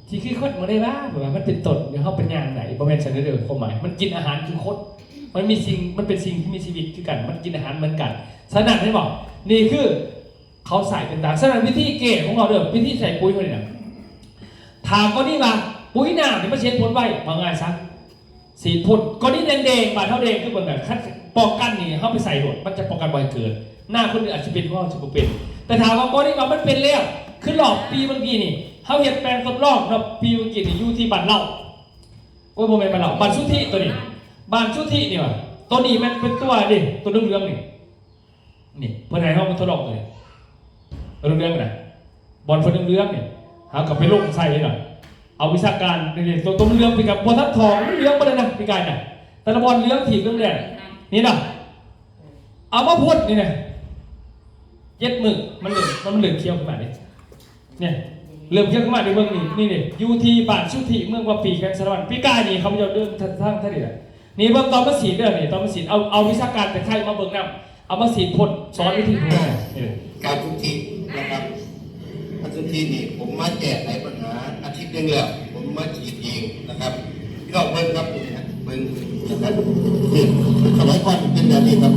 ທີ່ຄືຄົນບໍ່ໄດ້ວ່າ ແບບວ່າມັນເປັນຕົ້ນ ເຮົາເປັນຢ່າງໃດ ບໍ່ແມ່ນຊັ້ນເດີ. ຄວາມໝາຍ ມັນກິນອາຫານຄືຄົນ ມັນມີສິ່ງ ມັນເປັນສິ່ງທີ່ມີຊີວິດຄືກັນ ມັນກິນອາຫານເໝືອນກັນ. ສະນັ້ນ ເຫັນບໍ່? ນີ້ຄືເຂົາໃຊ້ເປັນຕາ. ສະນັ້ນ ວິທີແກ້ຂອງເຮົາເດີ ວິທີໃສ່ປຸ໋ຍເຮົານີ້ນະ ຖ້າກໍນີ້ວ່າປຸ໋ຍນ້ຳນີ້ມັນຊິເຮັດຜົນໄວ ເວົ້າງ່າຍຊະ ສີດພົ່ນ. ກໍນີ້ແດງໆ ບາດເຮົາແດງຄືເບິ່ງກັນ ຄັນປ້ອງກັນນີ້ ເຮົາໄປໃສ່ໂລດ ມັນຈະປ້ອງກັນບໍ່ໃຫ້ເກີດ. ໜ້າຄົນອື່ນອາດຊິເປັນ ຂອງເຮົາຊິບໍ່ເປັນ. ແຕ່ຖ້າວ່າກໍນີ້ວ່າມັນເປັນແລ້ວ ຄືລອບປີເມື່ອກີ້ນີ້ ເຮົາເຮັດແປງທົດລອງເນາະ ປີເມື່ອກີ້ນີ້ຢູ່ທີ່ບ້ານເລົ່າ ໂອ້ຍ ບໍ່ແມ່ນບ້ານເລົ່າ ບ້ານສຸທິໂຕນີ້ ບ້ານສຸທິນີ້ວ່າ ໂຕນີ້ແມ່ນເປັນຕົວເດ້ ໂຕເຫຼືອງໆນີ້. ນີ້ເພິ່ນໃຫ້ເຮົາມາທົດລອງໂຕນີ້ ເຫຼືອງໆນະ ບ່ອນເພິ່ນເຫຼືອງໆນີ້ ເຮົາກໍໄປລົງໃສ່ເນາະ. ເອົາວິຊາການນີ້ ໂຕ ໂຕເຫຼືອງ ປີກາຍບໍ່ທັນຖອກ ມັນເຫຼືອງເບິດແລ້ວນະ ປີກາຍນະ ແຕ່ລະບ່ອນເຫຼືອງ ທີ່ເຫຼືອງແດງນີ້ນະ. ເອົາມາພົ່ນນີ້ນະ ເຈັດມື້ ມັນເລີ່ມ ມັນເລີ່ມຂຽວຂຶ້ນມາເດ້. ນີ້ ເລີ່ມຂຽວຂຶ້ນມາ ໄດ້ເບິ່ງນີ້ ນີ້ເດ້ ຢູ່ທີ່ບ້ານສຸທິ ເມືອງວາປີ ແຂວງສາລະວັນ. ປີກາຍນີ້ ຂ້າພະເຈົ້າເດີນທາງທາງນີ້ແຫຼະ. ນີ້ເບິ່ງຕອນມາສີດເດີ ນີ້ຕອນມາສີດ ເອົາ ເອົາວິຊາການແຕ່ໄທມາເບິ່ງນຳ ເອົາມາສີດພົ່ນ ສອນວິທີພົ່ນ. ເອີ ການທຸກທີນະຄັບ ອັນສຸດທ້າຍນີ້ ຜົມມາແກ້ໄຂບັນຫາອາທິດໜຶ່ງແລ້ວ ຜົມມາສີດເອງນະຄັບ. ພີ່ນ້ອງເບິ່ງຄັບ ນີ້ນະ ເບິ່ງນະຄັບ ນີ້ ສະໄໝກ່ອນເປັນແບບນີ້ຄັບ.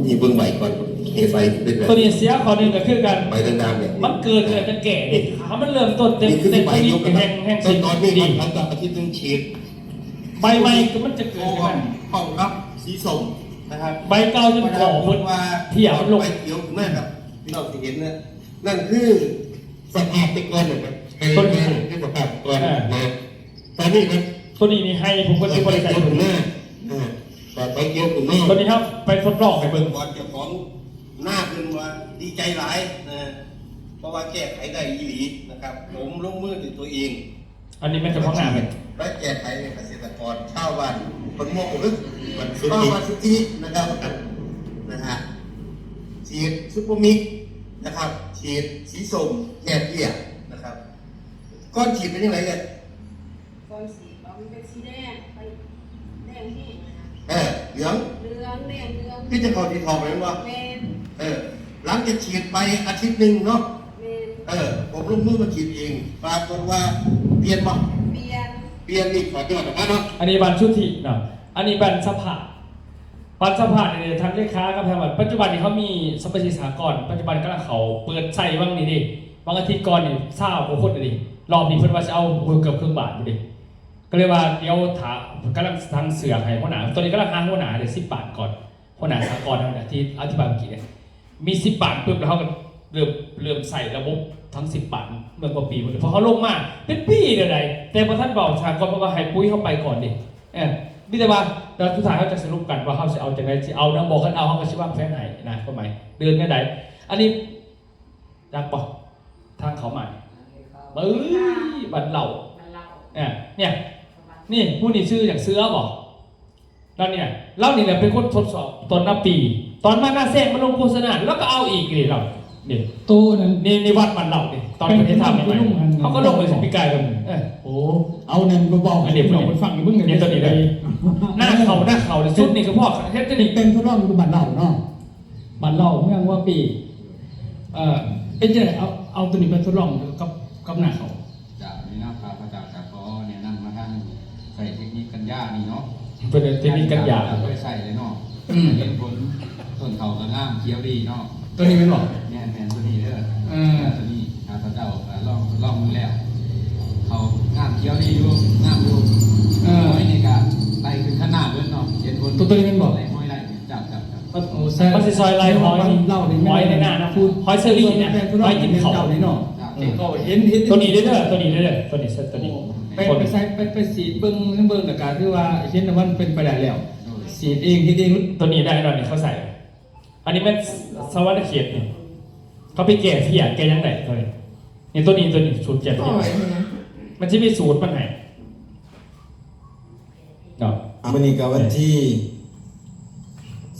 ນີ້ເບິ່ງໃບກ່ອນ ເອ ໃບເປັນແບບ ໂຕນີ້ເສຍຂໍ້ໜຶ່ງກໍຄືກັນ ໃບດາງໆນີ້ ມັນເກີດ ເກີດແຕ່ແກ່ເດ້. ຖ້າມັນເລີ່ມຕົ້ນແຕ່ ນີ້ຄືໃບຢູ່ນະຄັບ ແຮງ ແຮງຊິດີ. ຕອນນີ້ມັນ ຫຼັງຈາກອາທິດໜຶ່ງສີດ ໃບໃໝ່ກໍມັນຈະເກີດຂຶ້ນມາ ພ້ອມກັບສີສົ້ມນະຄັບ. ໃບເກົ່າຈົນຂອບໝົດ ເພຍມັນລົງ ໃບຂຽວຂຶ້ນມາຄັບ ພີ່ນ້ອງຊິເຫັນນະ. ນັ້ນຄືສະພາບແຕ່ກ່ອນນະຄັບ ໃຫ້ເບິ່ງຄືສະພາບກ່ອນນະ. ຕອນນີ້ນະ ໂຕນີ້ນີ້ໃຫ້ ຜົມກໍຊິບໍ່ໄດ້ໃສ່ ໃບຂຽວຂຶ້ນມາ ອ່າ ໃບຂຽວຂຶ້ນມາ. ໂຕນີ້ເຮົາໄປທົດລອງໃຫ້ເບິ່ງ ກ່ອນເຈົ້າຂອງນາເພິ່ນວ່າດີໃຈຫຼາຍນະ ເພາະວ່າແກ້ໄຂໄດ້ອີ່ຫຼີນະຄັບ. ຜົມລົງມືດ້ວຍຕົວເອງ ອັນນີ້ແມ່ນເຈົ້າຂອງນາເພິ່ນ ໄດ້ແກ້ໄຂໃຫ້ກະເສດຕະກອນຊາວບ້ານເພິ່ນ ໝູ່ບ້ານສຸທິນະຄັບ ນະຮະ ສີດຊຸບເປີມິກນະຄັບ ສີດສີສົ້ມແກ້ເພຍນະຄັບ. ກ່ອນສີດເປັນຈັ່ງໃດເອີຍ? ກ່ອນສີດ ມັນເປັນສີແດງ ມັນແດງແຮງນະ. ເອີ ເຫຼືອງ ເຫຼືອງ ແດງ ເຫຼືອງ ຄືຈະເຂົ້າທີ່ຖອກແມ່ນບໍ່? ແມ່ນ. ເອີ ຫຼັງຈາກສີດໄປອາທິດໜຶ່ງເນາະ ແມ່ນ ເອີ ຜົມລົງມືມາສີດເອງ ປາກົດວ່າປ່ຽນບໍ່? ປ່ຽນ ປ່ຽນນີ້ຂໍຍອດອອກມາເນາະ. ອັນນີ້ບ້ານສຸທິເນາະ ອັນນີ້ບ້ານສະພາດ ບ້ານສະພາດນີ້ ທ່ານເລຂາກັບທ່ານວ່າ ປັດຈຸບັນນີ້ເຮົາມີສະມາຊິກສະຫະກອນ ປັດຈຸບັນກຳລັງເຂົ້າເປີດໃຊ້ຫວ່າງນີ້ເດ້ ຫວ່າງອາທິດກ່ອນນີ້ຊາວກວ່າຄົນເດ້ ຮອບນີ້ເພິ່ນວ່າຊິເອົາເກືອບເຄິ່ງບ້ານພຸ້ນເດ້. ກໍເລີຍວ່າດຽວຖ້າ ກຳລັງສັ່ງເສື້ອໃຫ້ຫົວໜ້າ ຕອນນີ້ກຳລັງຫາຫົວໜ້າເດ້ ສິບບ້ານກ່ອນ ຫົວໜ້າສະຫະກອນເຮົານະ ທີ່ອະທິບາຍເມື່ອກີ້ເນຍ ມີສິບບາດປຶບ ແລ້ວເຮົາກໍເລີ່ມ ເລີ່ມໃຊ້ລະບົບທັງສິບບາດເມື່ອກວ່າປີພຸ້ນ ເພາະເຮົາລົງມາເປັນປີແລ້ວໃດ ແຕ່ບໍ່ທັນເວົ້າສະຫະກອນ ເພາະວ່າໃຫ້ປຸ໋ຍເຮົາໄປກ່ອນເດ້. ເອີ ມີແຕ່ວ່າ ແລ້ວສຸດທ້າຍເຮົາຈະສະຫຼຸບກັນວ່າເຮົາຊິເອົາຈັ່ງໃດ ຊິເອົານຳບໍ່ ຄັນເອົາເຮົາກໍຊິວາງແຜນໃຫ້ນະ ຄວາມໝາຍເດືອນແນວໃດ. ອັນນີ້ຈັກບໍ່ ທາງເຂົ້າມາ ເອີຍ ບ້ານເລົ່າ ບ້ານເລົ່າ ເອີ ເນຍ ນີ້ຜູ້ນີ້ຊື່ຫຍັງ ເສືອບໍ່? ລາວນີ້ນະ ລາວນີ້ແຫຼະເປັນຄົນທົດສອບຕອນນາປີ ຕອນມານາແຊງມາລົງໂຄສະນາ ລາວກໍເອົາອີກເດ້ລາວນີ້ ໂຕນັ້ນ ນີ້ ນີ້ວັດບ້ານເລົ່ານີ້ ຕອນເພິ່ນເຮັດທາງໃໝ່ໆ ເຮົາກໍລົງໄປຊິປີກາຍກັນ ເອີ ໂອ້ ເອົານັ້ນບໍ່ເວົ້າໃຫ້ພີ່ນ້ອງເພິ່ນຟັງເບິ່ງ ນີ້ໂຕນີ້ເດີ ນາເຂົ້າ ນາເຂົ້າ ຊຸດນີ້ກໍພໍເຮັດຕົວນີ້ ແຕ່ງທົດລອງຢູ່ບ້ານເລົ່າເນາະ ບ້ານເລົ່າເມືອງວາປີ ເອີ ເປັນຈັ່ງໃດ ເອົາ ເອົາຕົວນີ້ໄປທົດລອງກັບ ກັບນາເຂົ້າ. ເຈົ້າ ນີ້ເນາະ ຂ້າພະເຈົ້າຈະຂໍແນະນຳມາທາງໃຊ້ເຕັກນິກກັນຢານີ້ເນາະ ເປັນເຕັກນິກກັນຢາ ເຄີຍໃຊ້ເລີຍເນາະ ອືມ ເຫັນຜົນ ຕົ້ນເຂົ້າກໍງາມຂຽວດີເນາະ ຕົວນີ້ແມ່ນບໍ່? ແມ່ນໆ ຕົວນີ້ເດີ ເອີ ຕົວນີ້ຂ້າພະເຈົ້າກໍລອງ ທົດລອງເບິ່ງແລ້ວ ເຂົ້າງາມຂຽວດີຢູ່ ງາມຢູ່ ເອີ ຫອຍນີ້ກໍໄລ່ຂຶ້ນຄັນນາເບິດເນາະ ເຫັນຜົນ ຕົວ ຕົວນີ້ແມ່ນບໍ່? ໄລ່ຫອຍໄລ່ ເຈົ້າ ເຈົ້າ ເຈົ້າ ໂອ້ ມັນຊິຊ່ອຍໄລ່ຫອຍ ເຮົານີ້ ຫອຍໃນນານະ ຫອຍເຊີຣີນະ ຫອຍກິນເຂົ້າ ເຈົ້ານີ້ເນາະ ເຈົ້າ ເຫັນ ເຫັນ ຕົວນີ້ເດີ ຕົວນີ້ເດີ ຕົວນີ້ ຕົວນີ້ ໂອ້ ໄປ ໄປໃສ່ ໄປ ໄປສີດເບິ່ງ ເບິ່ງ ແລ້ວກໍຖືວ່າເຫັນວ່າມັນເປັນໄປໄດ້ແລ້ວ ສີດເອງ ເຮັດເອງ ຕົວນີ້ໄດ້ແລ້ວນີ້ ເຂົາໃສ່ ອັນນີ້ແມ່ນສະຫວັນນະເຂດນີ້ ເຂົາໄປແກ້ເພຍ ແກ້ຫຍັງໄດ້ ຕົວນີ້ ນີ້ ຕົວນີ້ ຕົວນີ້ ສູດແກ້ເພຍ ມັນຊິມີສູດມັນໃຫ້ ເນາະ ມື້ນີ້ກໍວັນທ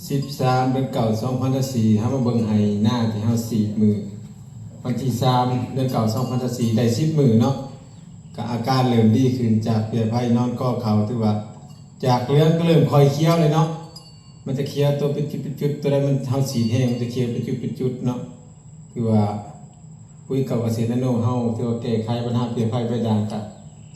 ີສິບສາມ ເດືອນເກົ້າ ສອງພັນຊາວສີ່ ເຮົາມາເບິ່ງໄຮ່ນາທີ່ເຮົາສີດມື້ວັນທີສາມ ເດືອນເກົ້າ ສອງພັນຊາວສີ່ ໄດ້ສິບມື້ເນາະ ກໍອາການເລີ່ມດີຂຶ້ນ ຈາກເພຍໄພນອນກໍເຂົ້າ ຖືວ່າຈາກເຫຼືອງກໍເລີ່ມຄ່ອຍຂຽວແລ້ວເນາະ ມັນຈະຂຽວຕົວເປັນຈຸດເປັນຈຸດ ຕົວໃດມັນ ເຮົາສີດແຮງ ມັນຈະຂຽວເປັນຈຸດເປັນຈຸດເນາະ ຖືວ່າ ປຸ໋ຍເກົ່າກະເສດນາໂນເຮົາຖືວ່າແກ້ໄຂບັນຫາເພຍໄພໃບດ່າງກະ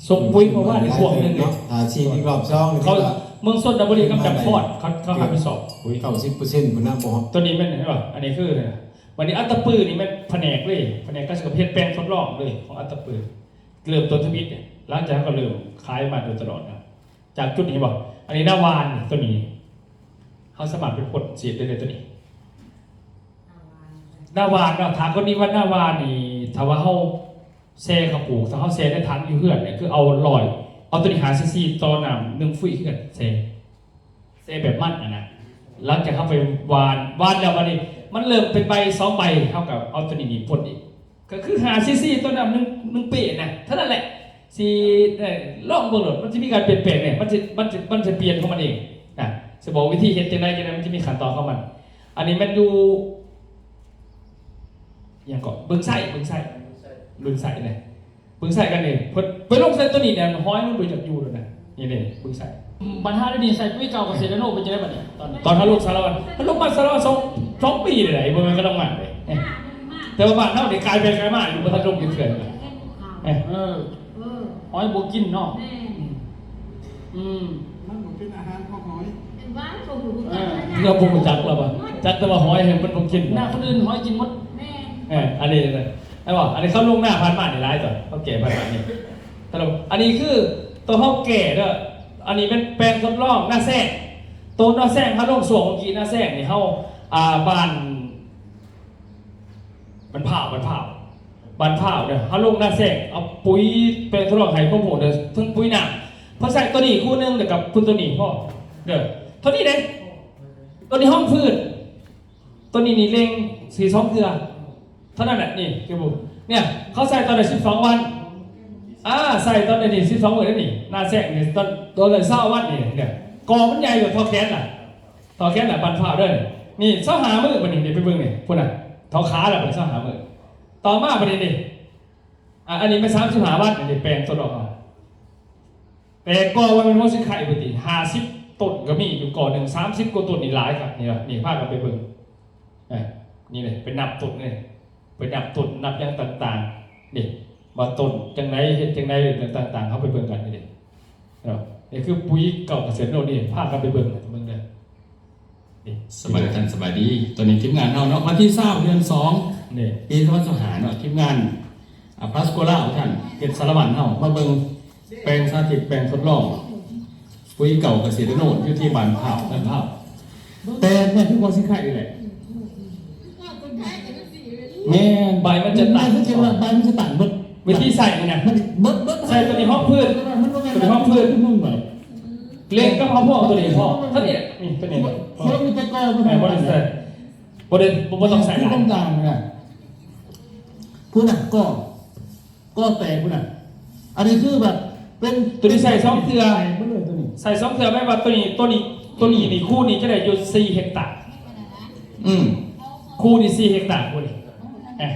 ສົມປຸ໋ຍເມື່ອວານນີ້ພວງໜຶ່ງເນາະ ຖ້າສີດອີກຮອບສອງນີ້ ເຂົາ ເມືອງຊົນນະບູລີກັບຈຳພອນ ເຂົາ ເຂົາຮັບຜິດຊອບ ເກົ້າສິບເປີເຊັນພຸ້ນນະ ບໍ່ຮອດ ຕົວນີ້ແມ່ນ ເຫັນບໍ່ ອັນນີ້ຄື ບັດນີ້ອັດຕະປືນີ້ແມ່ນພະແນກເລີຍ ພະແນກກະສິກຳ ເຮັດແປງທົດລອງເລີຍຂອງອັດຕະປື ເລີ່ມຕົ້ນທຳອິດນີ້ ຫຼັງຈາກເຮົາກໍເລີ່ມຂາຍມາໂດຍຕະຫຼອດນະ ຈາກຈຸດນີ້ເຫັນບໍ່ ອັນນີ້ນາຫວ່ານ ຕົວນີ້ ເຮົາສາມາດໄປພົດສີດໄດ້ເລີຍຕົວນີ້ ນາຫວ່ານເນາະ ຖ້າຄົນນີ້ວ່ານາຫວ່ານນີ້ ຖ້າວ່າເຮົາແຊ່ເຂົ້າປູກ ຖ້າເຮົາແຊ່ໃນຖັງຢູ່ເຮືອນນີ້ ຄືເອົາຮ້ອຍ ເອົາຕົວນີ້ຫ້າຊີຊີຕໍ່ນ້ຳໜຶ່ງຟຸ້ຍຄືກັນ ແຊ່ ແຊ່ແບບມັນຫັ້ນນະ ຫຼັງຈາກເຮົາໄປຫວ່ານ ຫວ່ານແລ້ວບັດນີ້ ມັນເລີ່ມເປັນໃບສອງໃບ ເຮົາກໍເອົາຕົວນີ້ໜີບພົດອີກ ກໍຄືຫ້າຊີຊີຕໍ່ນ້ຳໜຶ່ງ ໜຶ່ງເປ້ນະ ເທົ່ານັ້ນແຫຼະ ຊິ ເອີ ລອງເບິ່ງໂລດ ມັນຊິມີການປ່ຽນແປງເດ້ ມັນຊິ ມັນຊິ ມັນຊິປ່ຽນຂອງມັນເອງນະ ຊິບອກວິທີເຮັດຈັ່ງໃດ ຈັ່ງໃດ ມັນຊິມີຂັ້ນຕອນຂອງມັນ ອັນນີ້ແມ່ນຢູ່ ຫຍັງເກາະ ບຶງໄຊ ບຶງໄຊ ບຶງໄຊເດ້ ບຶງໄຊກັນນີ້ ເພິ່ນໄປລົງໃສ່ຕົວນີ້ແຫຼະ ຫອຍມັນບໍ່ຢາກຢູ່ແລ້ວນະ ນີ້ເດ້ ບຶງໄຊ ບັນຫາດຽວນີ້ໃສ່ປຸ໋ຍເກົ່າກະເສດນາໂນ ເປັນຈັ່ງໃດບັດນີ້ ຕອນນີ້ ຕອນເຮົາລົງສາລະວັນ ເຮົາລົງມາສາລະວັນສອງ ສອງປີແລ້ວໃດ໋ ບໍ່ແມ່ນກຳລັງມາເດ້ ແຕ່ວ່າບ້ານເຮົານີ້ກາຍໄປກາຍມາຢູ່ ບໍ່ທັນລົງຈັກເທື່ອ ເອີ ເອີ ຫອຍບໍ່ກິນເນາະ ແມ່ນ ອືມ ອືມ ມັນບໍ່ເປັນອາຫານຂອງຫອຍ ເປັນຫວານ ເອີ ເຮົາບໍ່ຮູ້ຈັກລະວ່າ ຈັກແຕ່ວ່າຫອຍຫັ້ນມັນບໍ່ກິນ ໜ້າຄົນອື່ນຫອຍກິນໝົດ ແມ່ນ ເອີ ອັນນີ້ນະ ແມ່ນບໍ່ ອັນນີ້ເຂົາລົງນາຜ່ານມານີ້ຫຼາຍຕົວ ເຂົາແກ່ຜ່ານມານີ້ ຕະຫຼົກ ອັນນີ້ຄືໂຕເຮົາແກ່ເດີ ອັນນີ້ແມ່ນແປງທົດລອງນາແຊງ ໂຕນາແຊງເຮົາລົງຊ່ວງເມື່ອກີ້ ນາແຊງນີ້ເຮົາ ອ່າ ບ້ານ ບ້ານພ້າວ ບ້ານພ້າວ ບ້ານພ້າວເດີ ເຮົາລົງນາແຊງ ເອົາປຸ໋ຍແປງທົດລອງໃຫ້ຄວາມຮູ້ເດີ ເຖິງປຸ໋ຍນ້ຳ ເພິ່ນໃສ່ໂຕນີ້ຄູ່ໜຶ່ງ ແລ້ວກໍພຸ້ນໂຕນີ້ພໍເດີ ເທົ່ານີ້ເດ້ ໂຕນີ້ຮອງພື້ນ ໂຕນີ້ນີ້ເລັ່ງສີ່ ສອງເທື່ອ ເທົ່ານັ້ນແຫຼະ ນີ້ຄື ເຂົາໃສ່ຕອນໃດ ສິບສອງວັນ ອ່າ ໃສ່ຕອນໃດນີ້ ສິບສອງມື້ໄດ໋ນີ້ ນາແຊງນີ້ ຕອນ ຕອນໃດ ຊາວວັນນີ້ ນີ້ ກໍມັນໃຫຍ່ກວ່າທໍ່ແຂນນະ ຕໍ່ແຂນນະ ບັ້ນພ້າວເດີ ນີ້ ຊາວຫ້າມື້ບັດນີ້ ນີ້ໄປເບິ່ງນີ້ ພຸ້ນນະ ເທົ່າຂາລະບັດນີ້ ຊາວຫ້າມື້ ຕໍ່ມາບັດນີ້ນີ້ ອ່າ ອັນນີ້ແມ່ນສາມສິບຫ້າວັນ ອັນນີ້ແປງຕົ້ນອອກມາ ແຕ່ກໍວ່າແມ່ນຫົວຊິໄຄເບິດຕິ ຫ້າສິບຕົ້ນກໍມີຢູ່ກໍໜຶ່ງ ສາມສິບກວ່າຕົ້ນນີ້ຫຼາຍຄັກ ນີ້ລະ ນີ້ພາກັນໄປເບິ່ງ ເອີ ນີ້ເດ້ ໄປນັບຕົ້ນເດ້ ໄປນັບຕົ້ນ ນັບຫຍັງຕ່າງໆ ນີ້ ວ່າຕົ້ນຈັ່ງໃດ ເຮັດຈັ່ງໃດ ເລື່ອງຕ່າງໆ ເຮົາໄປເບິ່ງກັນນີ້ເດ້ ເນາະ ນີ້ຄືປຸ໋ຍເກົ່າກະເສດໂນ ນີ້ ພາກັນໄປເບິ່ງ ເບິ່ງເດີ ນີ້ ສະບາຍດີທ່ານ ສະບາຍດີ ຕອນນີ້ທີມງານເຮົາເນາະ ວັນທີຊາວ ເດືອນສອງ ນີ້ ປີສອງພັນຊາວຫ້າເນາະ ທີມງານ ອາ ພລັສໂກລາ ທ່ານ ເຮັດສາລະວັນເຮົາ ມາເບິ່ງແປງສາທິດ ແປງທົດລອງ ປຸ໋ຍເກົ່າກະເສດໂນ ຢູ່ທີ່ບ້ານພ້າວ ບ້ານພ້າວ ແຕ່ແມ່ນຄືບໍ່ຊິໄຂ່ແຫຼະ. ແມ່ນ ໃບມັນຈະຕັນ ແມ່ນຄືວ່າໃບມັນຈະຕັນເບິດ. ວິທີໃສ່ມັນນະ ມັນເບິດ ເບິດ ໃສ່ຕົວນີ້ຮອງພື້ນ ມັນບໍ່ແມ່ນ ຕົວນີ້ຮອງພື້ນ ເລັງກັບເຮົາພວກຕົວນີ້ພໍ ເທົ່ານີ້ ນີ້ຕົວນີ້ ເຂົາມີແຕ່ກໍບໍ່ ແມ່ນບໍ່ໄດ້ໃສ່ ບໍ່ໄດ້ ບໍ່ ບໍ່ຕ້ອງໃສ່ຫຼາຍ ຄືຕ່າງໆນະ ພຸ້ນນະກໍ ກໍແຕກພຸ້ນນະ. ອັນນີ້ຄືແບບເປັນ ຕົວນີ້ໃສ່ສອງເທື່ອ ແຕກເບິດເລີຍຕົວນີ້ ໃສ່ສອງເທື່ອ ແມ່ນວ່າຕົວນີ້ ຕົວນີ້ ຕົວນີ້ນີ້ ຄູນນີ້ຈະໄດ້ຢູ່ສີ່ເຮັກຕາ. ອືມ ຄູນນີ້ສີ່ເຮັກຕາ ຄູນນີ້ ເອີ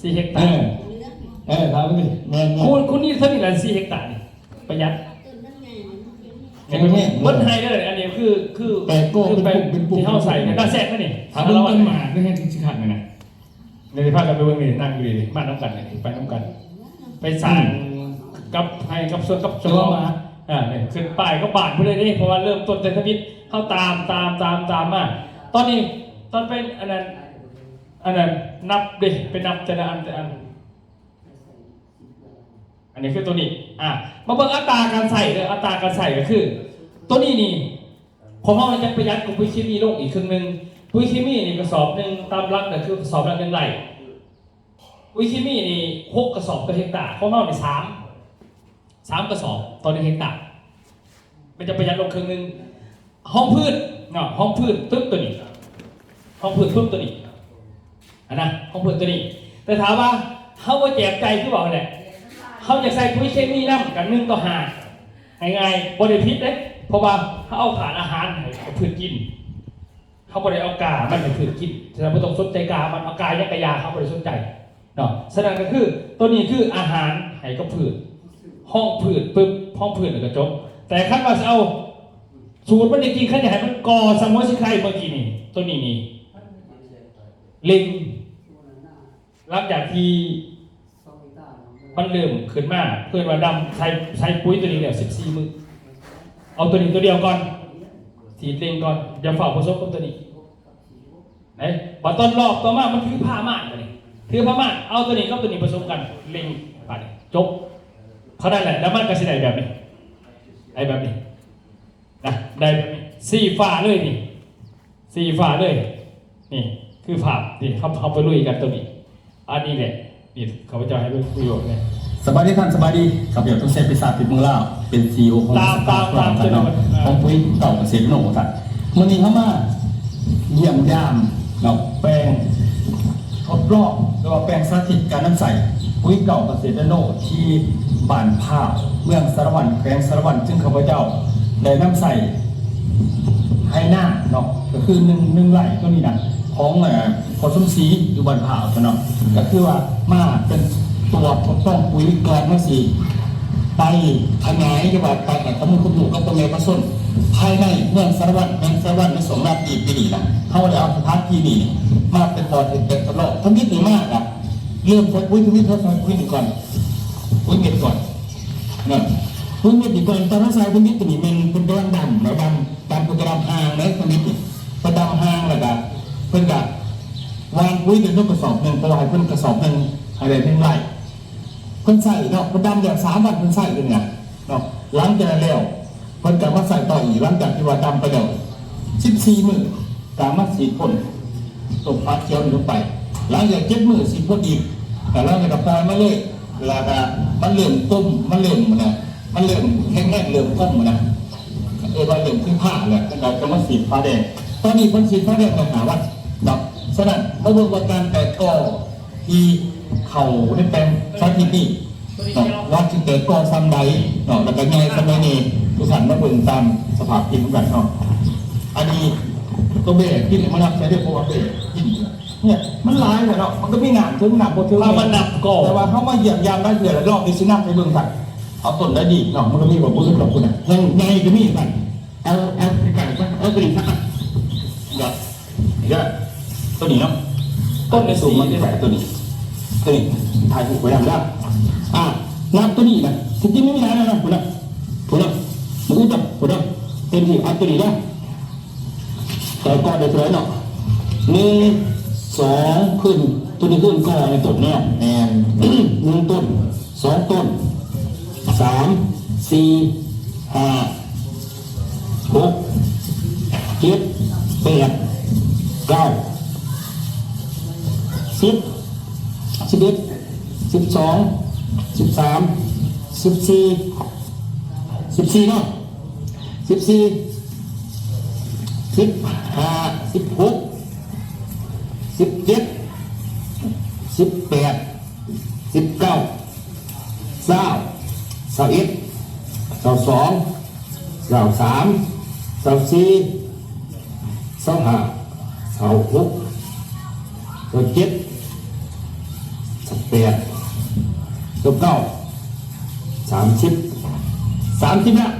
ສີ່ເຮັກຕາ. ເອີ ເອີ ຖາມເບິ່ງ ແມ່ນໆ ຄູນ ຄູນນີ້ເທົ່ານີ້ລະ ສີ່ເຮັກຕານີ້ ປະຢັດ ແມ່ນ ເບິດໄຮ່ເດີ. ອັນນີ້ຄື ຄື ແປງກໍເປັນປຸກເປັນປຸກ ທີ່ເຮົາໃສ່ ແຕ່ຕາແຊກນີ້ ຖ້າເບິ່ງຕົ້ນໝາກນີ້ແຮງຊິຄັກແມ່ນນະ. ດຽວນີ້ພາກັນໄປເບິ່ງນີ້ ນັ່ງຢູ່ນີ້ ມານຳກັນນີ້ ໄປນຳກັນ ໄປສ້າງ ອືມ ກັບໄຮ່ກັບສວນກັບສວນ ເອີ ນີ້ຂຶ້ນປ້າຍກັບບ້ານພຸ້ນເລີຍເດ້ ເພາະວ່າເລີ່ມຕົ້ນແຕ່ທຳອິດ ເຮົາຕາມ ຕາມ ຕາມ ຕາມມາ. ຕອນນີ້ ຕອນໄປອັນນັ້ນ ອັນນັ້ນ ນັບເດ້ ໄປນັບແຕ່ລະອັນ ແຕ່ລະອັນ. ອັນນີ້ຄືຕົວນີ້ ອ່າ ມາເບິ່ງອັດຕາການໃຊ້ເດີ ອັດຕາການໃຊ້ກໍຄື ຕົວນີ້ນີ້ ຂອງເຮົາຈະປະຢັດກວ່າປຸຍເຄມີລົງອີກເຄິ່ງໜຶ່ງ. ປຸຍເຄມີນີ້ກະສອບໜຶ່ງ ຕາມຫຼັກກໍຄືກະສອບລະໜຶ່ງໄຮ່. ປຸຍເຄມີນີ້ຫົກກະສອບຕໍ່ເຮັກຕາ ຂອງເຮົານີ້ສາມ ສາມກະສອບຕໍ່ໜຶ່ງເຮັກຕາ ມັນຈະປະຢັດລົງເຄິ່ງໜຶ່ງ. ຮອງພື້ນເນາະ ຮອງພື້ນປຶບຕົວນີ້ ຮອງພື້ນປຶບຕົວນີ້ ຫັ້ນນະ ຮອງພື້ນຕົວນີ້. ແຕ່ຖາມວ່າເຮົາບໍ່ແຈບໃຈຄືເວົ້າຫັ້ນແຫຼະ ເຮົາຢາກໃສ່ປຸຍເຄມີນຳ ກະໜຶ່ງຕໍ່ຫ້າ ງ່າຍໆ ບໍ່ໄດ້ຜິດເດ້ ເພາະວ່າເຮົາເອົາທາດອາຫານໃຫ້ກັບພືດກິນ ເຮົາບໍ່ໄດ້ເອົາກາມັນໃຫ້ພືດກິນ. ສະນັ້ນບໍ່ຕ້ອງສົນໃຈກາມັນ ເອົາກາຫຍັງກະຢ່າ ເຮົາບໍ່ໄດ້ສົນໃຈເນາະ. ສະນັ້ນກໍຄື ຕົວນີ້ຄືອາຫານໃຫ້ກັບພືດ ຮອງພືດປຶບ ຮອງພືດແລ້ວກໍຈົບ. ແຕ່ຄັນວ່າຊິເອົາສູດມັນຈິງໆ ຄັນຢາກໃຫ້ມັນກໍ່ສະໝວຍຊິໄຄເມື່ອກີ້ນີ້ ຕົວນີ້ນີ້ ເລັງ ຫຼັງຈາກທີ່ມັນເລີ່ມຂຶ້ນມາ ເອີ້ນວ່າດຳ ໃສ່ ໃສ່ປຸຍຕົວນີ້ແລ້ວສິບສີ່ມື້ ເອົາຕົວນີ້ຕົວດຽວກ່ອນ ສີດເລັງກ່ອນ ຢ່າຟ້າວປະສົມກັບຕົວນີ້ ເດ້. ບັດຕອນລອບຕໍ່ມາ ມັນຖືພາມາດ ບັດນີ້ຖືພາມາດ ເອົາຕົວນີ້ກັບຕົວນີ້ປະສົມກັນ ເລັງ ບັດນີ້ຈົບ ເທົ່ານັ້ນແຫຼະ ແລ້ວມັນກໍຊິໄດ້ແບບນີ້ ໄດ້ແບບນີ້ ນະ ໄດ້ແບບນີ້ ສີຟ້າເລີຍນີ້ ສີຟ້າເລີຍ. ນີ້ຄືພາບທີ່ເຮົາ ເຮົາໄປລຸຍກັນຕົວນີ້ ອັນນີ້ແຫຼະ ນີ້ຂ້າພະເຈົ້າໃຫ້ເບິ່ງປະໂຫຍດແນ່. ສະບາຍດີທ່ານ ສະບາຍດີ ຂ້າພະເຈົ້າ ທຸເສດ ປີສາດ ຕິດເມືອງລາວ ເປັນ ຊີອີໂອ ຂອງ ຕາມ ຕາມ ຕາມ ຂອງ ຂອງປຸຍເກົ່າກະເສດໂນ ວ່າຊັ້ນ. ມື້ນີ້ເຮົາມາຢ້ຽມຢາມເນາະ ແປງທົດລອງ ຫຼືວ່າແປງສາທິດການນຳໃຊ້ປຸຍເກົ່າກະເສດໂນ ທີ່ບ້ານພ້າວ ເມືອງສາລະວັນ ແຂວງສາລະວັນ ຊຶ່ງຂ້າພະເຈົ້າໄດ້ນຳໃຊ້ໄຮ່ນາເນາະ ກໍຄືໜຶ່ງ ໜຶ່ງໄຮ່ຕົວນີ້ນະ ຂອງ ເອີ ພໍ່ສົມສີ ຢູ່ບ້ານພ້າວເນາະ ກໍຄືວ່າມາເປັນຕົວທົດລອງປຸຍກ່ອນເຮົາຊິໄປຂະຫຍາຍ ຫຼືວ່າໄປໃຫ້ຄວາມຮູ້ຄວາມຮູ້ກັບພໍ່ແມ່ປະຊາຊົນພາຍໃນເມືອງສາລະວັນ ແຂວງສາລະວັນ ໃນຊ່ວງໜ້າປີ ປີນີ້ນະ. ເຮົາໄດ້ເອົາສະຖານທີ່ນີ້ມາເປັນບ່ອນເຮັດແປງທົດລອງ. ທຳອິດນີ້ມາກະ ເລີ່ມໃສ່ປຸຍ ທຳອິດເຮົາໃສ່ປຸຍນີ້ກ່ອນ ປຸຍເມັດກ່ອນເນາະ ປຸຍເມັດນີ້ກ່ອນ. ຕອນເຮົາໃສ່ປຸຍເມັດຕົວນີ້ແມ່ນເພິ່ນກຳລັງດຳເນາະ ດຳ ດຳ ເພິ່ນກະດຳຫ່າງເດ້ ທຳອິດນີ້ ເພິ່ນດຳຫ່າງ ແລ້ວກະເພິ່ນກະຫວ່ານປຸຍເປັນນກກະສອບໜຶ່ງ ເພາະວ່າໃຫ້ເພິ່ນກະສອບໜຶ່ງໃຫ້ໄດ້ໜຶ່ງໄຮ່. ເພິ່ນໃສ່ເນາະ ເພິ່ນດຳແລ້ວສາມວັນ ເພິ່ນໃສ່ຢູ່ນີ້ນະເນາະ. ຫຼັງຈາກນັ້ນແລ້ວ ເພິ່ນກໍມາໃສ່ຕໍ່ອີກ ຫຼັງຈາກທີ່ວ່າດຳໄປແລ້ວສິບສີ່ມື້ ກໍມາສີດພົ່ນຕົກຟາຂຽວນີ້ລົງໄປ. ຫຼັງຈາກເຈັດມື້ສີດພົ່ນອີກ ແລ້ວກໍປ່ອຍມາເລີຍ ແລ້ວກໍມັນເລີ່ມກົມ ມັນເລີ່ມນະ ມັນເລີ່ມແຂງແຮງ ເລີ່ມກົມນະ ເອີ້ນວ່າເລີ່ມຄືພ້າແລ້ວ ເພິ່ນກໍຈະມາສີດຝາແດງ. ຕອນນີ້ເພິ່ນສີດຝາແດງໄດ້ຫ້າວັນເນາະ. ສະນັ້ນ ມາເບິ່ງວ່າການແຕກກໍ ທີ່ເຂົ້າໃນແປງສາທິດນີ້ເນາະ ວ່າຊິແຕກກໍສ່ຳໃດເນາະ ແລ້ວກໍໃຫຍ່ສ່ຳໃດແດ່. ທຸກທ່ານມາເບິ່ງຕາມສະພາບຈິງນຳກັນເນາະ. ອັນນີ້ຕົວເບ້ກິນໃຫ້ມານັບໃສ່ເດີ ເພາະວ່າເບ້ກິນ ເອີຍ ມັນຫຼາຍແຫຼະເນາະ ມັນກໍມີນ້ຳເຖິງນ້ຳບໍ່ເຖິງ ເຮົາມານັບກໍ ແຕ່ວ່າເຮົາມາຢ້ຽມຢາມຫຼາຍເທື່ອແລ້ວ ລອບນີ້ຊິນັບໃຫ້ເບິ່ງຊັ້ນ. ເອົາຕົ້ນໃດດີເນາະ ມັນກໍມີບໍ່ເບິດດອກພຸ້ນນະ ຍັງໃຫຍ່ກໍມີຊັ້ນ. ເອົາ ເອົາໃກ້ໆ ເອົາຕົວນີ້ຊະ ດອກ ເດີ ຕົວນີ້ເນາະ ຕົ້ນໃນສູງມັນແປກຕົວນີ້ ຕົວນີ້ ຖ່າຍຮູບໄວ້ນຳເດີ. ອ່າ ນັບຕົວນີ້ນະ ທີ່ຈິງມັນມີຫຼາຍແນວນະ ພຸ້ນນະ ພຸ້ນນະ ມື້ອື່ນນະ ພຸ້ນນະ ເຕັມທີ່ ເອົາຕົວນີ້ເດີ. ແຕ່ກໍໄດ້ເທົ່າໃດເນາະ ໜຶ່ງ ສອງ ຂຶ້ນ ຕົວນີ້ຂຶ້ນກໍໃນຕົ້ນແນວ ແມ່ນ ໜຶ່ງຕົ້ນ ສອງຕົ້ນ ສາມ ສີ່ ຫ້າ ຫົກ ເຈັດ ແປດ ເກົ້າ ສິບ ສິບເອັດ ສິບສອງ ສິບສາມ ສິບສີ່ ສິບສີ່ເນາະ ສິບສີ່ ສິບຫ້າ ສິບຫົກ ສິບເຈັດ ສິບແປດ ສິບເກົ້າ ຊາວ ຊາວເອັດ ຊາວສອງ ຊາວສາມ ຊາວສີ່ ຊາວຫ້າ ຊາວຫົກ ຊາວເຈັດ ຊາວແປດ ຊາວເກົ້າ ສາມສິບ ສາມສິບແລ້ວ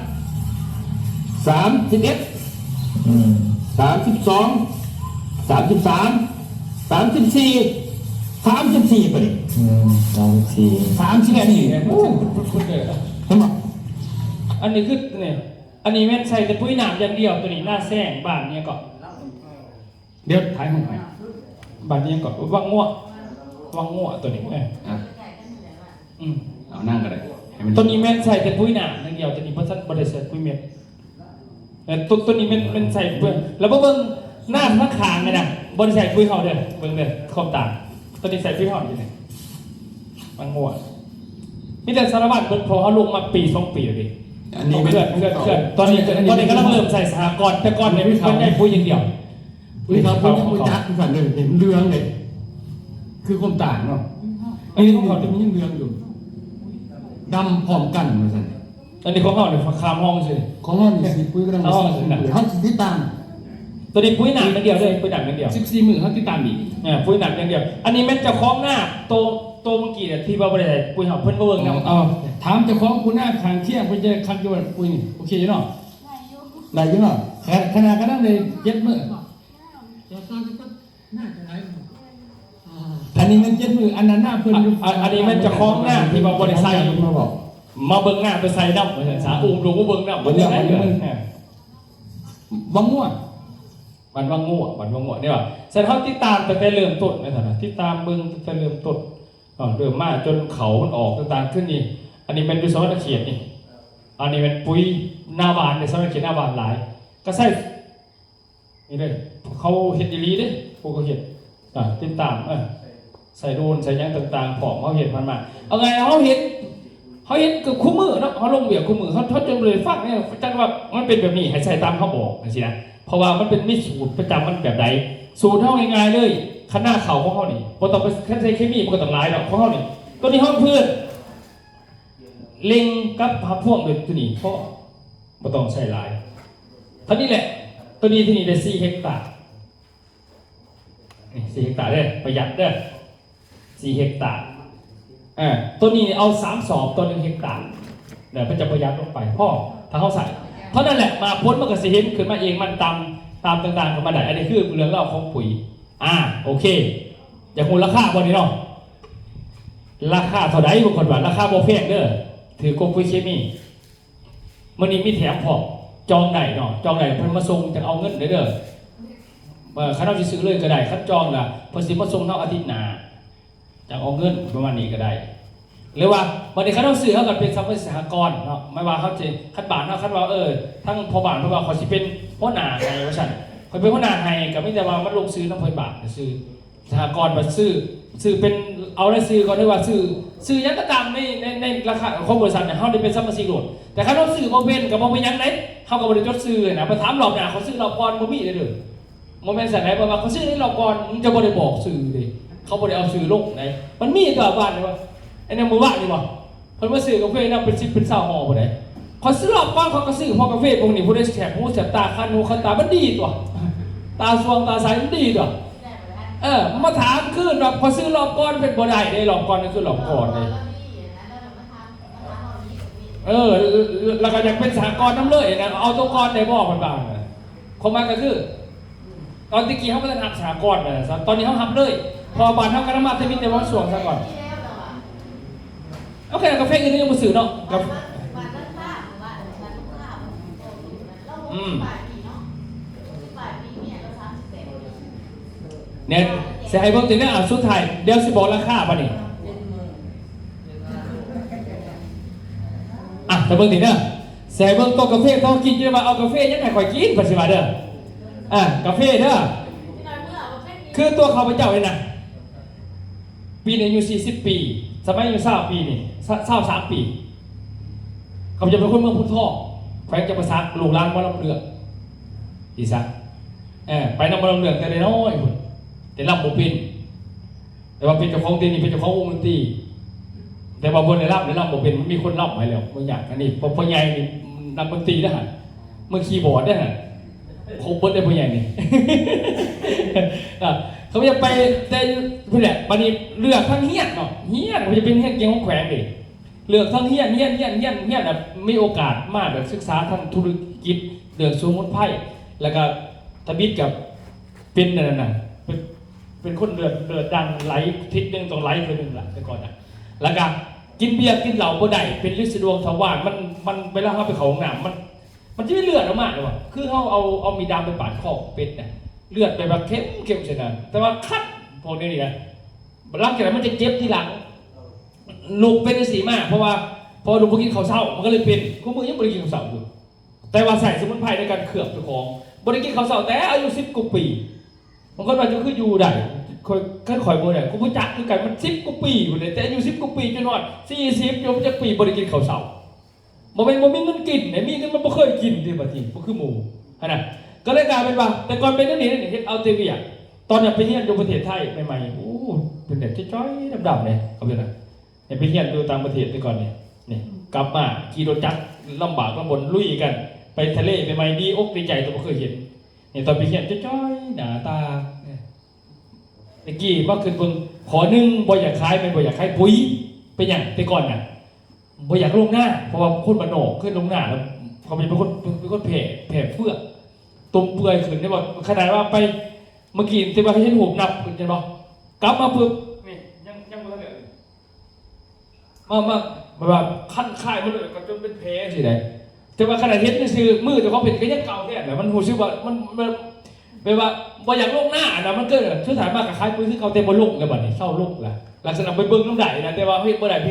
ສາມສິບເອັດ ອືມ ສາມສິບສອງ ສາມສິບສາມ ສາມສິບສີ່ ສາມສິບສີ່ ບາດນີ້ ອືມ ສາມສິບສີ່ ສາມສິບສີ່ ໂອ້ ເຫັນບໍ່? ອັນນີ້ຄືນີ້ ອັນນີ້ແມ່ນໃສ່ແຕ່ປຸ໋ຍນ້ຳຢ່າງດຽວ ໂຕນີ້ນາແຊງ ບ້ານຫຍັງເກາະ ດຽວຖ່າຍຮູບໃຫ້ ບ້ານຫຍັງເກາະ ວັງງົວ ວັງງົວ ໂຕນີ້ ເອີ ອ່ະ ອືມ ເອົານັ່ງກໍໄດ້ ໃຫ້ມັນ ໂຕນີ້ແມ່ນໃສ່ແຕ່ປຸ໋ຍນ້ຳຢ່າງດຽວ ໂຕນີ້ບໍ່ທັນ ບໍ່ໄດ້ໃສ່ປຸ໋ຍເມັດ. ແລ້ວໂຕ ໂຕນີ້ແມ່ນ ແມ່ນໃສ່ເບິ່ງ ແລ້ວບໍ່ເບິ່ງໜ້າທາງຂ້າງນີ້ນະ ບໍ່ໄດ້ໃສ່ປຸ໋ຍເຮົາເດີ ເບິ່ງເດີ ຄວາມຕ່າງ ໂຕນີ້ໃສ່ປຸ໋ຍເຮົານີ້ ມັນງົວ ມີແຕ່ສາລະວັນເບິ່ງ ເພາະເຮົາລົງມາປີສອງປີແລ້ວເດ້ ອັນນີ້ ເຄື່ອນ ເຄື່ອນ ເຄື່ອນ ຕອນນີ້ ອັນນີ້ ຕອນນີ້ກຳລັງເລີ່ມໃສ່ສະຫະກອນ ແຕ່ກ່ອນນີ້ມັນໃສ່ປຸ໋ຍຢ່າງດຽວ ປຸ໋ຍເຂົາ ປຸ໋ຍເຂົາ ຂອງເຂົາ ບໍ່ຈັກຄືກັນເດີ ເຫັນເຫຼືອງເດ້ ຄືຄວາມຕ່າງເນາະ ອັນນີ້ຂອງເຂົາ ມັນຍັງເຫຼືອງຢູ່ ດຳພ້ອມກັນວ່າຊັ້ນ. ອັນນີ້ຂອງເຮົານີ້ຂ້າມຫ້ອງຊື່ ຂອງເຮົານີ້ຊິປຸ໋ຍກຳລັງ ເຮົາຊິຕິດຕາມ ໂຕນີ້ປຸ໋ຍໜັກຢ່າງດຽວເດີ ປຸ໋ຍໜັກຢ່າງດຽວ ສິບສີ່ມື້ເຮົາຕິດຕາມອີກ ເອີ ປຸ໋ຍໜັກຢ່າງດຽວ ອັນນີ້ແມ່ນເຈົ້າຂອງນາໂຕ ໂຕເມື່ອກີ້ທີ່ວ່າບໍ່ໄດ້ປຸ໋ຍເຮົາ ເພິ່ນບໍ່ເບິ່ງນຳ ເອົາ ເອົາ ຖາມເຈົ້າຂອງປູນາຂ້າງຄຽງ ເພິ່ນຈະຄັກຢູ່ວ່າປຸ໋ຍນີ້ ໂອເຄຢູ່ເນາະ ໄດ້ຢູ່ ໄດ້ຢູ່ເນາະ ຂະ ຂະໜາດກຳລັງໄດ້ເຈັດມື້ ອັນນີ້ແມ່ນເຈັດມື້ ອັນນັ້ນນາເພິ່ນຢູ່ ອັນ ອັນນີ້ແມ່ນເຈົ້າຂອງນາທີ່ວ່າບໍ່ໄດ້ໃສ່ ມາບອກ ມາເບິ່ງນາໄປໃສ່ນຳ ວ່າຊັ້ນຊະ ອຸ້ມລູກມາເບິ່ງນຳ ເບິ່ງນຳ ເບິ່ງນຳ ວັງງົວ ບ້ານວັງງົວ ບ້ານວັງງົວ ເດ້ວ່າ ຊັ້ນເຮົາຕິດຕາມຕັ້ງແຕ່ເລີ່ມຕົ້ນ ວ່າຊັ້ນນະ ຕິດຕາມເບິ່ງຕັ້ງແຕ່ເລີ່ມຕົ້ນ ເນາະ ເລີ່ມມາຈົນເຂົ້າມັນອອກຕ່າງໆ ຄືນີ້ ອັນນີ້ແມ່ນຢູ່ສະຫວັນນະເຂດນີ້ ອັນນີ້ແມ່ນປຸ໋ຍນາຫວານ ໃນສະຫວັນນະເຂດນາຫວານຫຼາຍ ກໍໃຊ້ ນີ້ເດ້ ເຂົາເຮັດອີ່ຫຼີເດ້ ພວກເຂົາເຮັດ ອ່າ ຕິດຕາມ ເອີ ໃສ່ໂດຣນ ໃສ່ຫຍັງຕ່າງໆ ພ້ອມ ເຮົາເຮັດຜ່ານມາ ເອົາງ່າຍ ເຮົາເຮັດ ເຮົາເຮັດເກືອບຄູ່ມື້ເນາະ ເຮົາລົງວຽກຄູ່ມື້ ເຮົາ ເຮົາຈົນບໍ່ໄດ້ຟັງ ຈັກວ່າມັນເປັນແບບນີ້ ໃຫ້ໃສ່ຕາມເຂົາບອກ ຈັ່ງຊີ້ນະ ເພາະວ່າມັນເປັນ ມີສູດປະຈຳມັນແບບໃດ ສູດເຮົາງ່າຍໆເລີຍ ຄັນນາເຂົ້າຂອງເຮົານີ້ ບໍ່ຕ້ອງໄປ ຄັນໃສ່ເຄມີ ມັນກໍຕ້ອງຫຼາຍດອກ ຂອງເຮົານີ້ ໂຕນີ້ຮອງພື້ນ ເລັ່ງກັບຮັບພວງດ້ວຍໂຕນີ້ ເພາະບໍ່ຕ້ອງໃຊ້ຫຼາຍ ເທົ່ານີ້ແຫຼະ ໂຕນີ້ທີ່ນີ້ໄດ້ສີ່ເຮັກຕາ ນີ້ສີ່ເຮັກຕາເດີ ປະຢັດເດີ ສີ່ເຮັກຕາ ເອີ ໂຕນີ້ເອົາສາມສອບຕໍ່ໜຶ່ງເຮັກຕາ ແລ້ວມັນຈະປະຢັດລົງໄປ ພໍຖ້າເຮົາໃສ່ ເທົ່ານັ້ນແຫຼະ ໝາກຜົນມັນກໍຊິເຫັນຂຶ້ນມາເອງ ມັນຕາມ ຕາມຕ່າງໆ ກໍມາໄດ້ ອັນນີ້ຄືເລື່ອງລາວຂອງປຸ໋ຍ ອ່າ ໂອເຄ ຢາກຮູ້ລາຄາບໍ່ນີ້ເນາະ ລາຄາເທົ່າໃດ ບາງຄົນວ່າລາຄາບໍ່ແພງເດີ ຖືກກວ່າປຸ໋ຍເຄມີ ມື້ນີ້ມີແຖມພ້ອມ ຈອງໄດ້ເນາະ ຈອງໄດ້ເພິ່ນມາສົ່ງ ຈັ່ງເອົາເງິນເດີ ເອີ ຄັນເຮົາຊິຊື້ເລີຍກໍໄດ້ ຄັນຈອງລະເພິ່ນຊິມາສົ່ງເຮົາອາທິດໜ້າ ຈັ່ງເອົາເງິນ ປະມານນີ້ກໍໄດ້ ຫຼືວ່າບັດນີ້ຄັນເຮົາຊື້ ເຮົາກໍເປັນສະມາຊິກສະຫະກອນເນາະ ໝາຍວ່າເຮົາຊິ ຄັນບ້ານເຮົາ ຄັນວ່າ ເອີ ທາງພໍ່ບ້ານເພິ່ນວ່າ ຂ້ອຍຊິເປັນຫົວໜ້າໃຫ້ ວ່າຊັ້ນ ຂ້ອຍເປັນຫົວໜ້າໃຫ້ ກໍມີແຕ່ວ່າມັນລົງຊື່ນຳເພິ່ນບ້ານຊື່ ສະຫະກອນ ບັດຊື້ ຊື້ເປັນ ເອົາລາຍຊື່ກ່ອນ ຫຼືວ່າຊື້ ຊື້ຫຍັງກໍຕາມໃນ ໃນ ໃນລາຄາຂອງບໍລິສັດ ເຮົາໄດ້ເປັນສະມາຊິກໂລດ ແຕ່ຄັນເຮົາຊື້ບໍ່ເປັນກໍບໍ່ເປັນຫຍັງເດ້ ເຮົາກໍບໍ່ໄດ້ຈົດຊື່ນະ ໄປຖາມລອບໜ້າ ເຂົາຊື້ລອບກ່ອນ ບໍ່ມີເດ້ ບໍ່ແມ່ນຊັ້ນໃດ ເພາະວ່າເຂົາຊື້ໃນລອບກ່ອນ ມັນຈະບໍ່ໄດ້ບອກຊື່ເດ້ ເຂົາບໍ່ໄດ້ເອົາຊື່ລົງໃດ ມັນມີຕົວະບ້ານນີ້ວ່າ ອັນນັ້ນມື້ວານນີ້ບໍ່ ເພິ່ນມາຊື້ກາເຟນຳເປັນສິບເປັນຊາວຫໍ່ພຸ້ນໃດ ຂ້ອຍຊື້ຮອບກ່ອນ ຂ້ອຍກໍຊື້ ເພາະກາເຟພວກນີ້ ຜູ້ໃດແສບຫູແສບຕາ ຄັນຫູຄັນຕາ ມັນດີຕົວະ ຕາສວ່າງຕາໃສ ມັນດີຕົວະ ເອີ ມາຖາມຄືນວ່າ ຂ້ອຍຊື້ຮອບກ່ອນເປັນບໍ່ໄດ້ເດ້ ຮອບກ່ອນນັ້ນຄືຮອບກ່ອນເດ້ ເອີ ແລ້ວກໍຢາກເປັນສະຫະກອນນຳເລີຍນະ ເອົາໂຕກ່ອນໄດ້ບໍ່ ເພິ່ນວ່າ ຄວາມໝາຍກໍຄື ຕອນແຕ່ກີ້ເຮົາບໍ່ທັນຮັບສະຫະກອນນະ ຕອນນີ້ເຮົາຮັບເລີຍ ເພາະວ່າບ້ານເຮົາກໍນຳມາແຕ່ມີແຕ່ບາງຊ່ວງຊະກ່ອນ ໂອເຄ ກາເຟອື່ນຍັງບໍ່ຊື້ເນາະ ກາ ອືມ ແນ່ ຊິໃຫ້ເບິ່ງຕິເດີ ອ່າ ສຸດທ້າຍ ດຽວຊິບອກລາຄາບັດນີ້ ອ່ະ ຖ້າເບິ່ງຕິເດີ ຊິໃຫ້ເບິ່ງໂຕະກາເຟ ເຂົາກິນຢູ່ ວ່າເອົາກາເຟຫຍັງໃຫ້ຂ້ອຍກິນ ເພິ່ນຊິວ່າເດີ. ອ່າ ກາເຟເດີ ຄືຕົວຂ້າພະເຈົ້ານີ້ນະ ປີນີ້ອາຍຸສີ່ສິບປີ ສະໄໝອາຍຸຊາວປີນີ້ ຊາວສາມປີ ຂ້າພະເຈົ້າເປັນຄົນເມືອງພູທອງ ແຂວງຈຳປາສັກ ລູກຫຼານໝໍລຳເລື່ອງ ທີ່ຊະ ເອີ ໄປນຳໝໍລຳເລື່ອງແຕ່ນ້ອຍໆພຸ້ນ ແຕ່ລຳບໍ່ເປັນ ແຕ່ວ່າເປັນເຈົ້າຂອງ ດຽວນີ້ເປັນເຈົ້າຂອງວົງດົນຕີ ແຕ່ວ່າບໍ່ໄດ້ລຳ ໄດ້ລຳບໍ່ເປັນ ມັນມີຄົນລຳໃຫ້ແລ້ວ ບໍ່ຍາກ ອັນນີ້ ພວກພໍ່ໃຫຍ່ນີ້ ນັກດົນຕີເດ້ຫັ້ນ ມືຄີບອດເດ້ຫັ້ນ ຄົບເບິດເດ້ ພໍ່ໃຫຍ່ນີ້ ອ່າ ເຂົາຢາກໄປແຕ່ພຸ້ນແຫຼະ ບາດນີ້ເລືອກທາງຮຽນເນາະ ຮຽນ ເຂົາຈະເປັນຮຽນເກັ່ງຂອງແຂວງເດ້ ເລືອກທາງຮຽນ ຮຽນ ຮຽນ ຮຽນ ຮຽນ ແລ້ວມີໂອກາດມາແບບສຶກສາທາງທຸລະກິດ ເລື່ອງສະໝຸນໄພ ແລ້ວກະທຳອິດກະເປັນອັນນັ້ນນະ ເປັນ ເປັນຄົນເລືອດ ເລືອດດັນໄຫຼທິດໜຶ່ງຕ້ອງໄຫຼເທື່ອໜຶ່ງລະ ແຕ່ກ່ອນນະ ແລ້ວກະກິນເບຍກິນເຫຼົ້າບໍ່ໄດ້ ເປັນລິດສະດວງທະວານ ມັນ ມັນ ເວລາເຮົາໄປເຂົ້າຫ້ອງນ້ຳ ມັນ ມັນຈະມີເລືອດອອກມາແລ້ວ ຄືເຮົາເອົາ ເອົາມີດດາມໄປປາດຄໍເປັດນະ ເລືອດແບບວ່າເຂັ້ມ ເຂັ້ມຊັ້ນນະ ແຕ່ວ່າຄັນພວກນີ້ນະ ຫຼັງຈາກນັ້ນມັນຈະເຈັບທີຫຼັງ ລູກເປັນຈັ່ງຊີ້ມາ ເພາະວ່າ ເພາະວ່າລູກບໍ່ກິນເຂົ້າເຊົ້າ ມັນກໍເລີຍເປັນ ຄູ່ມື້ຍັງບໍ່ໄດ້ກິນເຂົ້າເຊົ້າຢູ່ ແຕ່ວ່າໃຊ້ສະໝຸນໄພໃນການເຄື່ອງເຈົ້າຂອງ ບໍ່ໄດ້ກິນເຂົ້າເຊົ້າແຕ່ອາຍຸສິບກວ່າປີ ບາງຄົນວ່າເຈົ້າຄືຢູ່ໄດ້ ຂ້ອຍ ຄັນຂ້ອຍບໍ່ໄດ້ ຂ້ອຍບໍ່ຈັກຄືກັນ ມັນສິບກວ່າປີພຸ້ນເດ້ ແຕ່ອາຍຸສິບກວ່າປີຈົນຮອດສີ່ສິບ ຢູ່ຈັກປີບໍ່ໄດ້ກິນເຂົ້າເຊົ້າ ບໍ່ແມ່ນບໍ່ມີເງິນກິນເດ້ ມີເງິນມັນບໍ່ເຄີຍກິນເດ້ ບາດນີ້ບໍ່ຄືໝູ່ຫັ້ນນະ ກໍເລີຍກາຍເປັນວ່າ ແຕ່ກ່ອນເປັນແນວນີ້ເດ້ ເຮັດເອົາແຕ່ວຽກ ຕອນນັ້ນໄປຮຽນຢູ່ປະເທດໄທໃໝ່ໆ ໂອ້ ເປັນແບບຈ້ອຍໆ ດຳໆເດ້ ເຂົາເປັນນະ ໄດ້ໄປຮຽນຢູ່ຕ່າງປະເທດແຕ່ກ່ອນນີ້ ນີ້ ກັບມາຂີ່ລົດຈັກລຳບາກລຳບົນລຸຍກັນ ໄປທະເລໃໝ່ໆ ດີອົກດີໃຈ ແຕ່ບໍ່ເຄີຍເຫັນ ນີ້ຕອນໄປຮຽນຈ້ອຍໆ ໜ້າຕາ ແຕ່ກີ້ມາຄິດເບິ່ງ ຂໍ້ໜຶ່ງບໍ່ຢາກຂາຍ ແມ່ນບໍ່ຢາກຂາຍປຸຍ ເປັນຫຍັງແຕ່ກ່ອນນະ ບໍ່ຢາກລົງນາ ເພາະວ່າຄົນບ້ານນອກ ເຄີຍລົງນາແລ້ວ ເຂົາເປັນຄົນ ເປັນຄົນແພ້ ແພ້ເຟືອ ຕົມເປື່ອຍຂຶ້ນ ໄດ້ບໍ່ ຂະໜາດວ່າໄປ ເມື່ອກີ້ ແຕ່ວ່າເຫັນຮູບນັບຂຶ້ນ ເຫັນບໍ່ ກັບມາປຶບ ນີ້ ຍັງ ຍັງບໍ່ທັນໄດ້ ມາ ມາ ແບບວ່າຄັນຄາຍມາເລີຍ ກໍຈົນເປັນແຜຊີ້ໄດ໋ ແຕ່ວ່າຂະໜາດເຫັນຊື່ໆ ມືເຈົ້າຂອງເປັນກໍຍັງເກົ່າແທ້ນະ ມັນຮູ້ສຶກວ່າ ມັນ ມັນ ແບບວ່າບໍ່ຢາກລົງນານະ ມັນເກີດ ສຸດທ້າຍມາກໍຂາຍປຸຍຄືເກົ່າ ແຕ່ບໍ່ລົງແລ້ວ ບາດນີ້ເຊົາລົງລະ ລັກສະນະໄປເບິ່ງນຳໄດ້ນະ ແຕ່ວ່າເຮັດບໍ່ໄດ້ເພ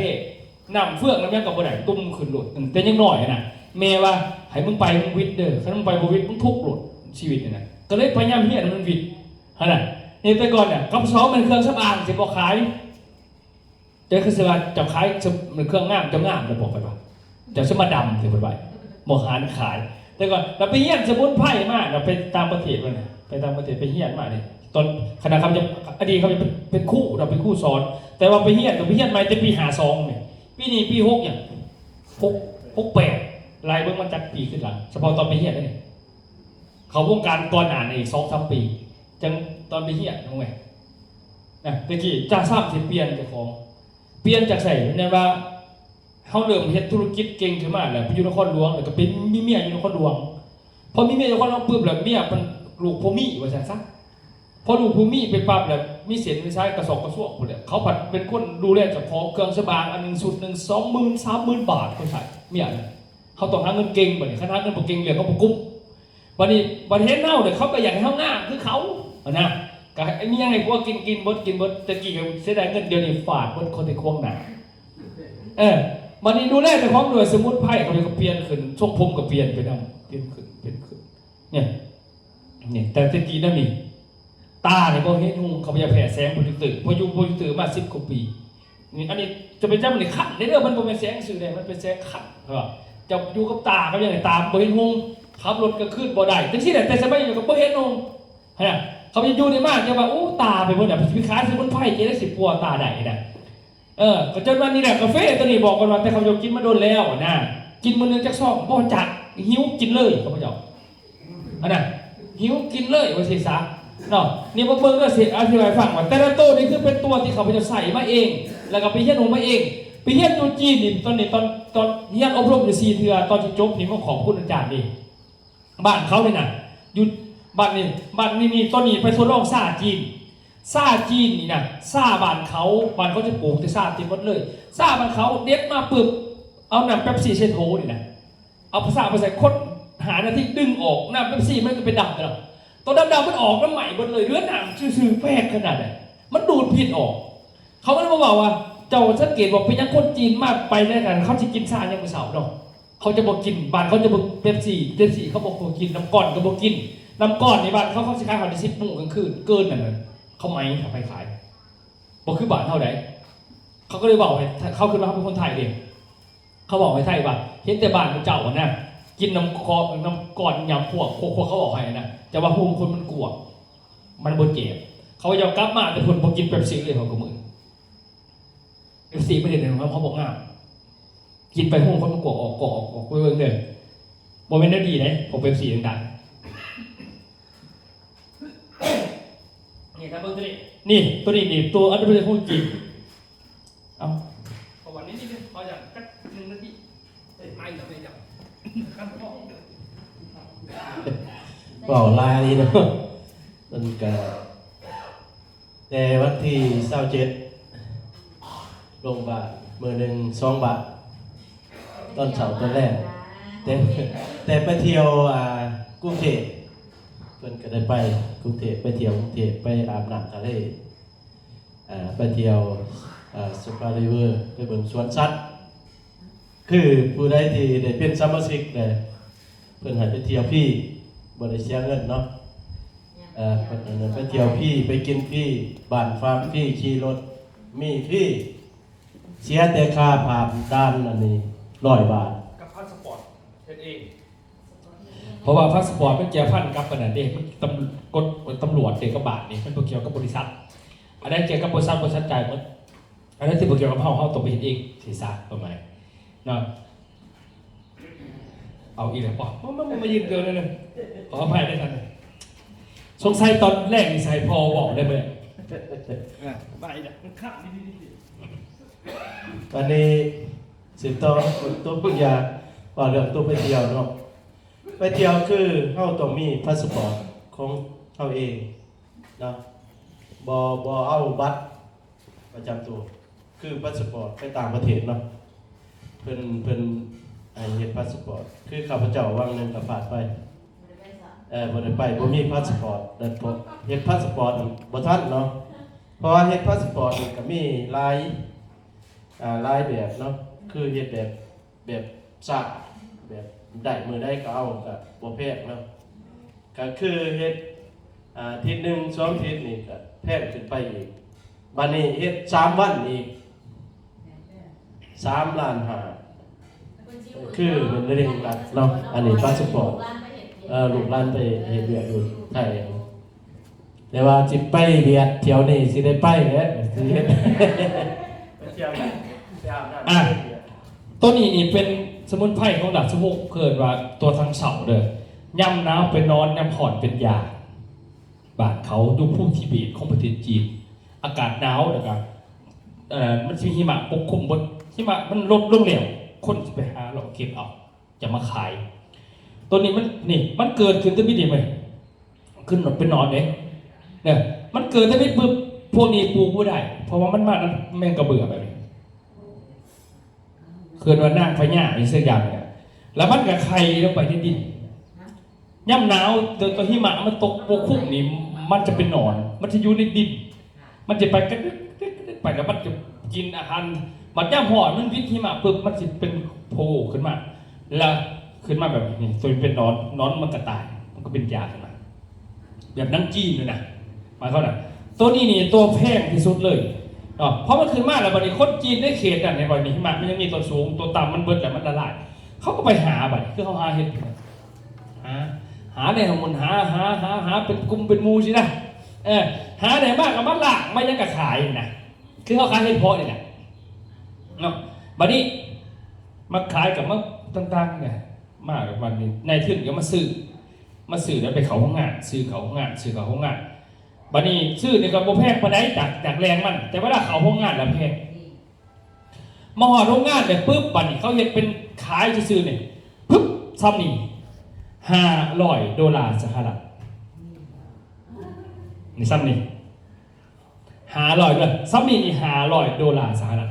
ນ້ຳເຟືອງນ້ຳຫຍັງກໍບໍ່ໄດ້ ຕຸ່ມຂຶ້ນໂລດ ແຕ່ຍັງນ້ອຍນະ ແມ່ວ່າໃຫ້ມຶງໄປ ມຶງຫວິດເດີ ຄັນມຶງໄປບໍ່ຫວິດ ມຶງທຸກໂລດ ຊີວິດນີ້ນະ ກໍເລີຍພະຍາຍາມຮຽນໃຫ້ມັນຫວິດຫັ້ນນະ ນີ້ແຕ່ກ່ອນນະ ກັບສອງແມ່ນເຄື່ອງສຳອາງ ຊິບໍ່ຂາຍ ເຈົ້າຄືຊິວ່າເຈົ້າຂາຍເຄື່ອງງາມ ເຈົ້າງາມແລ້ວບໍ່ ຂ້ອຍວ່າ ເຈົ້າຊິມາດຳແທ້ ເພິ່ນວ່າ ບໍ່ຫານຂາຍ ແຕ່ກ່ອນລະໄປຮຽນສະໝຸນໄພມາ ລະໄປຕ່າງປະເທດ ໄປຕ່າງປະເທດໄປຮຽນມາເດ້ ຕອນຂະນະເຂົາຈະ ອະດີດເຂົາຈະເປັນ ເປັນຄູເນາະ ເປັນຄູສອນ ແຕ່ວ່າໄປຮຽນ ກໍໄປຮຽນໃໝ່ແຕ່ປີຫ້າສອງນີ້ ປີນີ້ປີຫົກຫຍັງ ຫົກ ຫົກແປດ ໄລ່ເບິ່ງມາຈັກປີຂຶ້ນຫຼັງ ສະເພາະຕອນໄປຮຽນເດ້ ເຂົ້າວົງການກ່ອນໜ້ານີ້ສອງສາມປີ ຈັ່ງຕອນໄປຮຽນ ຮູ້ໄໝ ນະ ແຕ່ກີ້ຈະຊ້ຳຊິປ່ຽນເຈົ້າຂອງ ປ່ຽນຈາກໃສ ແມ່ນວ່າເຮົາເລີ່ມເຮັດທຸລະກິດເກັ່ງຂຶ້ນມາແລ້ວ ໄປຢູ່ນະຄອນຫຼວງ ແລ້ວກໍໄປມີເມຍຢູ່ນະຄອນຫຼວງ ພໍມີເມຍຢູ່ນະຄອນຫຼວງປຶບແລ້ວ ເມຍເພິ່ນ ລູກຜົວເມຍວ່າຊັ້ນຊະ ພໍລູກຜົວເມຍໄປປັບແລ້ວ ມີເສັ້ນມີສາຍກະຊອກກະຊວກພຸ້ນແຫຼະ ເຂົາພັດເປັນຄົນດູແລເຈົ້າຂອງເຄື່ອງສຳອາງ ອັນໜຶ່ງຊຸດໜຶ່ງ ສອງໝື່ນ ສາມໝື່ນບາດ ເພິ່ນໃຊ້ເມຍນະ ເຮົາຕ້ອງຫາເງິນເກັ່ງ ບາດນີ້ຄັນຫາເງິນບໍ່ເກັ່ງ ເລື່ອງເຮົາບໍ່ກຸ້ມ ບາດນີ້ ບັດເຫັນເຮົາເດ້ ເຂົາກໍຢາກໃຫ້ເຮົາງາມຄືເຂົາຫັ້ນນະ ກໍມີຫຍັງໃຫ້ຜົວກິນ ກິນເບິດ ກິນເບິດ ແຕ່ກີ້ກໍເສຍດາຍເງິນ ດຽວນີ້ຟາດເບິດ ຄົນທີ່ຂວາງໜ້າ ເອີ ບາດນີ້ດູແລເຈົ້າຂອງດ້ວຍສະໝຸນໄພ ເຂົາກໍປ່ຽນຂຶ້ນ ຊົງຜົມກໍປ່ຽນໄປນຳ ປ່ຽນຂຶ້ນ ປ່ຽນຂຶ້ນ ນີ້ ນີ້ ແຕ່ແຕ່ກີ້ນັ້ນນີ້ ຕານີ້ບໍ່ເຫັນຮຸ່ງ ເຂົາບໍ່ຢາກແຜ່ແສງໂປຣເຈັກເຕີ ພໍຢູ່ໂປຣເຈັກເຕີມາສິບກວ່າປີ ນີ້ ອັນນີ້ຈະໄປຈັບມັນນີ້ຄັນເດ້ ເດີ ມັນບໍ່ແມ່ນແສງຊື່ເດ້ ມັນເປັນແສງຄັນ ເອີ ເຈົ້າຢູ່ກັບຕາກັບຫຍັງນີ້ ຕາມັນບໍ່ເຫັນຮຸ່ງ ຂັບລົດກາງຄືນບໍ່ໄດ້ ຈັ່ງຊີ້ແຫຼະ ແຕ່ສະໄໝນີ້ກໍບໍ່ເຫັນຮຸ່ງຫັ້ນນະ ເຂົາໄປຢູ່ນີ້ມາ ແຕ່ວ່າ ໂອ້ ຕາໄປເບິດແລ້ວ ຊິໄປຂາຍສະໝຸນໄພ ຈະໄດ້ຊິປົວຕາໄດ້ນະ ເອີ ກໍຈົນວ່ານີ້ແຫຼະ ກາເຟໂຕນີ້ບອກກ່ອນວ່າ ແຕ່ເຂົາເຈົ້າກິນມາດົນແລ້ວນະ ກິນມື້ໜຶ່ງຈັກຊອງ ບໍ່ຈັກ ຫິວກິນເລີຍ ເຂົາເຈົ້າ ອັນນັ້ນ ຫິວກິນເລີຍວ່າຊີ້ຊະເນາະ ນີ້ມາເບິ່ງເດີ ຊິອະທິບາຍໃຫ້ຟັງວ່າ ແຕ່ລະໂຕນີ້ຄືເປັນຕົວທີ່ຂ້າພະເຈົ້າໃຊ້ມາເອງ ແລ້ວກໍໄປຮຽນຮູ້ມາເອງ ໄປຮຽນຢູ່ຈີນນີ້ ຕອນນີ້ ຕອນ ຕອນຮຽນອົບຮົມຢູ່ສີ່ເທື່ອ ຕອນຊິຈົບນີ້ມາຂອບຄຸນອາຈານເດ້ ບ້ານເຂົານີ້ນະ ຢູ່ບ້ານນີ້ ບ້ານນີ້ ນີ້ ຕອນນີ້ໄປທົດລອງຊາຈີນ ຊາຈີນນີ້ນະ ຊາບ້ານເຂົາ ບ້ານເຂົາຈະປູກແຕ່ຊາເຕັມໝົດເລີຍ ຊາບ້ານເຂົາເດັດມາປຶບ ເອົານ້ຳເປັບຊີໃສ່ໂຖນີ້ນະ ເອົາຊາໄປໃສ່ຄົນຫ້ານາທີ ດຶງອອກ ນ້ຳເປັບຊີມັນກໍເປັນດຳແລ້ວ ໂຕດຳໆມັນອອກ ມັນໄໝ້ເບິດເລີຍ ເຫຼືອນ້ຳຊື່ໆ ແປກຂະໜາດໃດ ມັນດູດພິດອອກ ເຂົາກໍເລີຍມາເວົ້າວ່າ ເຈົ້າສັງເກດບໍ່ ເປັນຫຍັງຄົນຈີນມາໄປໃນນັ້ນ ເຂົາຊິກິນຊາຍາມມື້ເຊົ້າເນາະ ເຂົາຈະບໍ່ກິນ ບ້ານເຂົາຈະບໍ່ເປັບຊີ ເປັບຊີເຂົາບໍ່ ບໍ່ກິນ ນ້ຳກ້ອນກໍບໍ່ກິນ ນ້ຳກ້ອນນີ້ບ້ານເຂົາ ເຂົາຊິຂາຍຮອດສິບໂມງກາງຄືນ ເກີນນັ້ນນະ ເຂົາໄໝ້ເຂົາໄປຂາຍ ບໍ່ຄືບ້ານເຮົາໃດ. ເຂົາກໍເລີຍເວົ້າໃຫ້ ເຂົາຄິດວ່າເຮົາເປັນຄົນໄທເດ້ ເຂົາເວົ້າໃຫ້ໄທວ່າ ເຫັນແຕ່ບ້ານເຈົ້າຫັ້ນນະ ກິນນ້ຳກ້ອນ ນ້ຳກ້ອນຍາມພວກ ພວກ ພວກເຂົາເວົ້າໃຫ້ນະ ແຕ່ວ່າໂຮງຄົນມັນກວາງ ມັນບໍ່ແຈກ. ເຂົາເຈົ້າກັບມາແຕ່ພຸ້ນບໍ່ກິນເປັບຊີເລີຍ ເຂົາກໍເມື່ອຍ. ເປັບຊີປະເທດໃດຂອງເຮົາ ເຂົາບໍ່ງາມ ກິນໄປໂຮງຄົນມັນກວາງ ອອກ ກອກ ອອກ ອອກ ໄປເບິ່ງເດີ ບໍ່ແມ່ນແນວດີເດ້ ພວກເປັບຊີດັງໆ. ນີ້ ຖ້າເບິ່ງຕົວນີ້ ນີ້ ຕົວນີ້ນີ້ ຕົວອັນເປັນຂອງຈີນ. ເອົາ ເພາະວ່ານີ້ ນີ້ ນີ້ ຂໍຢ່າງຈັກໜຶ່ງນາທີ ເອີຍ ມາອີກແລ້ວ ມາອີກແລ້ວ ຄັນພໍ ເວົ້າຫຼາຍເນາະ ມັນກະ ແຕ່ວັນທີຊາວເຈັດ ລົງບາດມື້ໜຶ່ງສອງບາດ ຕອນເຊົ້າຕອນແລງ ແຕ່ ແຕ່ໄປທ່ຽວ ອ່າ ກຸງເທບ ເພິ່ນກໍໄດ້ໄປກຸງເທບ ໄປທ່ຽວກຸງເທບ ໄປອາບນ້ຳທະເລ ອ່າ ໄປທ່ຽວ ອ່າ Safari World ໄປເບິ່ງສວນສັດ. ຄືຜູ້ໃດທີ່ໄດ້ເປັນສະມາຊິກແລ້ວ ເພິ່ນໃຫ້ໄປທ່ຽວຟຣີ ບໍ່ໄດ້ເສຍເງິນເນາະ ເອີ ເພິ່ນໃຫ້ໄປທ່ຽວຟຣີ ໄປກິນຟຣີ ບ້ານຟາມຟຣີ ຂີ່ລົດມີຟຣີ ເສຍແຕ່ຄ່າຜ່ານດ່ານອັນນີ້ຮ້ອຍບາດ ກັບພາສປອດເຮັດເອງ. ເພາະວ່າພາສປອດມັນກ່ຽວພັນກັບອັນນັ້ນເດ້ ມັນຕຳ ກົດຕຳຫຼວດເດ້ກັບບ້ານນີ້ ມັນບໍ່ກ່ຽວກັບບໍລິສັດ. ອັນໃດກ່ຽວກັບບໍລິສັດ ບໍລິສັດຈ່າຍໝົດ ອັນໃດທີ່ບໍ່ກ່ຽວກັບເຮົາ ເຮົາຕ້ອງໄປເຮັດເອງ ຊິຊະ ປະມານເນາະ. ເອົາອີກແລ້ວບໍ່ ມາ ມາ ມາຢືນເກີນໜ້ອຍໜຶ່ງ ຂໍອະໄພເດີທ່ານ ສົງໄສຕອນແລກນີ້ຊິໃຫ້ພໍ່ເວົ້າໄດ້ເບີດ ອ່າ ມາອີກແລ້ວ ມັນຄ້າງດີໆໆ. ອັນນີ້ ສືບຕໍ່ຕົວຢ່າງ ເວົ້າເລື່ອງຕົວໄປທ່ຽວເນາະ ໄປທ່ຽວຄືເຮົາຕ້ອງມີພາສປອດຂອງເຮົາເອງເນາະ ບໍ່ ບໍ່ເອົາບັດປະຈຳຕົວ ຄືພາສປອດໄປຕ່າງປະເທດເນາະ ເພິ່ນ ເພິ່ນໃຫ້ເຮັດພາສປອດ ຄືຂ້າພະເຈົ້າຫວ່າງໜຶ່ງກໍພາດໄປ ເອີ ບໍ່ໄດ້ໄປ ບໍ່ມີພາສປອດ ແລ້ວເຮັດພາສປອດບໍ່ທັນເນາະ ເພາະວ່າເຮັດພາສປອດນີ້ກໍມີຫຼາຍ ອ່າ ຫຼາຍແບບເນາະ ຄືເຮັດແບບ ແບບຊ້າ ແບບໄດ້ມື້ໃດກໍເອົາ ກໍບໍ່ແພງເນາະ ກໍຄືເຮັດ ອ່າ ທິດໜຶ່ງສອງທິດນີ້ກໍແພງຂຶ້ນໄປອີກ ບາດນີ້ເຮັດສາມວັນອີກສາມລ້ານຫ້າ ຄືເປັນເລັ່ງລັດເນາະ ອັນນີ້ພາສປອດ ເອີ ລູກຫຼານໄປເຮັດວຽກຢູ່ໄທ ແຕ່ວ່າຊິໄປຫວຽດທ່ຽວນີ້ຊິໄດ້ໄປແຫຼະ ຊິເຮັດ ໄປທ່ຽວ ໄປອາບນ້ຳ ອ່ະ ຕົວນີ້ນີ້ເປັນສະໝຸນໄພຂອງລາຊະວົງ ເອີ້ນວ່າຕົວຖັງເຊົ່າເດີ ຍາມໜາວໄປນອນ ຍາມຮ້ອນເປັນຢາ. ບ້ານເຂົາຢູ່ພູທິເບດຂອງປະເທດຈີນ ອາກາດໜາວ ແລ້ວກະ ເອີ ມັນຊິມີຫິມະປົກຄຸມເບິດ ຫິມະມັນລົດລົງແລ້ວ ຄົນຊິໄປຫາເລາະເກັບເອົາ ຈະມາຂາຍ. ຕົວນີ້ມັນ ນີ້ ມັນເກີດຂຶ້ນທຳອິດນີ້ເວີຍ ຂຶ້ນເປັນໜອນເດ້ ເອີ ມັນເກີດທຳອິດປຶບ ພວກນີ້ປູກບໍ່ໄດ້ ເພາະວ່າມັນມານຳແມງກະເບື້ອແບບນີ້ ເອີ້ນວ່ານາງພະຍາອີ່ຫຍັງສັກຢ່າງນີ້ແຫຼະ ແລ້ວມັນກໍໄຂ່ລົງໄປໃນດິນ. ຍາມໜາວ ຕົວ ຕົວຫິມະມັນຕົກປົກຄຸມນີ້ ມັນຈະເປັນໜອນ ມັນຈະຢູ່ໃນດິນ ມັນຈະໄປກະດຶກໆໆ ໄປ ແລ້ວມັນຈະກິນອາຫານ. ບັດຍາມຮ້ອນມັນຫວິດຫິມະປຶບ ມັນຊິເປັນໂພຂຶ້ນມາ ແລ້ວຂຶ້ນມາແບບນີ້ ຕົວເປັນໜອນ ໜອນມັນກະຕາຍ ມັນກໍເປັນຢາຂຶ້ນມາ ແບບໜັງຈີນນີ້ນະ ໝາຍຄວາມວ່າ ຕົວນີ້ນີ້ຕົວແພງທີ່ສຸດເລີຍເນາະ. ພໍມັນຂຶ້ນມາແລ້ວ ບັດນີ້ຄົນຈີນໃນເຂດນັ້ນ ເຫັນບໍ່ ນີ້ ຫິມະມັນຍັງມີຕົວສູງ ຕົວຕ່ຳມັນເບິດແລ້ວ ມັນລະລາຍ ເຂົາກໍໄປຫາ ບັດນີ້ຄືເຮົາຫາເຫັດ ຫາ ຫາແນວໝຸນ ຫາ ຫາ ຫາ ຫາເປັນກຸ່ມເປັນໝູ່ຊີ້ນະ ເອີ ຫາໄດ້ມາກໍມາລ້າງ ມາຫຍັງກໍຂາຍນີ້ນະ ຄືເຮົາຂາຍເຫັດເພາະນີ້ນະເນາະ. ບັດນີ້ມາຂາຍກັບມາຕ່າງໆນີ້ນະ ມາບັດນີ້ນາຍທຶນກໍມາຊື້ ມາຊື້ແລ້ວໄປເຂົ້າໂຮງງານ ຊື້ເຂົ້າໂຮງງານ ຊື້ເຂົ້າໂຮງງານ. ບັດນີ້ຊື້ນີ້ກໍບໍ່ແພງປານໃດ ຈາກ ຈາກແຫຼ່ງມັນ ແຕ່ເວລາເຂົ້າໂຮງງານແລ້ວແພງ. ມາຮອດໂຮງງານແລ້ວປຶບ ບັດນີ້ເຂົາເຮັດເປັນຂາຍຊື່ໆນີ້ ປຶບ ຊ່ຳນີ້ ຫ້າຮ້ອຍໂດລາສະຫະລັດ ນີ້ ຊ່ຳນີ້ ຫ້າຮ້ອຍເດີ ຊ່ຳນີ້ນີ້ ຫ້າຮ້ອຍໂດລາສະຫະລັດ.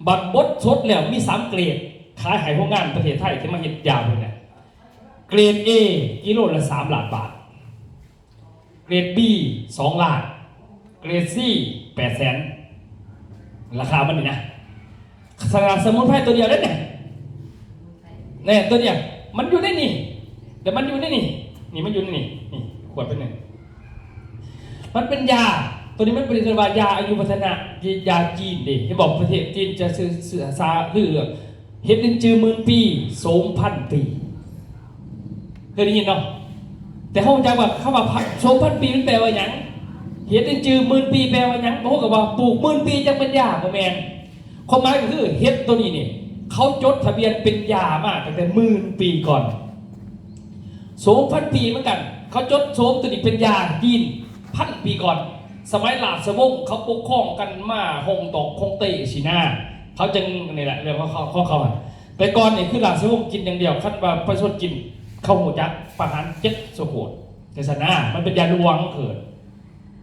ບັດບົດສົດແລ້ວມີສາມເກຣດ ຂາຍໃຫ້ໂຮງງານປະເທດໄທທີ່ມາເຮັດຢາພວກນີ້ ເກຣດ A ກິໂລລະສາມລ້ານບາດ ເກຣດ B ສອງລ້ານ ເກຣດ C ແປດແສນ ລາຄາມັນນີ້ນະ. ສະ ສະໝຸນໄພຕົວດຽວເດ້ນີ້ ແນ່ ຕົວດຽວ ມັນຢູ່ໃນນີ້ ແຕ່ມັນຢູ່ໃນນີ້ ນີ້ ມັນຢູ່ໃນນີ້ ນີ້ ຂວດເປັນນີ້ ມັນເປັນຢາ ໂຕນີ້ມັນເປັນ ເອີ້ນວ່າຢາອາຍຸວັດທະນະ ຢາຈີນເດ້. ເຫັນບໍ່? ປະເທດຈີນຈະຊື່ ຊື່ສາ ຄືເຮັດລິນຈື່ໝື່ນປີ ໂສມພັນປີ. ເຄີຍໄດ້ຍິນເນາະ? ແຕ່ເຮົາຮູ້ຈັກວ່າຄຳວ່າພັນ ໂສມພັນປີມັນແປວ່າຫຍັງ? ເຮັດລິນຈື່ໝື່ນປີແປວ່າຫຍັງ? ບາງຄົນກໍວ່າປູກໝື່ນປີຈັ່ງເປັນຢາ. ບໍ່ແມ່ນ. ຄວາມໝາຍກໍຄືເຫັດໂຕນີ້ນີ້ ເຂົາຈົດທະບຽນເປັນຢາມາຕັ້ງແຕ່ໝື່ນປີກ່ອນ. ໂສມພັນປີເໝືອນກັນ ເຂົາຈົດໂສມໂຕນີ້ເປັນຢາຈີນພັນປີກ່ອນ. ສະໄໝລາຊະວົງເຂົາປົກຄອງກັນມາຮົງຕອກຮົງເຕຊິນາ ເຂົາຈຶ່ງ ນີ້ແຫຼະເລື່ອງຂອງເຂົາ ຂອງເຂົາຫັ້ນ. ແຕ່ກ່ອນນີ້ຄືລາຊະວົງກິນຢ່າງດຽວ ຄັນວ່າປະຊາຊົນກິນ ເຂົາຮູ້ຈັກປະຫານເຈັດໂສໂຄດ ຈັ່ງຊັ້ນນາ. ມັນເປັນຢາຫຼວງເກີດ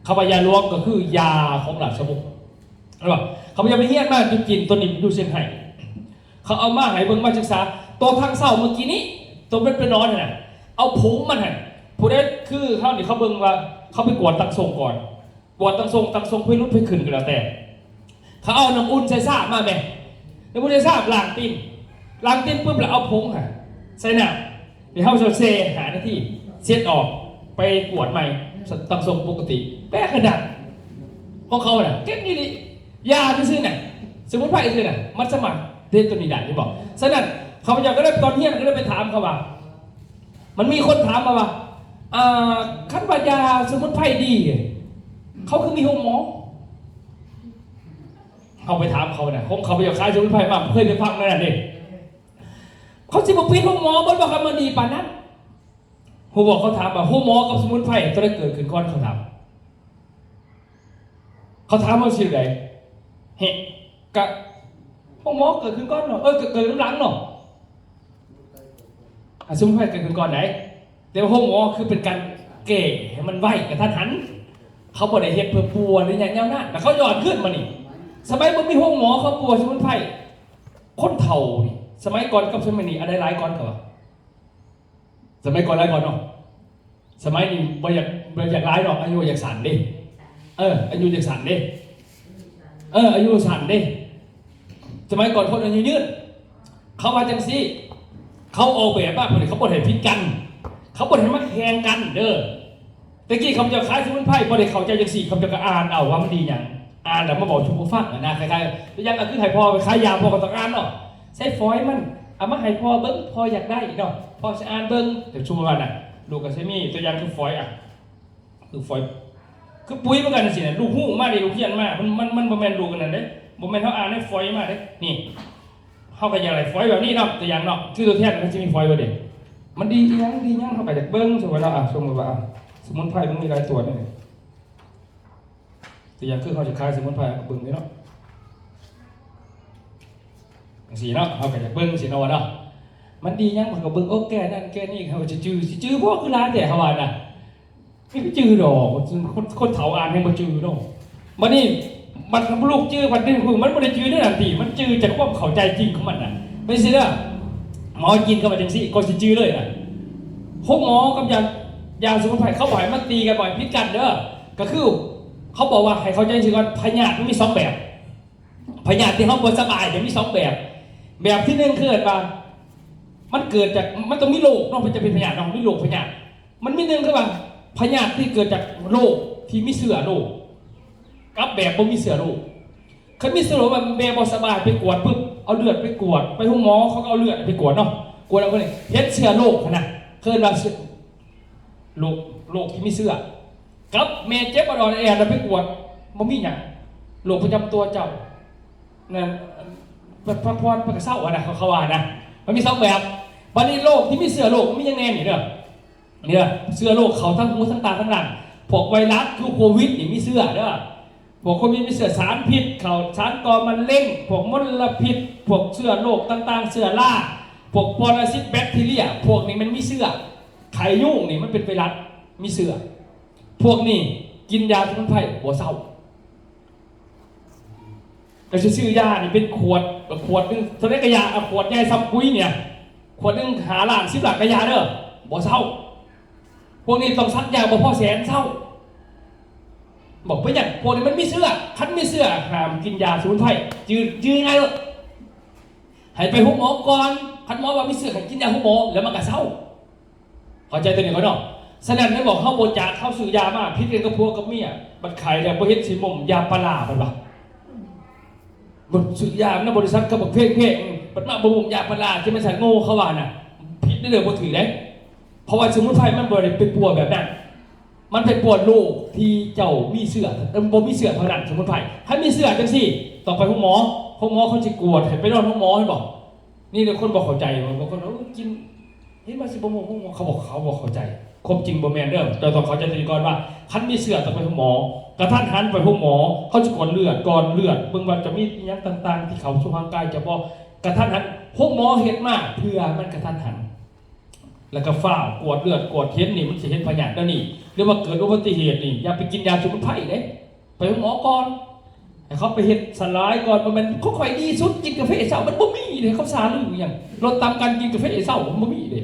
ຄຳວ່າຢາຫຼວງກໍຄືຢາຂອງລາຊະວົງ. ເຫັນບໍ່? ຂ້າພະເຈົ້າໄປຮຽນມາຢູ່ຈີນ ໂຕນີ້ຢູ່ຊຽງໄຮ້ ເຂົາເອົາມາໃຫ້ເບິ່ງ ມາສຶກສາ. ໂຕທາງເຊົ້າເມື່ອກີ້ນີ້ ໂຕເປັນໄປນອນຫັ້ນນະ ເອົາຜົງມັນຫັ້ນ ຜູ້ໃດຄືເຮົານີ້ ເຂົາເບິ່ງວ່າ ເຂົາໄປກວດຕັງຊົງກ່ອນ ກວດຕັງຊົງ ຕັງຊົງໄຟຫຼຸດໄຟຂຶ້ນກໍແລ້ວແຕ່ ເຂົາເອົານ້ຳອຸ່ນໃສ່ຊາມາແມ ນ້ຳອຸ່ນໃສ່ຊາມລ້າງຕີນ ລ້າງຕີນປຶບ ແລ້ວເອົາຜົງຫັ້ນໃສ່ນ້ຳ ໃຫ້ເຮົາແຊ່ຫ້ານາທີ ເຊັດອອກ ໄປກວດໃໝ່ ຕັງຊົງປົກກະຕິ. ແປກຂະໜາດ ຂອງເຂົານະ ເກັ່ງອີ່ຫຼີ. ຢາຊື່ໆນະ ສະໝຸນໄພຊື່ໆນະ ມັນສາມາດເຮັດໂຕນີ້ໄດ້ ເຫັນບໍ່? ສະນັ້ນ ຂ້າພະເຈົ້າກໍເລີຍ ຕອນຮຽນກໍເລີຍໄປຖາມເຂົາວ່າ ມັນມີຄົນຖາມມາວ່າ ອ່າ ຄັນວ່າຢາສະໝຸນໄພດີ ເຂົາຄືມີໂຮງໝໍ? ເຮົາໄປຖາມເຂົານະ ຂອງເຂົາໄປຢາກຂາຍສະໝຸນໄພມາ ເຄີຍໄປຟັງແນວນັ້ນເດ້. ເຂົາຊິບໍ່ປິດໂຮງໝໍເບິດບໍ່ ຄັນມັນດີປານນັ້ນ? ຮູ້ບໍ່ ເຂົາຖາມວ່າ ໂຮງໝໍກັບສະໝຸນໄພ ໂຕໃດເກີດຂຶ້ນກ່ອນ? ເຂົາຖາມ ເຂົາຖາມເຮົາຊີ້ໃດ. ເຮ ກະໂຮງໝໍເກີດຂຶ້ນກ່ອນເນາະ ເອີ ເກີດ ເກີດນຳຫຼັງເນາະ. ອາ ສະໝຸນໄພເກີດຂຶ້ນກ່ອນໃດ ແຕ່ວ່າໂຮງໝໍຄືເປັນການແກ້ໃຫ້ມັນໄວ ກະທັນຫັນ. ເຂົາບໍ່ໄດ້ເຮັດເພື່ອປົວໄລຍະຍາວນານ ແລ້ວເຂົາຍ້ອນຄືນມານີ້. ສະໄໝບໍ່ມີໂຮງໝໍ ເຂົາປົວສະໝຸນໄພ ຄົນເຖົ້ານີ້ ສະໄໝກ່ອນກັບສະໄໝນີ້ ອັນໃດຫຼາຍກ່ອນ ເຂົາວ່າ? ສະໄໝກ່ອນຫຼາຍກ່ອນເນາະ. ສະໄໝນີ້ບໍ່ຢາກ ບໍ່ຢາກຫຼາຍດອກ ອາຍຸຢາກສັ້ນເດ້. ເອີ ອາຍຸຢາກສັ້ນເດ້. ເອີ ອາຍຸສັ້ນເດ້. ສະໄໝກ່ອນຄົນອາຍຸຍືນ. ເຂົາວ່າຈັ່ງຊີ້ ເຂົາອອກແບບມາພຸ້ນ ເຂົາບໍ່ໄດ້ຜິດກັນ ເຂົາບໍ່ໄດ້ມາແຂ່ງກັນເດີ. ແຕ່ກີ້ຂ້າພະເຈົ້າຂາຍສະໝຸນໄພ ບໍ່ໄດ້ເຂົ້າໃຈຈັ່ງຊີ້ ຂ້າພະເຈົ້າກໍອ່ານເອົາວ່າມັນດີຫຍັງ ອ່ານແລ້ວມາເວົ້າສູ່ຜູ້ຟັງຫັ້ນນະ. ຄ້າຍໆ ຄືໃຫ້ພໍ່ໄປຂາຍຢາ ພໍ່ກໍຕ້ອງອ່ານເນາະ ໃສ່ຝອຍມັນ ເອົາມາໃຫ້ພໍ່ເບິ່ງ ພໍ່ຢາກໄດ້ເນາະ ພໍ່ຊິອ່ານເບິ່ງ. ແຕ່ສົມມຸດວ່ານະ ລູກກໍຊິມີຕົວຢ່າງຄືຝອຍ ອະ ຄືຝອຍ ຄືປຸ໋ຍເໝືອນກັນຈັ່ງຊີ້ນະ. ລູກຮູ້ມາເດ້ ລູກຮຽນມາ ມັນ ມັນ ມັນບໍ່ແມ່ນລູກອັນນັ້ນເດ້ ບໍ່ແມ່ນເຮົາອ່ານໃນຝອຍມາເດ້. ນີ້ ເຮົາກໍຢາກໄດ້ຝອຍແບບນີ້ເນາະ ຕົວຢ່າງເນາະ ຄືຕົວແທນມັນຊິມີຝອຍບໍ່ເດ້. ມັນດີອີ່ຫຍັງ ດີຫຍັງ ເຮົາກໍຢາກເບິ່ງ. ສົມມຸດວ່າເນາະ ອະ ສົມມຸດວ່າ ອະ ສະໝຸນໄພມັນມີຫຼາຍຕົວນີ້ ຕົວຢ່າງຄືເຮົາຈະຂາຍສະໝຸນໄພ ເຮົາກໍເບິ່ງນີ້ເນາະ ຈັ່ງຊີ້ເນາະ ເຮົາກໍຢາກເບິ່ງຊີ້ເນາະ ວ່າເນາະ ມັນດີຫຍັງ ເຮົາກໍເບິ່ງ ໂອ້ ແກ້ນັ້ນແກ້ນີ້ ເຮົາກໍຈະຈື່ ຊິຈື່ບໍ່ ຄືຫຼາຍແທ້ ເຮົາວ່ານະ. ຊິໄປຈື່ດອກ ຄົນ ຄົນເຖົ້າອ່ານຍັງບໍ່ຈື່ເນາະ. ບັດນີ້ ບັດລູກຈື່ ບັດນີ້ ມັນບໍ່ໄດ້ຈື່ແນວນັ້ນຕິ ມັນຈື່ຈາກຄວາມເຂົ້າໃຈຈິງຂອງມັນນະ. ເປັນຊີ້ເດີ ໝໍຈີນເຂົາວ່າຈັ່ງຊີ້ ກໍຊິຈື່ເລີຍນະ. ໂຮງໝໍກັບຢາ ຢາສະໝຸນໄພ ເຂົາບໍ່ໃຫ້ມາຕີກັນ ບໍ່ໃຫ້ຜິດກັນເດີ. ກໍຄືເຂົາບອກວ່າ ໃຫ້ເຂົ້າໃຈຊີ້ກ່ອນ ພະຍາດມັນມີສອງແບບ. ພະຍາດທີ່ເຮົາບໍ່ສະບາຍນີ້ມີສອງແບບ. ແບບທີໜຶ່ງຄືວ່າ ມັນເກີດຈາກ ມັນຕ້ອງມີໂລກເນາະ ມັນຈະເປັນພະຍາດເນາະ ມີໂລກພະຍາດ. ມັນມີໜຶ່ງຄືວ່າ ພະຍາດທີ່ເກີດຈາກໂລກທີ່ມີເຊື້ອໂລກ ກັບແບບບໍ່ມີເຊື້ອໂລກ. ຄັນມີເຊື້ອໂລກ ວ່າແມ່ບໍ່ສະບາຍ ໄປກວດປຶບ ເອົາເລືອດໄປກວດ ໄປໂຮງໝໍ ເຂົາກໍເອົາເລືອດໄປກວດເນາະ ກວດແລ້ວເພິ່ນເຫັນເຊື້ອໂລກຫັ້ນນະ ເອີ້ນວ່າເຊື້ອ ໂລກ ໂລກທີ່ມີເຊື້ອ ກັບແມ່ເຈັບອ່ອນໆແອດໆ ແລ້ວໄປກວດ ບໍ່ມີຫຍັງ ໂລກປະຈຳຕົວເຈົ້ານັ້ນ ພະ ພະພອນ ພະກະເຊົາຫັ້ນນະ ເຂົາ ເຂົາວ່ານະ ມັນມີສອງແບບ. ບັດນີ້ໂລກທີ່ມີເຊື້ອໂລກ ມັນມີຫຍັງແດ່ນີ້ເດີ? ນີ້ລະ ເຊື້ອໂລກເຂົ້າທາງຫູ ທາງຕາ ທາງຫຼັງ. ພວກໄວຣັສຄືໂຄວິດນີ້ມີເຊື້ອເດີ. ພວກໂຄວິດມີເຊື້ອສານພິດ ເຂົ້າສານກໍ່ມະເລັງ, ພວກມົນລະພິດ, ພວກເຊື້ອໂລກຕ່າງໆ, ເຊື້ອລາ, ພວກປະລະສິດ, ແບັກທີເຣຍ, ພວກນີ້ແມ່ນມີເຊື້ອ. ໄຂ້ຍຸງນີ້ມັນເປັນໄວຣັສ ມີເຊື້ອ. ພວກນີ້ກິນຢາສະໝຸນໄພບໍ່ເຊົາ. ກໍຊິຊື້ຢານີ້ເປັນຂວດ ຂວດໜຶ່ງເທົ່າໃດກໍຢາ ເອົາຂວດໃຫຍ່ສ່ຳປຸ໋ຍນີ້ ຂວດໜຶ່ງຫ້າລ້ານ ສິບລ້ານກໍຢາເດີ ບໍ່ເຊົາ. ພວກນີ້ຕ້ອງສັກຢາບໍ່ພໍແສນເຊົາ. ບອກເປັນຫຍັງ? ພວກນີ້ມັນມີເຊື້ອ ຄັນມີເຊື້ອຫ້າມກິນຢາສະໝຸນໄພ ຈື່ ຈື່ງ່າຍໂລດ ໃຫ້ໄປໂຮງໝໍກ່ອນ. ຄັນໝໍວ່າມີເຊື້ອ ໃຫ້ກິນຢາໂຮງໝໍ ແລ້ວມັນກໍເຊົາ. ເຂົ້າໃຈຕົວນີ້ກ່ອນເນາະ. ສະນັ້ນແມ່ນບອກເຮົາບໍ່ຈັກ ເຮົາຊື້ຢາມາ ຜິດກັນກັບຜົວກັບເມຍ ບັດໄຂ້ແລ້ວບໍ່ເຫັນຊິໝົມຢາປາລາ ເພິ່ນວ່າ ບໍ່ຊື້ຢານຳບໍລິສັດກໍບັກແພງໆ ບັດມາບໍ່ໝົມຢາປາລາ ຈະແມ່ນສັດໂງ່ ເຂົາວ່ານະ ຜິດເດີ ບໍ່ຖືກເດ້. ເພາະວ່າສະໝຸນໄພມັນບໍ່ໄດ້ໄປປົວແບບນັ້ນ ມັນໄປປົວໂລກທີ່ເຈົ້າມີເຊື້ອ ເອີ ບໍ່ມີເຊື້ອເທົ່ານັ້ນ ສະໝຸນໄພ. ຄັນມີເຊື້ອຈັ່ງຊີ້ ຕ້ອງໄປໂຮງໝໍ ໂຮງໝໍເຂົາຊິກວດໃຫ້ໄປນອນໂຮງໝໍ ເຫັນບໍ່? ນີ້ແຫຼະຄົນບໍ່ເຂົ້າໃຈ ບາງຄົນເອີ ກິນ ເຫັນວ່າຊິບໍ່ໂຮງໝໍ ເຂົາບໍ່ ເຂົາບໍ່ເຂົ້າໃຈ. ຄວາມຈິງບໍ່ແມ່ນເດີ ເຈົ້າຕ້ອງເຂົ້າໃຈຕົວນີ້ກ່ອນວ່າ ຄັນມີເຊື້ອຕ້ອງໄປໂຮງໝໍ ກະທັນຫັນໄປໂຮງໝໍ ເຂົາຊິກວດເລືອດ ກ່ອນເລືອດ ເບິ່ງວ່າຈະມີອີ່ຫຍັງຕ່າງໆ ທີ່ເຂົ້າສູ່ຮ່າງກາຍເຈົ້າບໍ່ ກະທັນຫັນ. ໂຮງໝໍເຮັດມາເພື່ອມັນກະທັນຫັນ ແລ້ວກໍຟ້າວກວດເລືອດກວດເຫັນນີ້ ມັນຊິເຫັນພະຍາດແນວນີ້ ຫຼືວ່າເກີດອຸບັດຕິເຫດນີ້ ຢ່າໄປກິນຢາສະໝຸນໄພເດ້. ໄປໂຮງໝໍກ່ອນ ໃຫ້ເຂົາໄປເຮັດສະລາຍກ່ອນ. ບໍ່ແມ່ນຂອງຂ້ອຍດີສຸດ ກິນກາເຟເຊົ້າ ມັນບໍ່ມີເດ້. ເຂົາສາລືຫຍັງ ລົດຕາມການກິນກາເຟເຊົ້າ ມັນບໍ່ມີເດ້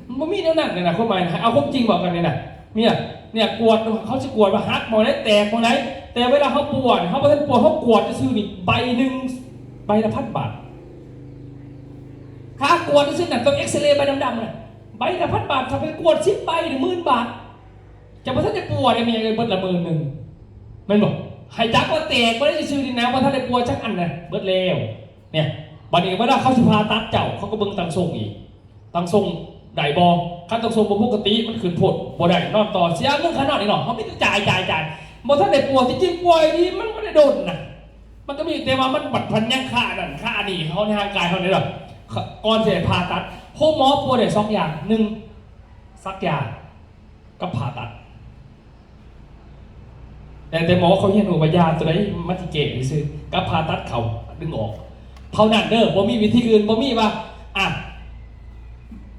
ມັນບໍ່ມີແນວນັ້ນນະ. ຄວາມໝາຍນະ ໃຫ້ເອົາຄວາມຈິງເວົ້າກັນນີ້ນະ ເນຍ ເນຍ ກວດ ເຂົາຊິກວດວ່າຫັກໝ່ອງໃດ ແຕກໝ່ອງໃດ ແຕ່ເວລາເຮົາປວດ ເຮົາບໍ່ທັນປວດ ເຮົາກວດຊື່ໆນີ້ ໃບໜຶ່ງ ໃບລະພັນບາດ. ຄ່າກວດຊື່ໆນັ້ນ ຕ້ອງເອັກສະເລໃບດຳໆນະ ໃບລະພັນບາດ. ຖ້າໄປກວດສິບໃບນີ້ ໝື່ນບາດ. ຈະບໍ່ທັນໄດ້ປົວໄດ້ແມ່ເອີຍ ເບິດລະໝື່ນໜຶ່ງ ແມ່ນບໍ່? ໃຫ້ຈັກວ່າແຕກບໍ່ໄດ້ຊື່ໆນີ້ນະ ບໍ່ທັນໄດ້ປົວຈັກອັນນະ ເບິດແລ້ວ. ເນຍ ບັດນີ້ເວລາເຂົາຊິຜ່າຕັດເຈົ້າ ເຂົາກໍເບິ່ງຕັ້ງຊົງອີກ ຕັ້ງຊົງໄດ້ບໍ່? ຄັນຕັ້ງຊົງບໍ່ປົກກະຕິ ມັນຂຶ້ນໂພດ ບໍ່ໄດ້ ນອນຕໍ່ ເສຍເງິນຄ່ານອນອີກເນາະ. ເຮົາມີແຕ່ຈ່າຍ ຈ່າຍ ຈ່າຍ ບໍ່ທັນໄດ້ປົວ. ທີ່ຈິງປ່ວຍນີ້ມັນບໍ່ໄດ້ດົນນະ ມັນກໍມີ ແຕ່ວ່າມັນບັດພັນຍັງຄາອັນນັ້ນ ຄາອັນນີ້ເຮົາໃນຮ່າງກາຍເຮົານີ້ເນາະ. ກ່ອນຊິໄດ້ຜ່າຕັດ ໂຮງໝໍປ່ວຍໄດ້ສອງຢ່າງ ໜຶ່ງ ສັກຢາ ກັບຜ່າຕັດ. ແຕ່ ແຕ່ໝໍເຂົາຮຽນຮູ້ວ່າຢາຕົວໃດມັນຊິແກ້ຊື່ໆ ກັບຜ່າຕັດເຂົາດຶງອອກ ເທົ່ານັ້ນເດີ. ບໍ່ມີວິທີອື່ນ ບໍ່ມີວ່າ ອ່ະ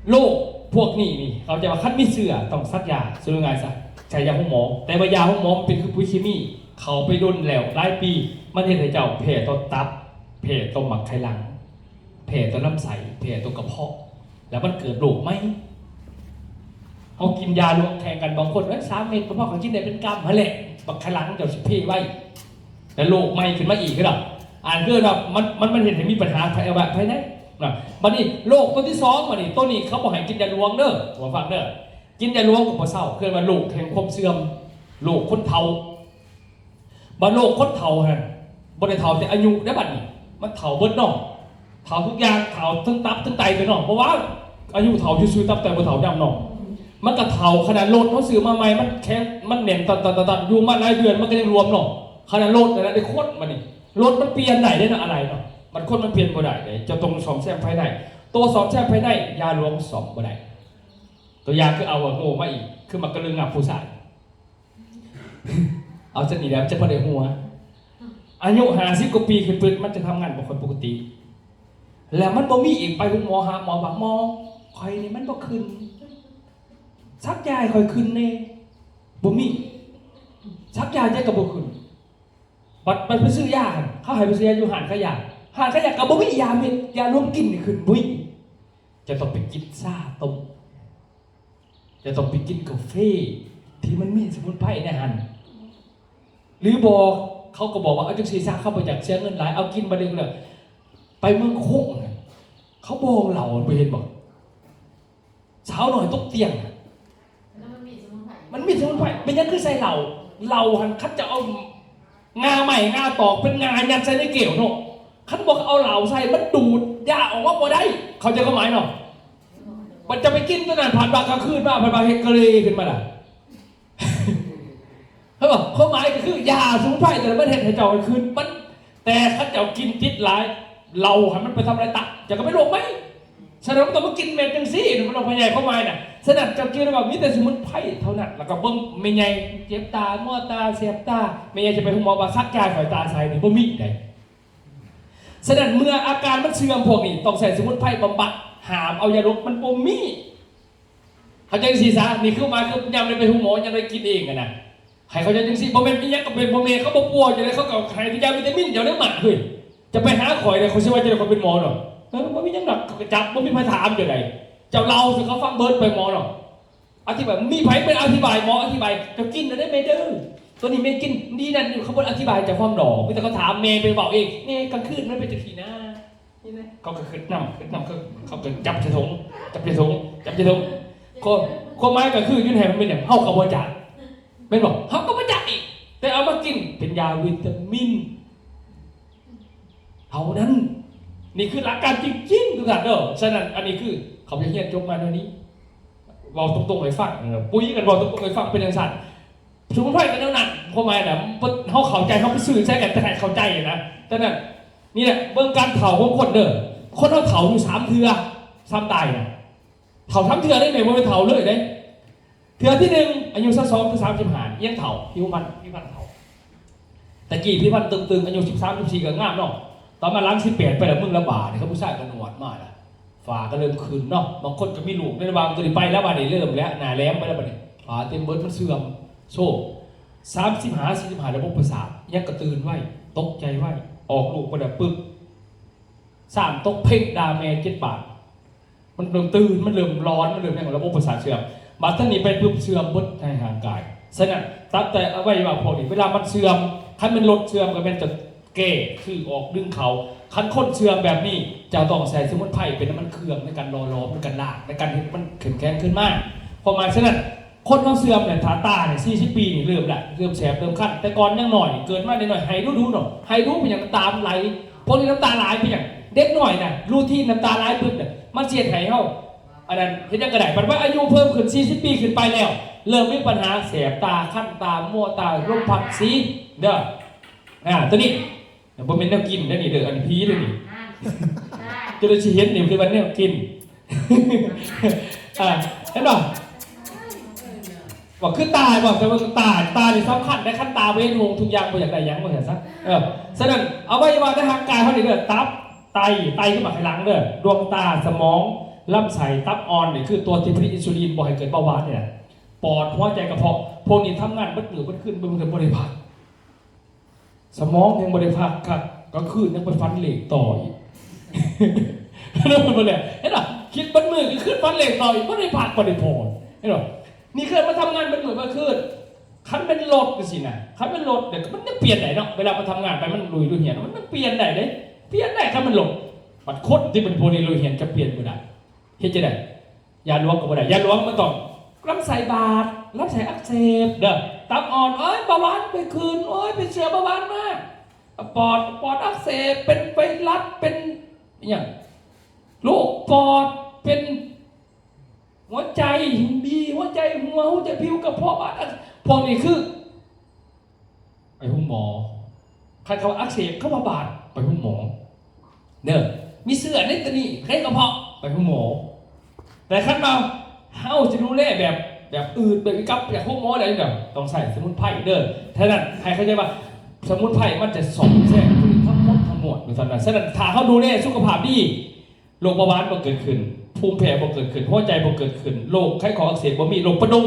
ໂລກພວກນີ້ນີ້ ເຂົາໃຈວ່າຄັນມີເຊື້ອຕ້ອງສັກຢາ ສະຫຼຸບງ່າຍຊະ ໃຊ້ຢາໂຮງໝໍ. ແຕ່ວ່າຢາໂຮງໝໍມັນເປັນຄືປຸ໋ຍເຄມີ ເຂົ້າໄປດົນແລ້ວຫຼາຍປີ ມັນເຮັດໃຫ້ເຈົ້າແພ້ຕໍ່ຕັບ ແພ້ຕໍ່ໝາກໄຂ່ຫຼັງ ແພ້ຕໍ່ລຳໄສ້ ແພ້ຕໍ່ກະເພາະ ແລ້ວມັນເກີດໂລກໃໝ່. ເຮົາກິນຢາລວງແຂ່ງກັນ ບາງຄົນ ເອີຍ ສາມເມັດ ເພາະວ່າເຂົາກິນໄດ້ເປັນກຳຫັ້ນແຫຼະ ບັກຂະຫຼັງເຈົ້າຊິເພໄວ ແລ້ວໂລກໃໝ່ຂຶ້ນມາອີກເດີ. ອັນຄືວ່າມັນ ມັນ ມັນເຮັດໃຫ້ມີບັນຫາພາຍໃນນະ. ບັດນີ້ໂລກຕົວທີສອງ ບັດນີ້ ຕົວນີ້ເຂົາບໍ່ໃຫ້ກິນຢາຫຼວງເດີ ຟັງເດີ ກິນຢາຫຼວງກໍບໍ່ເຊົາ ເອີ້ນວ່າໂລກແຫ່ງຄວາມເສື່ອມ ໂລກຄົນເຖົ້າ. ບັດໂລກຄົນເຖົ້າຫັ້ນ ບໍ່ໄດ້ເຖົ້າແຕ່ອາຍຸເດ້ ບັດນີ້ມັນເຖົ້າເບິດເນາະ ເຖົ້າທຸກຢ່າງ ເຖົ້າທັງຕັບທັງໄຕເນາະ. ເພາະວ່າອາຍຸເຖົ້າຊື່ໆ ຕັບໄຕບໍ່ເຖົ້ານຳເນາະ ມັນກໍເຖົ້າ. ຂະໜາດລົດເຮົາຊື້ມາໃໝ່ ມັນແຂງ ມັນແໜ້ນຕັດໆໆໆ ຢູ່ມາຫຼາຍເດືອນມັນກໍຍັງລວມເນາະ. ຂະໜາດລົດນັ້ນນະ ໄດ້ຄົນ ບັດນີ້ລົດມັນປ່ຽນໄດ້ເດ້ເນາະ ອາໄຫຼ່ເນາະ ບັດຄົນມັນປ່ຽນບໍ່ໄດ້ເດ້. ເຈົ້າຕ້ອງສ້ອມແຊມພາຍໃນ ໂຕສ້ອມແຊມພາຍໃນ ຢາຫຼວງສ້ອມບໍ່ໄດ້. ຕົວຢ່າງຄື ເອົາໂງ່ມາອີກ ຄືມັກກະລຶງຫຍັບຜູ້ຊາຍ ເອົາຊັ້ນນີ້ແຫຼະ ມັນຈະພໍໄດ້ຫົວ. ອາຍຸຫ້າສິບກວ່າປີຂຶ້ນໄປ ມັນຈະທຳງານບໍ່ຄ່ອຍປົກກະຕິ ແລ້ວມັນບໍ່ມີອີກ. ໄປໂຮງໝໍ ຫາໝໍວ່າ ໝໍ ຂ້ອຍນີ້ມັນບໍ່ຂຶ້ນ ສັກຢາໃຫ້ຂ້ອຍຂຶ້ນແດ່. ບໍ່ມີ ສັກຢາຈັ່ງໃດກໍບໍ່ຂຶ້ນ. ບັດ ບັດໄປຊື້ຢາ ເຂົາໃຫ້ໄປຊື້ຢາຢູ່ຮ້ານຂາຍຢາ ຮ້ານຂາຍຢາກໍບໍ່ມີຢາເມັດ ຢາລວງກິນນີ້ຂຶ້ນ ບໍ່ມີ. ຈະຕ້ອງໄປກິນຊາຕົ້ມ ຈະຕ້ອງໄປກິນກາເຟທີ່ມັນມີສະໝຸນໄພໃນຫັ້ນ ຫຼືບໍ່ ເຂົາກໍບອກວ່າ ເອົາຈັ່ງຊີ້ຊະ ເຂົາບໍ່ຢາກເສຍເງິນຫຼາຍ ເອົາກິນບັດນີ້ເລີຍ. ໄປເມືອງໂຂງນະ ເຂົາບອງເຫຼົ້າ ບໍ່ເຫັນບໍ່? ສາວນ້ອຍຕົກຕຽງ ແລ້ວມັນມີສະໝຸນໄພ ມັນມີສະໝຸນໄພ. ເປັນຫຍັງຄືໃສ່ເຫຼົ້າ? ເຫຼົ້າຫັ້ນ ຄັນຈະເອົາ ງ່າໄມ້ ງ່າຕອກ ເປັນງ່າຍັດໃສ່ໃນແກ້ວເນາະ. ຄັນບໍ່ເອົາເຫຼົ້າໃສ່ ມັນດູດຢາອອກມາບໍ່ໄດ້. ເຂົ້າໃຈຄວາມໝາຍເນາະ? ບັດຈະໄປກິນຕົວນັ້ນ ພັດວ່າກາງຄືນມາ ພັດວ່າເຮັດກະເລຂຶ້ນມາລະ. ເຫັນບໍ່? ຄວາມໝາຍກໍຄືຢາສະໝຸນໄພ ແຕ່ລະມັນເຮັດໃຫ້ເຈົ້າຄືນ ມັນ ແຕ່ຄັນເຈົ້າກິນຕິດຫຼາຍ ເຫຼົ້າຫັ້ນມັນໄປທຳລາຍຕັບ ເຈົ້າກໍເປັນໂລກໃໝ່. ສະນັ້ນບໍ່ຕ້ອງມາກິນເມັດຈັ່ງຊີ້ ມັນຕ້ອງພະຍາຍຄວາມໝາຍນະ. ສະນັ້ນເຈົ້າຈື່ໄດ້ວ່າມີແຕ່ສະໝຸນໄພເທົ່ານັ້ນ ແລ້ວກໍເບິ່ງແມ່ໃຫຍ່ເຈັບຕາ ມົວຕາ ແສບຕາ ແມ່ໃຫຍ່ຈະໄປໂຮງໝໍວ່າສັກຢາໃຫ້ຂ້ອຍຕາໃສນີ້ ບໍ່ມີໃດ. ສະນັ້ນເມື່ອອາການມັນເສື່ອມພວກນີ້ ຕ້ອງໃຊ້ສະໝຸນໄພບຳບັດ ຫ້າມເອົາຢາດົບ ມັນບໍ່ມີ. ເຂົ້າໃຈຈັ່ງຊີ້ຊະ ນີ້ຄືໝາຍ ຄືຍາມໃດໄປໂຮງໝໍ ຍາມໃດກິນເອງຫັ້ນນະ ໃຫ້ເຂົ້າໃຈຈັ່ງຊີ້. ບໍ່ແມ່ນອີ່ຫຍັງກໍເປັນ ບໍ່ແມ່ນ ເຂົາບໍ່ປົວຈັ່ງໃດ ເຂົາກໍໃຫ້ແຕ່ຢາວິຕາມິນເຈົ້າໄດ້ໝາກເຮີ້ຍ. ຈະໄປຫາຂ້ອຍເດ້ ຂ້ອຍຊິວ່າຈັ່ງໃດ ຂ້ອຍເປັນໝໍເນາະ. ເອີ ບໍ່ມີຫຍັງດອກ ເຂົາກໍຈັບ ບໍ່ມີໃຜຖາມຈັ່ງໃດ ເຈົ້າເລົ່າສູ່ເຂົາຟັງເບິດໄປໝໍເນາະ. ອະທິບາຍ ມີໃຜເປັນອະທິບາຍ ໝໍອະທິບາຍ ເຈົ້າກິນແລ້ວເດ້ແມ່ເດີ ຕົວນີ້ແມ່ກິນດີນັ້ນ ເຂົາບໍ່ອະທິບາຍໃຫ້ເຈົ້າຟັງດອກ ມີແຕ່ເຂົາຖາມ ແມ່ໄປເວົ້າເອງ ແມ່ກາງຄືນມັນເປັນຈັ່ງຊີ້ນະ. ນີ້ນະ ເຂົາກໍຄິດນຳ ຄິດນຳ ເຂົາ ເຂົາກໍຈັບໃສ່ຖົງ ຈັບໃສ່ຖົງ ຈັບໃສ່ຖົງ ກໍ ຄວາມໝາຍກໍຄືຢູ່ໃນນັ້ນມັນເປັນຫຍັງ ເຮົາກໍບໍ່ຈັກ ແມ່ນບໍ່? ເຮົາກໍບໍ່ຈັກອີກ ແຕ່ເອົາມາກິນເປັນຢາວິຕາມິນເທົ່ານັ້ນ. ນີ້ຄືຫຼັກການຈິງໆ ທຸກທ່ານເດີ. ສະນັ້ນ ອັນນີ້ຄືເຂົາໄປຮຽນຈົບມາແນວນີ້ ເວົ້າຕົງໆໃຫ້ຟັງ ເອີ ປຸຍກັນເວົ້າຕົງໆໃຫ້ຟັງ ເປັນຈັ່ງຊັ້ນ. ສະໝຸນໄພກໍແນວນັ້ນ ຄວາມໝາຍນະ ເຮົາເຂົ້າໃຈ ເຮົາໄປສື່ໃສ່ກັນ ແຕ່ໃຫ້ເຂົ້າໃຈນະ. ສະນັ້ນ ນີ້ແຫຼະ ເບິ່ງການເຖົ້າຂອງຄົນເດີ. ຄົນເຮົາເຖົ້າຢູ່ສາມເທື່ອ ສ່ຳຕາຍນະ. ເຖົ້າສາມເທື່ອເດ້ ແມ່ນບໍ່ແມ່ນເຖົ້າເລີຍເດ້. ເທື່ອທີໜຶ່ງ ອາຍຸຊາວສອງ ຫຼື ສາມສິບຫ້າ ຍັງເຖົ້າ ຜິວພັນ ຜິວພັນເຖົ້າ. ແຕ່ກີ້ຜິວພັນຕຶງໆ ອາຍຸສິບສາມ ສິບສີ່ ກໍງາມເນາະ. ຕອນມາຫຼັງສິບແປດໄປແລ້ວ ມຶງລະບາດ ຄັນຜູ້ຊາຍກໍໜວດມາລະ ຝ້າກໍເລີ່ມຂຶ້ນເນາະ. ບາງຄົນກໍມີລູກໃນລະຫວ່າງຕົວນີ້ໄປແລ້ວ ບາດນີ້ເລີ່ມແລ້ວ ໜ້າແຫຼມໄປແລ້ວ ບາດນີ້ຝ້າເຕັມເບິດ ມັນເສື່ອມໂຊກ. ສາມສິບຫ້າ ສີ່ສິບຫ້າ ລະບົບປະສາດຍັງກະຕື່ນໄວ ຕົກໃຈໄວ ອອກລູກບໍ່ໄດ້ປຶບ ຊ້ຳຕົກເພັງ ດ່າແມ່ເຈັດບາດ. ມັນເລີ່ມຕື່ນ ມັນເລີ່ມຫຼອນ ມັນເລີ່ມຫຍັງ ລະບົບປະສາດເສື່ອມ. ບາດເທື່ອນີ້ໄປປຶບເສື່ອມເບິດໃນຮ່າງກາຍ. ສະນັ້ນ ຕັບໄຕ ອະໄວຍະວະພວກນີ້ ເວລາມັນເສື່ອມ ຄັນແມ່ນລົດເສື່ອມກໍແມ່ນຈະແກ້ ຊື້ອອກ ດຶງເຂົ້າ. ຄັນຄົນເສື່ອມແບບນີ້ ເຈົ້າຕ້ອງໃຊ້ສະໝຸນໄພເປັນນ້ຳມັນເຄື່ອງໃນການຫຼໍ່ຫຼອມ ໃນການລ້າງ ໃນການເຮັດມັນເຂັ້ມແຂງຂຶ້ນມາ. ຄວາມໝາຍສະນັ້ນ ຄົນເຮົາເສື່ອມແຫຼະ ຖ້າຕານີ້ ສີ່ສິບປີນີ້ເລີ່ມລະ ເລີ່ມແສບ ເລີ່ມຄັນ. ແຕ່ກ່ອນຍັງນ້ອຍ ເກີດມານ້ອຍໆ ໄຫ້ດຸໆເນາະ ໄຫ້ດຸເປັນຫຍັງ? ນ້ຳຕາມັນໄຫຼ. ພວກນີ້ນ້ຳຕາຫຼາຍເປັນຫຍັງ? ເດັກນ້ອຍນະ ຣູທີນນ້ຳຕາຫຼາຍປຶບນະ ມັນຊິເຮັດໃຫ້ເຮົາ ອັນນັ້ນ ເຮັດຫຍັງກໍໄດ້. ບັດວ່າອາຍຸເພີ່ມຂຶ້ນ ສີ່ສິບປີຂຶ້ນໄປແລ້ວ ເລີ່ມມີບັນຫາແສບຕາ ຄັນຕາ ມົວຕາ ລົມພັດສີເດີ. ອາ ໂຕນີ້ ບໍ່ແມ່ນແນວກິນເດີນີ້ເດີ ອັນນີ້ຜີເດີນີ້. ຈະໄດ້ຊິເຫັນນີ້ຄືວ່າແນວກິນ ອາ ເຫັນບໍ່? ວ່າຄືຕາບໍ່? ແຕ່ວ່າຕາ ຕານີ້ສຳຄັນໄດ໋. ຄັນຕາບໍ່ເຫັນຮຸ່ງ ທຸກຢ່າງບໍ່ຢາກໄດ້ຫຍັງ ວ່າຊັ້ນຊະ. ເອີ ສະນັ້ນ ອະໄວຍະວະໃນຮ່າງກາຍເຮົານີ້ເດີ ຕັບ ໄຕ ໄຕຄືໝາກໄຂ່ຫຼັງເດີ ດວງຕາ ສະໝອງ ລຳໄສ້ ຕັບອ່ອນ ນີ້ຄືຕົວທີ່ຜະລິດອິນຊູລິນ ບໍ່ໃຫ້ເກີດເບົາຫວານນີ້ນະ. ປອດ ຫົວໃຈ ກະເພາະ ພວກນີ້ທຳງານເບິດມື້ເບິດຄືນ ບໍ່ມີ ບໍ່ໄດ້ພັກ. ສະໝອງຍັງບໍ່ໄດ້ພັກຄັກ ກາງຄືນຍັງໄປຝັນເລກຕໍ່ອີກ. ເຫັນບໍ່? ຄິດເບິດມື້ ກາງຄືນຝັນເລກຕໍ່ອີກ ບໍ່ໄດ້ພັກບໍ່ໄດ້ຜ່ອນ. ເຫັນບໍ່? ນີ້ຄືມາທຳງານເບິດມື້ເບິດຄືນ. ຄັນແມ່ນລົດຈັ່ງຊີ້ນະ ຄັນແມ່ນລົດເດ ມັນຍັງປ່ຽນໄດ້ເນາະ. ເວລາມັນທຳງານໄປ ມັນລຸຍ ລຸຍຮຽນ ມັນ ມັນປ່ຽນໄດ້ເດ້ ປ່ຽນໄດ້. ຄັນແມ່ນລົດ ບັດຄົນທີ່ເປັນພວກນີ້ ລຸຍຮຽນ ຈະປ່ຽນບໍ່ໄດ້. ເຮັດຈັ່ງໃດ? ຢາຫຼວງກໍບໍ່ໄດ້ ຢາຫຼວງມັນຕ້ອງ ລຳໄສ້ບາດ ລຳໄສ້ອັກເສບເດີ ຕັບອ່ອນ ເອີຍ ເບົາຫວານໄປຂຶ້ນ ໂອ້ຍ ໄປເຊື້ອເບົາຫວານມາ ປອດ ປອດອັກເສບ ເປັນໄວຣັສ ເປັນຫຍັງ ໂລກປອດ ເປັນຫົວໃຈ ບີ ຫົວໃຈຮົ່ວ ຫົວໃຈຜິວ ກະເພາະບາດ ພວກນີ້ຄື ໄປໂຮງໝໍ. ຄັນເຂົາວ່າອັກເສບ ເຂົາວ່າບາດ ໄປໂຮງໝໍເດີ. ມີເຊື້ອໃນຕົວນີ້ ໃນກະເພາະ ໄປໂຮງໝໍ. ແຕ່ຄັນວ່າເຮົາຈະດູແລແບບ ແບບອື່ນ ແບບອີກັບ ແບບໂຮງໝໍໄດ້ ແບບຕ້ອງໃຊ້ສະໝຸນໄພເດີ. ສະນັ້ນ ໃຫ້ເຂົ້າໃຈວ່າສະໝຸນໄພມັນຈະສ້ອມແຊມຕົວນີ້ທັງໝົດທັງມວນ ວ່າຊັ້ນນະ. ສະນັ້ນ ຖ້າເຮົາດູແລສຸຂະພາບດີ ໂລກເບົາຫວານບໍ່ເກີດຂຶ້ນ, ພູມແພ້ບໍ່ເກີດຂຶ້ນ, ຫົວໃຈບໍ່ເກີດຂຶ້ນ, ໂລກໄຂຂໍ້ອັກເສບບໍ່ມີ, ໂລກປະດຸງ,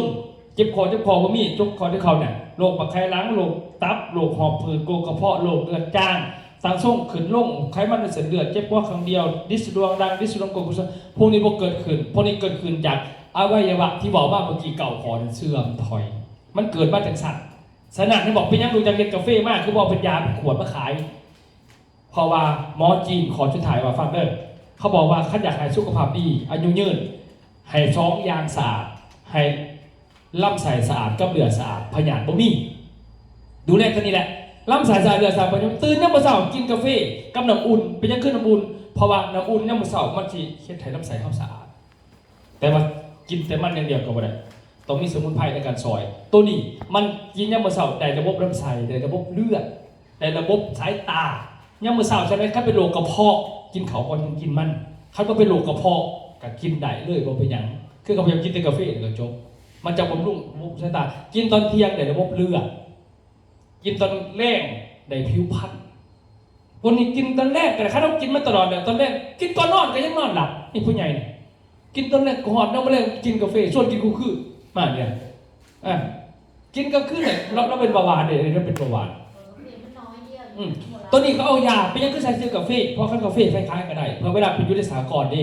ເຈັບຂໍ້ເຈັບຄໍບໍ່ມີ, ຈົກຂໍ້ເຈັບເຂົ່ານະ, ໂລກໝາກໄຂ່ຫຼັງ, ໂລກຕັບ, ໂລກຫອບຜືດ, ໂລກກະເພາະ, ໂລກເລືອດຈາງ, ສັງຊົງຂຶ້ນລົງ, ໄຂມັນໃນເສັ້ນເລືອດ, ເຈັບຫົວຂ້າງດຽວ, ດິດສະດວງດັງ, ດິດສະດວງກົກ, ພວກນີ້ບໍ່ເກີດຂຶ້ນ. ພວກນີ້ເກີດຂຶ້ນຈາກອະໄວຍະວະທີ່ເວົ້າມາເມື່ອກີ້ເກົ້າຂໍ້ນັ້ນເສື່ອມຖອຍ. ມັນເກີດມາຈັ່ງຊັ້ນ. ສະນັ້ນ ເຫັນບອກ ເປັນຫຍັງລູກຈັກເຮັດກາເຟມາ ຄືບໍ່ເອົາເປັນຢາເປັນຂວດມາຂາຍ? ເພາະວ່າໝໍຈີນ ຂໍ້ສຸດທ້າຍວ່າຟັງເດີ ເຂົາບອກວ່າ ຄັນຢາກໃຫ້ສຸຂະພາບດີ ອາຍຸຍືນ ໃຫ້ສອງຢ່າງສະອາດ ໃຫ້ລຳໄສ້ສະອາດກັບເລືອດສະອາດ ພະຍາດບໍ່ມີ. ດູແລຕົວນີ້ແຫຼະ ລຳໄສ້ສະອາດ ເລືອດສະອາດ ພະຍາດ. ຕື່ນຍາມມື້ເຊົ້າ ກິນກາເຟກັບນ້ຳອຸ່ນ. ເປັນຫຍັງຄືນ້ຳອຸ່ນ? ເພາະວ່ານ້ຳອຸ່ນຍາມມື້ເຊົ້າ ມັນຊິເຮັດໃຫ້ລຳໄສ້ເຮົາສະອາດ. ແຕ່ວ່າກິນແຕ່ມັນຢ່າງດຽວກໍບໍ່ໄດ້ ຕ້ອງມີສະໝຸນໄພໃນການຊ່ອຍ. ໂຕນີ້ມັນກິນຍາມມື້ເຊົ້າ ໄດ້ລະບົບລຳໄສ້ ໄດ້ລະບົບເລືອດ ໄດ້ລະບົບສາຍຕາ. ຍາມມື້ເຊົ້າ ສະນັ້ນ ຄັນເປັນໂລກກະເພາະ ກິນເຂົ້າກ່ອນຈຶ່ງກິນມັນ. ຄັນບໍ່ເປັນໂລກກະເພາະ ກໍກິນໄດ້ເລີຍ ບໍ່ເປັນຫຍັງ. ຄືກັບພວກເຮົາກິນແຕ່ກາເຟ ແລ້ວກໍຈົບ. ມັນຈະບຳລຸງລະບົບສາຍຕາ. ກິນຕອນທ່ຽງ ໄດ້ລະບົບເລືອດ. ກິນຕອນແລງໄດ້ຜິວພັນ. ຄົນນີ້ກິນຕອນແລງກໍໄດ້ ຄັນເຮົາກິນມາຕະຫຼອດແລ້ວ ຕອນແລງກິນກ່ອນນອນກໍຍັງນອນຫຼັບ. ນີ້ຜູ້ໃຫຍ່ນີ້ ກິນຕອນແລງກໍຮອດ ຍາມມື້ແລງກິນກາເຟ ຊວນກິນຄູ່ຄືມາເດ. ອ່າ ກິນກາຄືນແຫຼະ ລາວ ລາວເປັນເບົາຫວານເດ ລາວເປັນເບົາຫວານ. ອືມ ໂຕນີ້ເຂົາເອົາຢາ ເປັນຫຍັງຄືໃສ່ຊື່ກາເຟ? ເພາະຄັນກາເຟໃຜຂາຍກໍໄດ້ ເພາະເວລາໄປຢູ່ໃນສະຫະກອນເດ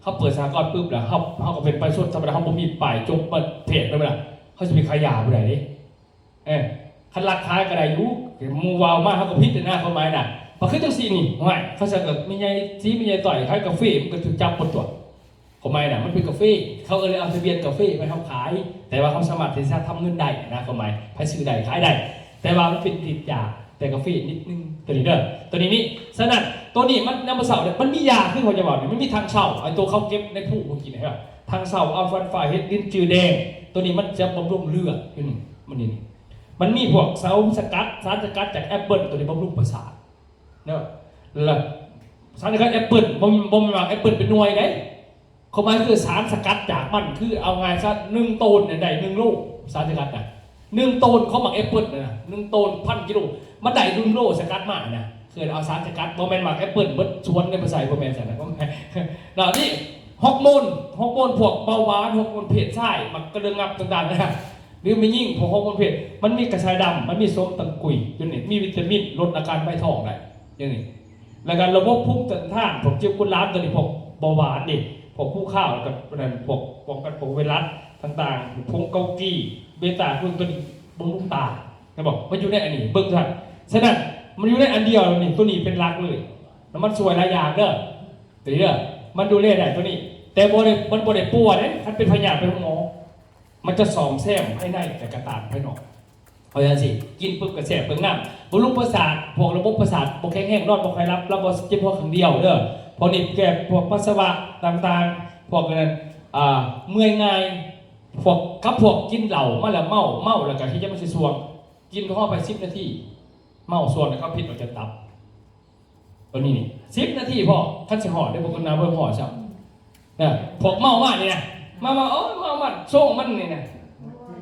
ເຮົາເປີດສະຫະກອນປຶບແລ້ວ ເຮົາ ເຮົາກໍເປັນປະຊາຊົນທຳມະດາ ເຮົາບໍ່ມີປ້າຍຈົງມາເພດໄປເວລາ ເຮົາຊິໄປຂາຍຢາບໍ່ໄດ້ເດ. ເອີ ຄັນລັດຂາຍກໍໄດ້ຢູ່ ໝູ່ເວົ້າມາເຮົາກໍຜິດນະ ຄວາມໝາຍນະ. ກໍຄືຈັ່ງຊີ້ນີ້ ຫ້ວຍ ເຂົາຊັ້ນກໍແມ່ໃຫຍ່ສີແມ່ໃຫຍ່ຕ້ອຍຂາຍກາເຟ ມັນກໍຖືກຈັບໝົດຕົວະ. ຄວາມໝາຍນະ ມັນເປັນກາເຟ ເຂົາເອີ້ນເອົາທະບຽນກາເຟໄປເຮົາຂາຍ ແຕ່ວ່າເຮົາສາມາດທີ່ຈະທຳເງິນໄດ້ນະ ຄວາມໝາຍ ໃຜຊື້ໄດ້ຂາຍໄດ້ ແຕ່ວ່າມັນເປັນຕິດຈາກແຕ່ກາເຟນິດໜຶ່ງ ໂຕນີ້ເດີ ໂຕນີ້ນີ້. ສະນັ້ນ ໂຕນີ້ມັນຍາມມື້ເຊົ້າເດ້ ມັນມີຢາ ຄືເຂົາຈະເວົ້ານີ້ ມັນມີຖັງເຊົ່າ ໄອ້ໂຕເຂົາເກັບໃນພູເມື່ອກີ້ນີ້ ຖັງເຊົ່າ ອາຟານຟາ ເຫັດດິນຈືແດງ ໂຕນີ້ມັນຈະບຳລຸງເລືອດຢູ່ນີ້ ມັນນີ້ ມັນມີພວກສານສະກັດ ສານສະກັດຈາກແອັບເປິ້ນ ໂຕນີ້ບຳລຸງປະສາດ ເນາະ ລະສານສະກັດແອັບເປິ້ນ ບໍ່ ບໍ່ແມ່ນວ່າແອັບເປິ້ນເປັນໜ່ວຍເດ້ ຄວາມໝາຍຄືສານສະກັດຈາກມັນ ຄືເອົາງ່າຍຊະ ໜຶ່ງໂຕນນີ້ໄດ້ໜຶ່ງໂລ ສານສະກັດນະ ໜຶ່ງໂຕນຂອງໝາກແອັບເປິ້ນນະ ໜຶ່ງໂຕນພັນກິໂລ ມັນໄດ້ໜຶ່ງໂລສະກັດມານະ ຄືເອົາສານສະກັດ ບໍ່ແມ່ນໝາກແອັບເປິ້ນເບິດສວນໄດ້ໄປໃສ່ ບໍ່ແມ່ນຊັ້ນນະ ເນາະ ນີ້ ຮອກໂມນ ຮອກໂມນພວກເບົາຫວານ ຮອກໂມນເພດຊາຍ ໝາກກະເລື່ອງງັບຕ່າງໆນະ ຫຼືແມ່ຍິງ ພວກຮອກໂມນເພດ ມັນມີກະຊາຍດຳ ມັນມີສົ້ມຕັງກຸຍ ຢູ່ນີ້ ມີວິຕາມິນ ລົດອາການໄວທ້ອງໄດ້ ຢູ່ນີ້ ແລ້ວກໍລະບົບພູມຕ້ານທານ ພວກເຈັບກຸນລາມ ຕົວນີ້ພວກເບົາຫວານເດ້ ພວກພູຂາວ ແລ້ວກໍນັ້ນ ພວກປ້ອງກັນພວກໄວຣັສຕ່າງໆ ຜົງເກົາກີ ເບຕາ ພວກຕົວນີ້ບຳລຸງຕາ ແມ່ນບໍ່? ມັນຢູ່ໃນອັນນີ້ ເບິ່ງຊັ້ນ ສະນັ້ນ ມັນຢູ່ໃນອັນດຽວນີ້ ຕົວນີ້ເປັນຫຼັກເລີຍ ແລ້ວມັນຊ່ວຍຫຼາຍຢ່າງເດີ ຕົວນີ້ເດີ ມັນດູແລໄດ້ຕົວນີ້ ແຕ່ບໍ່ໄດ້ ມັນບໍ່ໄດ້ປົວເດ້ ຄັນເປັນພະຍາດໄປໂຮງໝໍ ມັນຈະສ້ອມແຊມພາຍໃນ ແລະກະຕ້ານພາຍນອກ ເອົາຈັ່ງຊີ້ ກິນປຶບກະແຊບເບິ່ງນ້ຳ ບຳລຸງປະສາດ ພວກລະບົບປະສາດບໍ່ແຂງແຮງ ນອນບໍ່ຄ່ອຍຫຼັບ ລະບໍ່ເຈັບຫົວຂ້າງດຽວເດີ ພວກນີ້ແກ້ພວກປັດສະວະຕ່າງໆ ພວກນັ້ນ ອ່າ ເມື່ອຍງ່າຍ ພວກ ກັບພວກກິນເຫຼົ້າມາແລ້ວເມົາ ເມົາແລ້ວກະເຮັດໃຫ້ມັນຊິສ່ວງ ກິນພໍໄປສິບນາທີ ເມົາສ່ວງແລ້ວເຂົາພິດອອກຈາກຕັບ ຕົວນີ້ນີ້ ສິບນາທີພໍ ຄັນຊິຮອດເດ້ ບໍ່ຄືນາເບິ່ງຮອດຊ້ຳ ນະ ພວກເມົາມານີ້ນະ ມາ ມາ ໂອ້ຍ ເມົາມາ ໂຊງມັນນີ້ນະ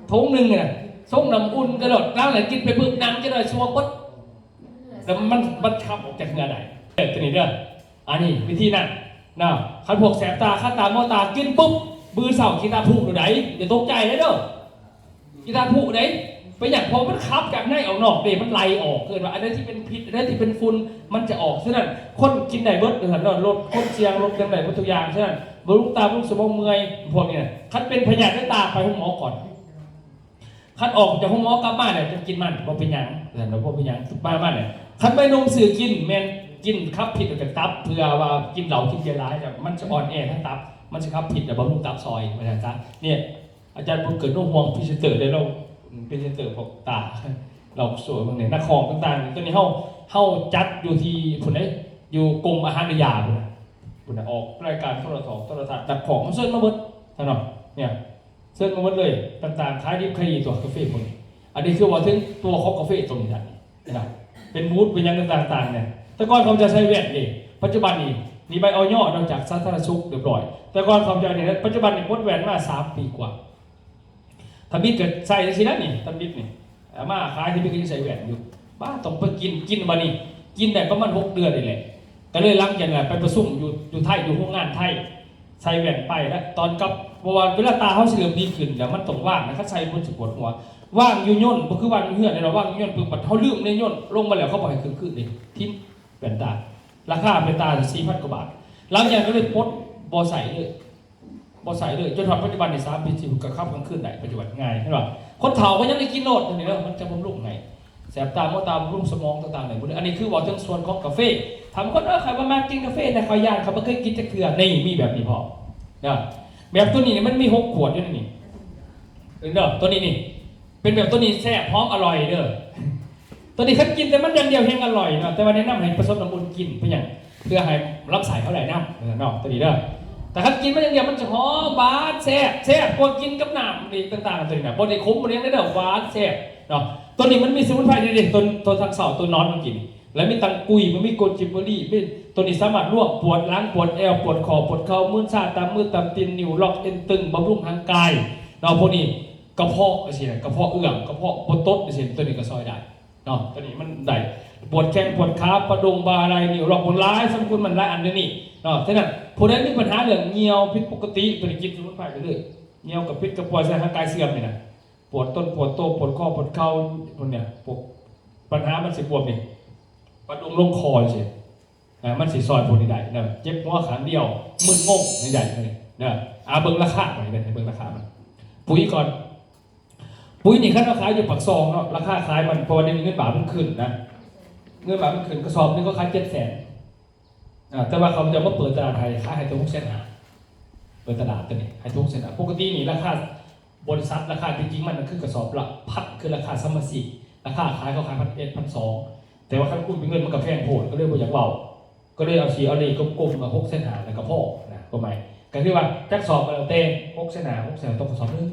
ຖົງໜຶ່ງນີ້ນະ ຊົງນ້ຳອຸ່ນກະໂດດ ຫຼັງແລ້ວກິນໄປປຶບ ນັ່ງຈັກໜ້ອຍ ຊວກເບິດ ແລ້ວມັນ ມັນຂັບອອກຈາກເຫື່ອໄດ້ ເອີ ຕົວນີ້ເດີ ອັນນີ້ວິທີນັ້ນນະ ຄັນພວກແສບຕາ ຄັນຕາ ມໍຕາ ກິນປຶບ ມື້ເຊົ້າຂີ້ຕາພຸໂລດໃດ ຢ່າຕົກໃຈເດີ ຂີ້ຕາຜຸເດ້ ເປັນຫຍັງ? ເພາະມັນຂັບຈາກໃນອອກນອກເດ້ ມັນໄຫຼອອກ ເອີ້ນວ່າອັນໃດທີ່ເປັນພິດ ອັນໃດທີ່ເປັນຝຸ່ນ ມັນຈະອອກ. ສະນັ້ນ ຄົນກິນໄດ້ເບິດ ວ່າຊັ້ນເນາະ ລົດຄວາມສ່ຽງ ລົດຫຍັງໄດ້ເບິດທຸກຢ່າງ. ສະນັ້ນ ບຳລຸງຕາ ບຳລຸງສະໝອງເມື່ອຍ ພວກນີ້ນະ ຄັນເປັນພະຍາດໃນຕາ ໄປໂຮງໝໍກ່ອນ. ຄັນອອກຈາກໂຮງໝໍກັບມາແລ້ວ ຈັ່ງກິນມັນ ບໍ່ເປັນຫຍັງ ວ່າຊັ້ນເນາະ ບໍ່ເປັນຫຍັງ ມາ ມາແລ້ວ. ຄັນໄປນົມຊື້ກິນ ແມ່ນກິນຂັບພິດອອກຈາກຕັບ ເພື່ອວ່າກິນເຫຼົ້າກິນເບຍຫຼາຍແລ້ວ ມັນຈະອ່ອນແອທາງຕັບ ມັນຈະຂັບພິດ ແລ້ວບຳລຸງຕັບຊ່ອຍ ວ່າຊັ້ນຊະ. ນີ້ ອາຈານບຸນເກີດ ເປັນຫ່ວງພຣີເຊັນເຕີເດ້ ລາວເປັນພຣີເຊັນເຕີພວກຕາ ລາວສວຍເບິ່ງໃນນະຄອນຕ່າງໆ. ຕອນນີ້ເຮົາ ເຮົາຈັດຢູ່ທີ່ພຸ້ນເດ້ ຢູ່ກົມອາຫານ ແລະ ຢາພຸ້ນນະ ພຸ້ນນະ ອອກລາຍການໂທລະທອກໂທລະທັດ ນັກຮ້ອງເຊີນມາເບິດ ທ່ານເນາະ ເນຍ ເຊີນມາເບິດເລີຍ ຕ່າງໆ ຂາຍດິບຂາຍດີຕົວະ ກາເຟພວກນີ້. ອັນນີ້ຄືເວົ້າເຖິງຕົວຂອງກາເຟຕົວນີ້ ທ່ານ ເຫັນບໍ່ ເປັນບູດ ເປັນຫຍັງຕ່າງໆ ເນຍ. ແຕ່ກ່ອນເຂົາຈະໃສ່ແວ່ນເດ້ ປັດຈຸບັນນີ້ ມີໃບ ອອຍ ນອກຈາກສາທາລະນະສຸກຮຽບຮ້ອຍ. ແຕ່ກ່ອນເຂົາຈະນີ້ນະ ປັດຈຸບັນນີ້ປົດແວ່ນມາສາມປີກວ່າ. ທຳອິດກໍໃສ່ຈັ່ງຊີ້ນະນີ້ ທຳອິດນີ້ ເອົາມາຂາຍ ທຳອິດກໍຍັງໃສ່ແວ່ນຢູ່. ປ້າ ຕ້ອງໄປກິນ ກິນບັດນີ້ ກິນໄດ້ປະມານຫົກເດືອນນີ້ແຫຼະ ກໍເລີຍ ຫຼັງຈາກນັ້ນໄປປະຊຸມຢູ່ ຢູ່ໄທ ຢູ່ໂຮງງານໄທ ໃສ່ແວ່ນໄປແລ້ວ ຕອນກັບ ເພາະວ່າເວລາຕາເຮົາຊິເລີ່ມດີຂຶ້ນແລ້ວ ມັນຕ້ອງວາງນະ ຄັນໃສ່ມັນຊິປວດຫົວ. ວາງຢູ່ຍົນ ບໍ່ຄືວາງຢູ່ເຮືອນເດ້ເນາະ ວາງຢູ່ຍົນປຶບ ບັດເຮົາລືມໃນຍົນ ລົງມາແລ້ວເຂົາບໍ່ໃຫ້ຂຶ້ນຄືນເດ້ ຖິ້ມແວ່ນຕາ. ລາຄາແວ່ນຕາສີ່ພັນກວ່າບາດ. ຫຼັງຈາກນັ້ນກໍເລີຍປົດ ບໍ່ໃສ່ເລີຍ ບໍ່ໃສ່ເລີຍ ຈົນຮອດປັດຈຸບັນນີ້ ສາມປີ ສີ່ປີ ກໍຂັບກາງຄືນໄດ້ ປັດຈຸບັນງ່າຍ ເຫັນບໍ່? ຄົນເຖົ້າກໍຍັງໄດ້ກິນໂລດ ຕົວນີ້ເດີ ມັນຈະບຳລຸງໃຫ້ ແສບຕາ ມົວຕາ ບຳລຸງສະໝອງຕ່າງໆ ໄດ້ໝົດເລີຍ. ອັນນີ້ຄືເວົ້າເຖິງສ່ວນຂອງກາເຟ. ຖາມຄົນ ເອີ ຂ້ອຍບໍ່ມັກກິນກາເຟນະ ຂ້ອຍຢ້ານ ຂ້ອຍບໍ່ເຄີຍກິນຈັກເທື່ອ ນີ້ ມີແບບນີ້ພ້ອມເດີ. ແບບຕົວນີ້ນີ້ ມັນມີຫົກຂວດຢູ່ໃນນີ້ ເຫັນບໍ່? ຕົວນີ້ນີ້ ເປັນແບບຕົວນີ້ແຊບ ຫອມ ອະລ່ອຍເດີ. ຕົວນີ້ຄັນກິນແຕ່ມັນຢ່າງດຽວແຮງອະລ່ອຍເນາະ ແຕ່ວ່າແນະນຳໃຫ້ປະສົມນ້ຳອຸ່ນກິນ ເປັນຫຍັງ? ເພື່ອໃຫ້ລຳໄສ້ເຮົາໄດ້ນ້ຳເນາະ ຕົວນີ້ເດີ. ແຕ່ຄັນກິນມັນຢ່າງດຽວ ມັນຈະຫອມ ຫວານ ແຊບ ແຊບກວ່າກິນກັບນ້ຳອີກຕ່າງໆ ຕົວນີ້ນະ ບໍ່ໄດ້ຂົມບໍ່ໄດ້ຫຍັງເດີ ຫວານແຊບເນາະ. ຕົວນີ້ມັນມີສະໝຸນໄພນີ້ເດ້ ຕົວ ຕົວທັງເຊົ້າ ຕົວໜອນມັນກິນ ແລ້ວມີຕັງກຸຍ ມັນມີໂກຈິເບີຣີ ມີ ຕົວນີ້ສາມາດລວກ ປວດຫຼັງ ປວດແອວ ປວດຂໍ້ ປວດເຂົ່າ ມື່ນຊາ ຕາມມືຕາມຕີນ ນິ້ວລັອກ ເອັນຕຶງ ບຳລຸງຮ່າງກາຍເນາະ. ພວກນີ້ ກະເພາະຈັ່ງຊີ້ນະ ກະເພາະເອື້ອມ ກະເພາະບໍ່ຕົດຈັ່ງຊີ້ ຕົວນີ້ກໍຊ່ອຍໄດ້ເນາະ. ຕົວນີ້ມັນໄດ້ ປວດແຂ້ງປວດຂາ ປະດົງບ່າໄຫຼ່ ນິ້ວລັອກ ມັນຫຼາຍ ສຳຄຸນມັນຫຼາຍອັນຢູ່ນີ້ເນາະ. ສະນັ້ນ ຜູ້ໃດມີບັນຫາເລື່ອງຍ່ຽວຜິດປົກກະຕິ ຕົວນີ້ກິນສະໝຸນໄພໄປເລີຍ. ຍ່ຽວກະປິດກະປ່ອຍ ໃສ່ຮ່າງກາຍເສື່ອມນີ້ນະ ປວດຕົ້ນປວດໂຕ ປວດຄໍ ປວດເຂົ່າ ພວກນີ້ ພວກບັນຫາມັນຊິບວມນີ້ ປະດົງລົງຄໍຈັ່ງຊີ້ ອ່າ ມັນຊິຊ່ອຍພວກນີ້ໄດ້ເດີ ເຈັບຫົວຂ້າງດຽວ ມຶນງົງນີ້ໄດ້ເດີ. ອ່າ ເບິ່ງລາຄາໄປເດີ ເບິ່ງລາຄາມັນ. ປຸ໋ຍກ່ອນ ປຸ໋ຍນີ້ຄັນເຮົາຂາຍຢູ່ປາກຊ່ອງເນາະ ລາຄາຂາຍມັນ ເພາະວ່າດຽວນີ້ເງິນບາດມັນຂຶ້ນນະ ເງິນບາດມັນຂຶ້ນ ກະສອບໜຶ່ງເຂົາຂາຍເຈັດແສນ ອ່າ ແຕ່ວ່າເຂົາເຈົ້າມາເປີດຕະຫຼາດໄທ ຂາຍໃຫ້ແຕ່ຫົກແສນຫ້າ. ເປີດຕະຫຼາດຕົວນີ້ໃຫ້ທຸກເສັ້ນທາງ. ປົກກະຕິນີ້ລາຄາບໍລິສັດ ລາຄາທີ່ຈິງມັນຄືກະສອບລະພັນ ຄືລາຄາສຳມາຊິກ ລາຄາຂາຍເຂົາຂາຍພັນເອັດ ພັນສອງ ແຕ່ວ່າຄັນຄູນເປັນເງິນມັນກະແພງໂພດ ກະເລີຍບໍ່ຢາກເວົ້າ ກະເລີຍເອົາ ຊິເອົາເລກກົມໆ ເອົາຫົກແສນຫ້າ ແລ້ວກະພໍນະ. ຄວາມໝາຍກະຄືວ່າຈັກສອບກະແລ້ວແຕ່ ຫົກແສນຫ້າ ຫົກແສນ ຕົກກະສອບໜຶ່ງ.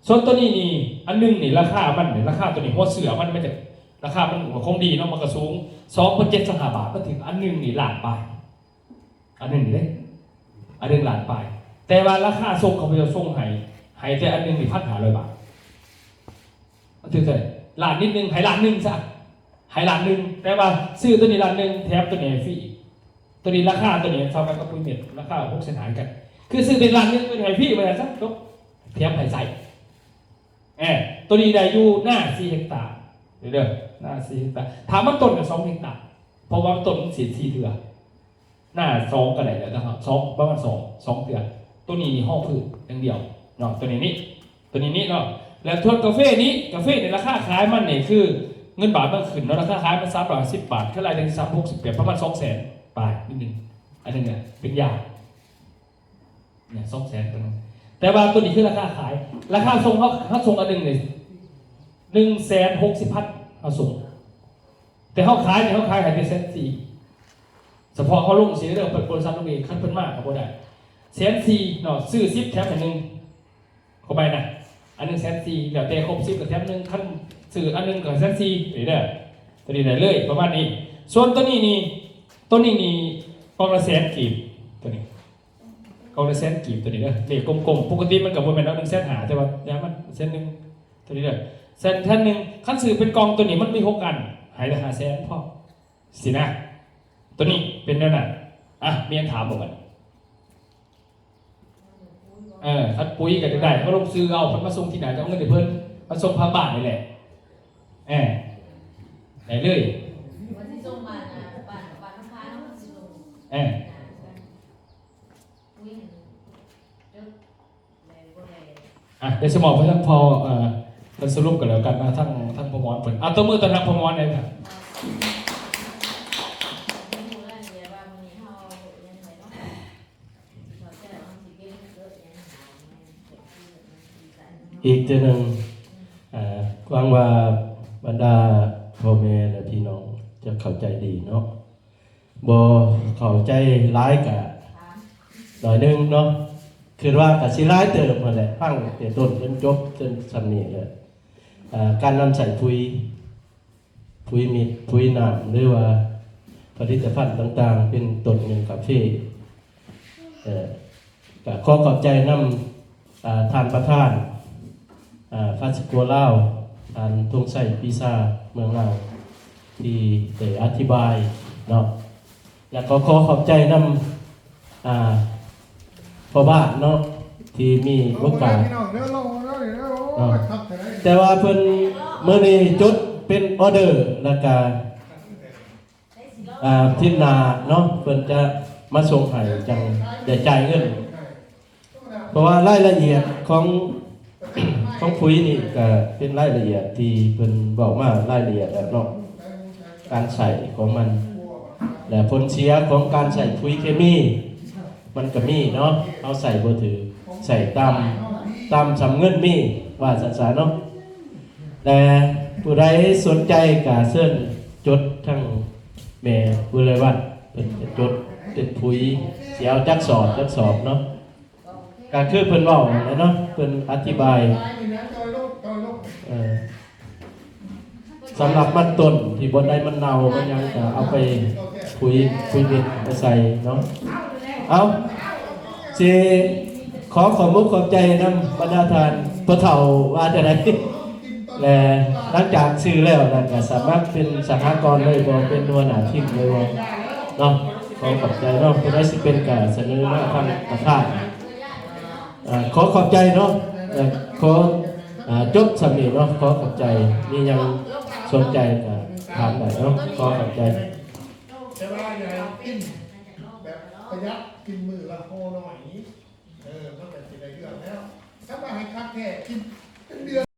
ສ່ວນຕົວນີ້ນີ້ ອັນໜຶ່ງນີ້ລາຄາມັນ ລາຄາຕົວນີ້ຫົວເສື້ອມັນ ມັນຈະ ລາຄາມັນກະຄົງດີເນາະ ມັນກະສູງ ສອງພັນເຈັດຮ້ອຍຊາວຫ້າບາດ ມາເຖິງອັນໜຶ່ງນີ້ລ້ານປາຍ ອັນໜຶ່ງນີ້ເດ້ ອັນໜຶ່ງລ້ານປາຍ ແຕ່ວ່າລາຄາສົ່ງເຂົາເຈົ້າສົ່ງໃຫ້ ໃຫ້ແຕ່ອັນໜຶ່ງນີ້ພັນຫ້າຮ້ອຍບາດ ມັນຖືກເທົ່າໃດ? ລ້ານນິດໜຶ່ງ ໃຫ້ລ້ານໜຶ່ງຊະ ໃຫ້ລ້ານໜຶ່ງ ແຕ່ວ່າຊື້ຕົວນີ້ລ້ານໜຶ່ງ ແຖມຕົວນີ້ໃຫ້ຟຣີອີກ. ຕົວນີ້ລາຄາຕົວນີ້ເທົ່າກັນກັບປຸ໋ຍເມັດ ລາຄາຫົກແສນຫ້າຄືກັນ ຄືຊື້ຕົວນີ້ລ້ານໜຶ່ງ ຕົວນີ້ໃຫ້ຟຣີ ວ່າຊັ້ນ ຈົບ ແຖມໃຫ້ໃຊ້. ເອີ ຕົວນີ້ໄດ້ຢູ່ນາສີ່ເຮັກຕາເດີ ນາສີ່ເຮັກຕາ ຖ້າມັນຕົ້ນກະສອງເຮັກຕາ ເພາະວ່າມັນຕົ້ນມັນສີດສີ່ເທື່ອ ນາສອງກະໄດ້ແລ້ວ ແຕ່ວ່າສອງ ປະມານສອງ ສອງເທື່ອ. ຕົວນີ້ຮອງພື້ນຢ່າງດຽວເນາະ ຕົວນີ້ນີ້ ຕົວນີ້ນີ້ເນາະ. ແລ້ວສ່ວນກາເຟນີ້ ກາເຟນີ້ລາຄາຂາຍມັນນີ້ຄືເງິນບາດມັນຂຶ້ນເນາະ ລາຄາຂາຍມັນສາມຮ້ອຍຫ້າສິບບາດ ຄືລາຍໄດ້ສາມ ຫົກສິບແປດ ປະມານສອງແສນປາຍນິດໜຶ່ງ. ອັນໜຶ່ງເປັນຢາງ ສອງແສນ ແຕ່ວ່າຕົວນີ້ຄືລາຄາຂາຍ ລາຄາສົ່ງເຮົາ ເຮົາສົ່ງອັນໜຶ່ງນີ້ໜຶ່ງແສນຫົກສິບພັນ ເຮົາສົ່ງ ແຕ່ເຮົາຂາຍນີ້ ເຮົາຂາຍໃຫ້ແຕ່ແສນສີ່ ສະເພາະເຮົາລົງຊີ້ເດີ ເພິ່ນ ບໍລິສັດລົງເອງ ຄັນເພິ່ນມາກະບໍ່ໄດ້ ແສນສີ່ເນາະ ຊື້ສິບແຖມໃຫ້ໜຶ່ງ ເຂົ້າໃຈນະ ອັນໜຶ່ງແສນສີ່ ແລ້ວແຕ່ຄົບສິບກະແຖມໜຶ່ງ ຄັນຊື້ອັນໜຶ່ງກະແສນສີ່ ນີ້ເດີ ຕົວນີ້ໄດ້ເລີຍ ປະມານນີ້. ສ່ວນຕົວນີ້ນີ້ ຕົວນີ້ນີ້ ກ່ອງລະແສນກີບ ຕົວນີ້ ກ່ອງລະແສນກີບ ຕົວນີ້ເດີ ເລກກົມໆ ປົກກະຕິມັນກະບໍ່ແມ່ນເອົາໜຶ່ງແສນຫ້າ ແຕ່ວ່າຢ່າງມັນແສນໜຶ່ງ ຕົວນີ້ເດີ ແສນ ແສນໜຶ່ງ. ຄັນຊື້ເປັນກ່ອງຕົວນີ້ມັນມີຫົກອັນ ໃຫ້ລະຫ້າແສນພໍ ຊີ້ນະ ຕົວນີ້ເປັນແນວນັ້ນ. ອ່ະ ມີຫຍັງຖາມບໍ່ບັດນີ້? ເອີ ຄັນປຸ໋ຍກະໄດ້ ມາລົງຊື່ເອົາ ເພິ່ນມາສົ່ງທີ່ໃດກະເອົາເງິນໃຫ້ເພິ່ນ ມາສົ່ງພາຍບ້ານນີ້ແຫຼະ ເອີ ໄດ້ເລີຍ ເອີ. ອ່ະ ດຽວຊິມອບໃຫ້ທາງພໍ່ ເອີ ເພິ່ນສະຫຼຸບກັນແລ້ວກັນນະ ທາງ ທາງພໍ່ໝອນເພິ່ນ. ອ່ະ ຕົບມືຕ້ອນຮັບພໍ່ໝອນແດ່. ອີກເທື່ອໜຶ່ງ ເອີ ຫວັງວ່າບັນດາພໍ່ແມ່ ແລະ ພີ່ນ້ອງຈະເຂົ້າໃຈດີເນາະ. ບໍ່ເຂົ້າໃຈຫຼາຍກະໜ້ອຍໜຶ່ງເນາະ ຄິດວ່າກະຊິຫຼາຍເຕີບຫັ້ນແຫຼະ ຟັງແຕ່ຕົ້ນຈົນຈົບຈົນສ່ຳນີ້ແຫຼະ. ອ່າ ການນຳໃຊ້ປຸ໋ຍ ປຸ໋ຍເມັດ ປຸ໋ຍນ້ຳ ຫຼືວ່າຜະລິດຕະພັນຕ່າງໆ ເປັນຕົ້ນແມ່ນກາເຟ ເອີ ກະຂໍຂອບໃຈນຳ ອ່າ ທ່ານປະທານ ອ່າ ຟາຊິໂກລາວ ທ່ານ ທົງໄຊ ປີຊາ ເມືອງລາວ ທີ່ໄດ້ອະທິບາຍເນາະ ແລະ ກໍຂໍຂອບໃຈນຳ ອ່າ ພໍ່ບ້ານເນາະ ທີ່ມີໂອກາດ ພີ່ນ້ອງເດີ ລອງເບິ່ງເດີ ໂອ້ຍ ເນາະ ຄັກເທົ່າໃດ ແຕ່ວ່າເພິ່ນ ມື້ນີ້ຈົດເປັນອໍເດີ ແລ້ວກະ ອ່າ ທິດໜ້າເນາະ ເພິ່ນຈະມາສົ່ງໃຫ້ ຈັ່ງໄດ້ຈ່າຍເງິນ ເພາະວ່າລາຍລະອຽດຂອງ ຂອງປຸ໋ຍນີ້ກະເປັນລາຍລະອຽດທີ່ເພິ່ນເວົ້າມາລາຍລະອຽດແລ້ວເນາະ ການໃຊ້ຂອງມັນ ແລະ ຜົນເສຍຂອງການໃຊ້ປຸ໋ຍເຄມີ ມັນກະມີເນາະ ເຮົາໃຊ້ບໍ່ຖືກ ໃຊ້ຕາມ ຕາມສ່ຳເງິນມີ ວ່າຊັ້ນຊະເນາະ. ແລະ ຜູ້ໃດສົນໃຈກະເຊີນຈົດທາງແມ່ບຸນເລີຍວັນ ເພິ່ນຈະຈົດເປັນປຸ໋ຍ ຊິເອົາຈັກສອບ ຈັກສອບເນາະ ກະຄືເພິ່ນເວົ້າຫັ້ນແຫຼະເນາະ ເພິ່ນອະທິບາຍ ເອີ ສຳລັບມັນຕົ້ນທີ່ບໍ່ໄດ້ມັນເນົ່າມັນຫຍັງກະເອົາໄປປຸ໋ຍ ປຸ໋ຍເມັດໄປໃສ່ເນາະ. ເອົາ ຊິຂໍຂອບອົກຂອບໃຈນຳບັນດາທ່ານພໍ່ເຖົ້າວ່າຈັ່ງໃດ ແລະ ຫຼັງຈາກຊື້ແລ້ວ ແລ້ວກະສາມາດເປັນສະຫະກອນໄດ້ບໍ່ ເປັນຫົວໜ້າທີມໄດ້ບໍ່ເນາະ. ຂໍຂອບໃຈເນາະ ຜູ້ໃດຊິເປັນກະສະເໜີມາທາງປະທານ. ເອີ ຂໍຂອບໃຈເນາະ ເອີ ຂໍ ເອີ ຈົບສ່ຳນີ້ເນາະ ຂໍຂອບໃຈ. ມີຫຍັງສົນໃຈກະຖາມໄດ້ເນາະ ຂໍຂອບໃຈ. ແຕ່ວ່າຢ່າໃຫ້ກິນແບບປະຢັດ ກິນມື້ລະຫໍ່ໜ້ອຍນີ້ ເອີ ມັນກະຊິໄດ້ເລື່ອງແລ້ວ. ຄັນວ່າໃຫ້ຄັກແທ້ ກິນເປັນເດືອນ.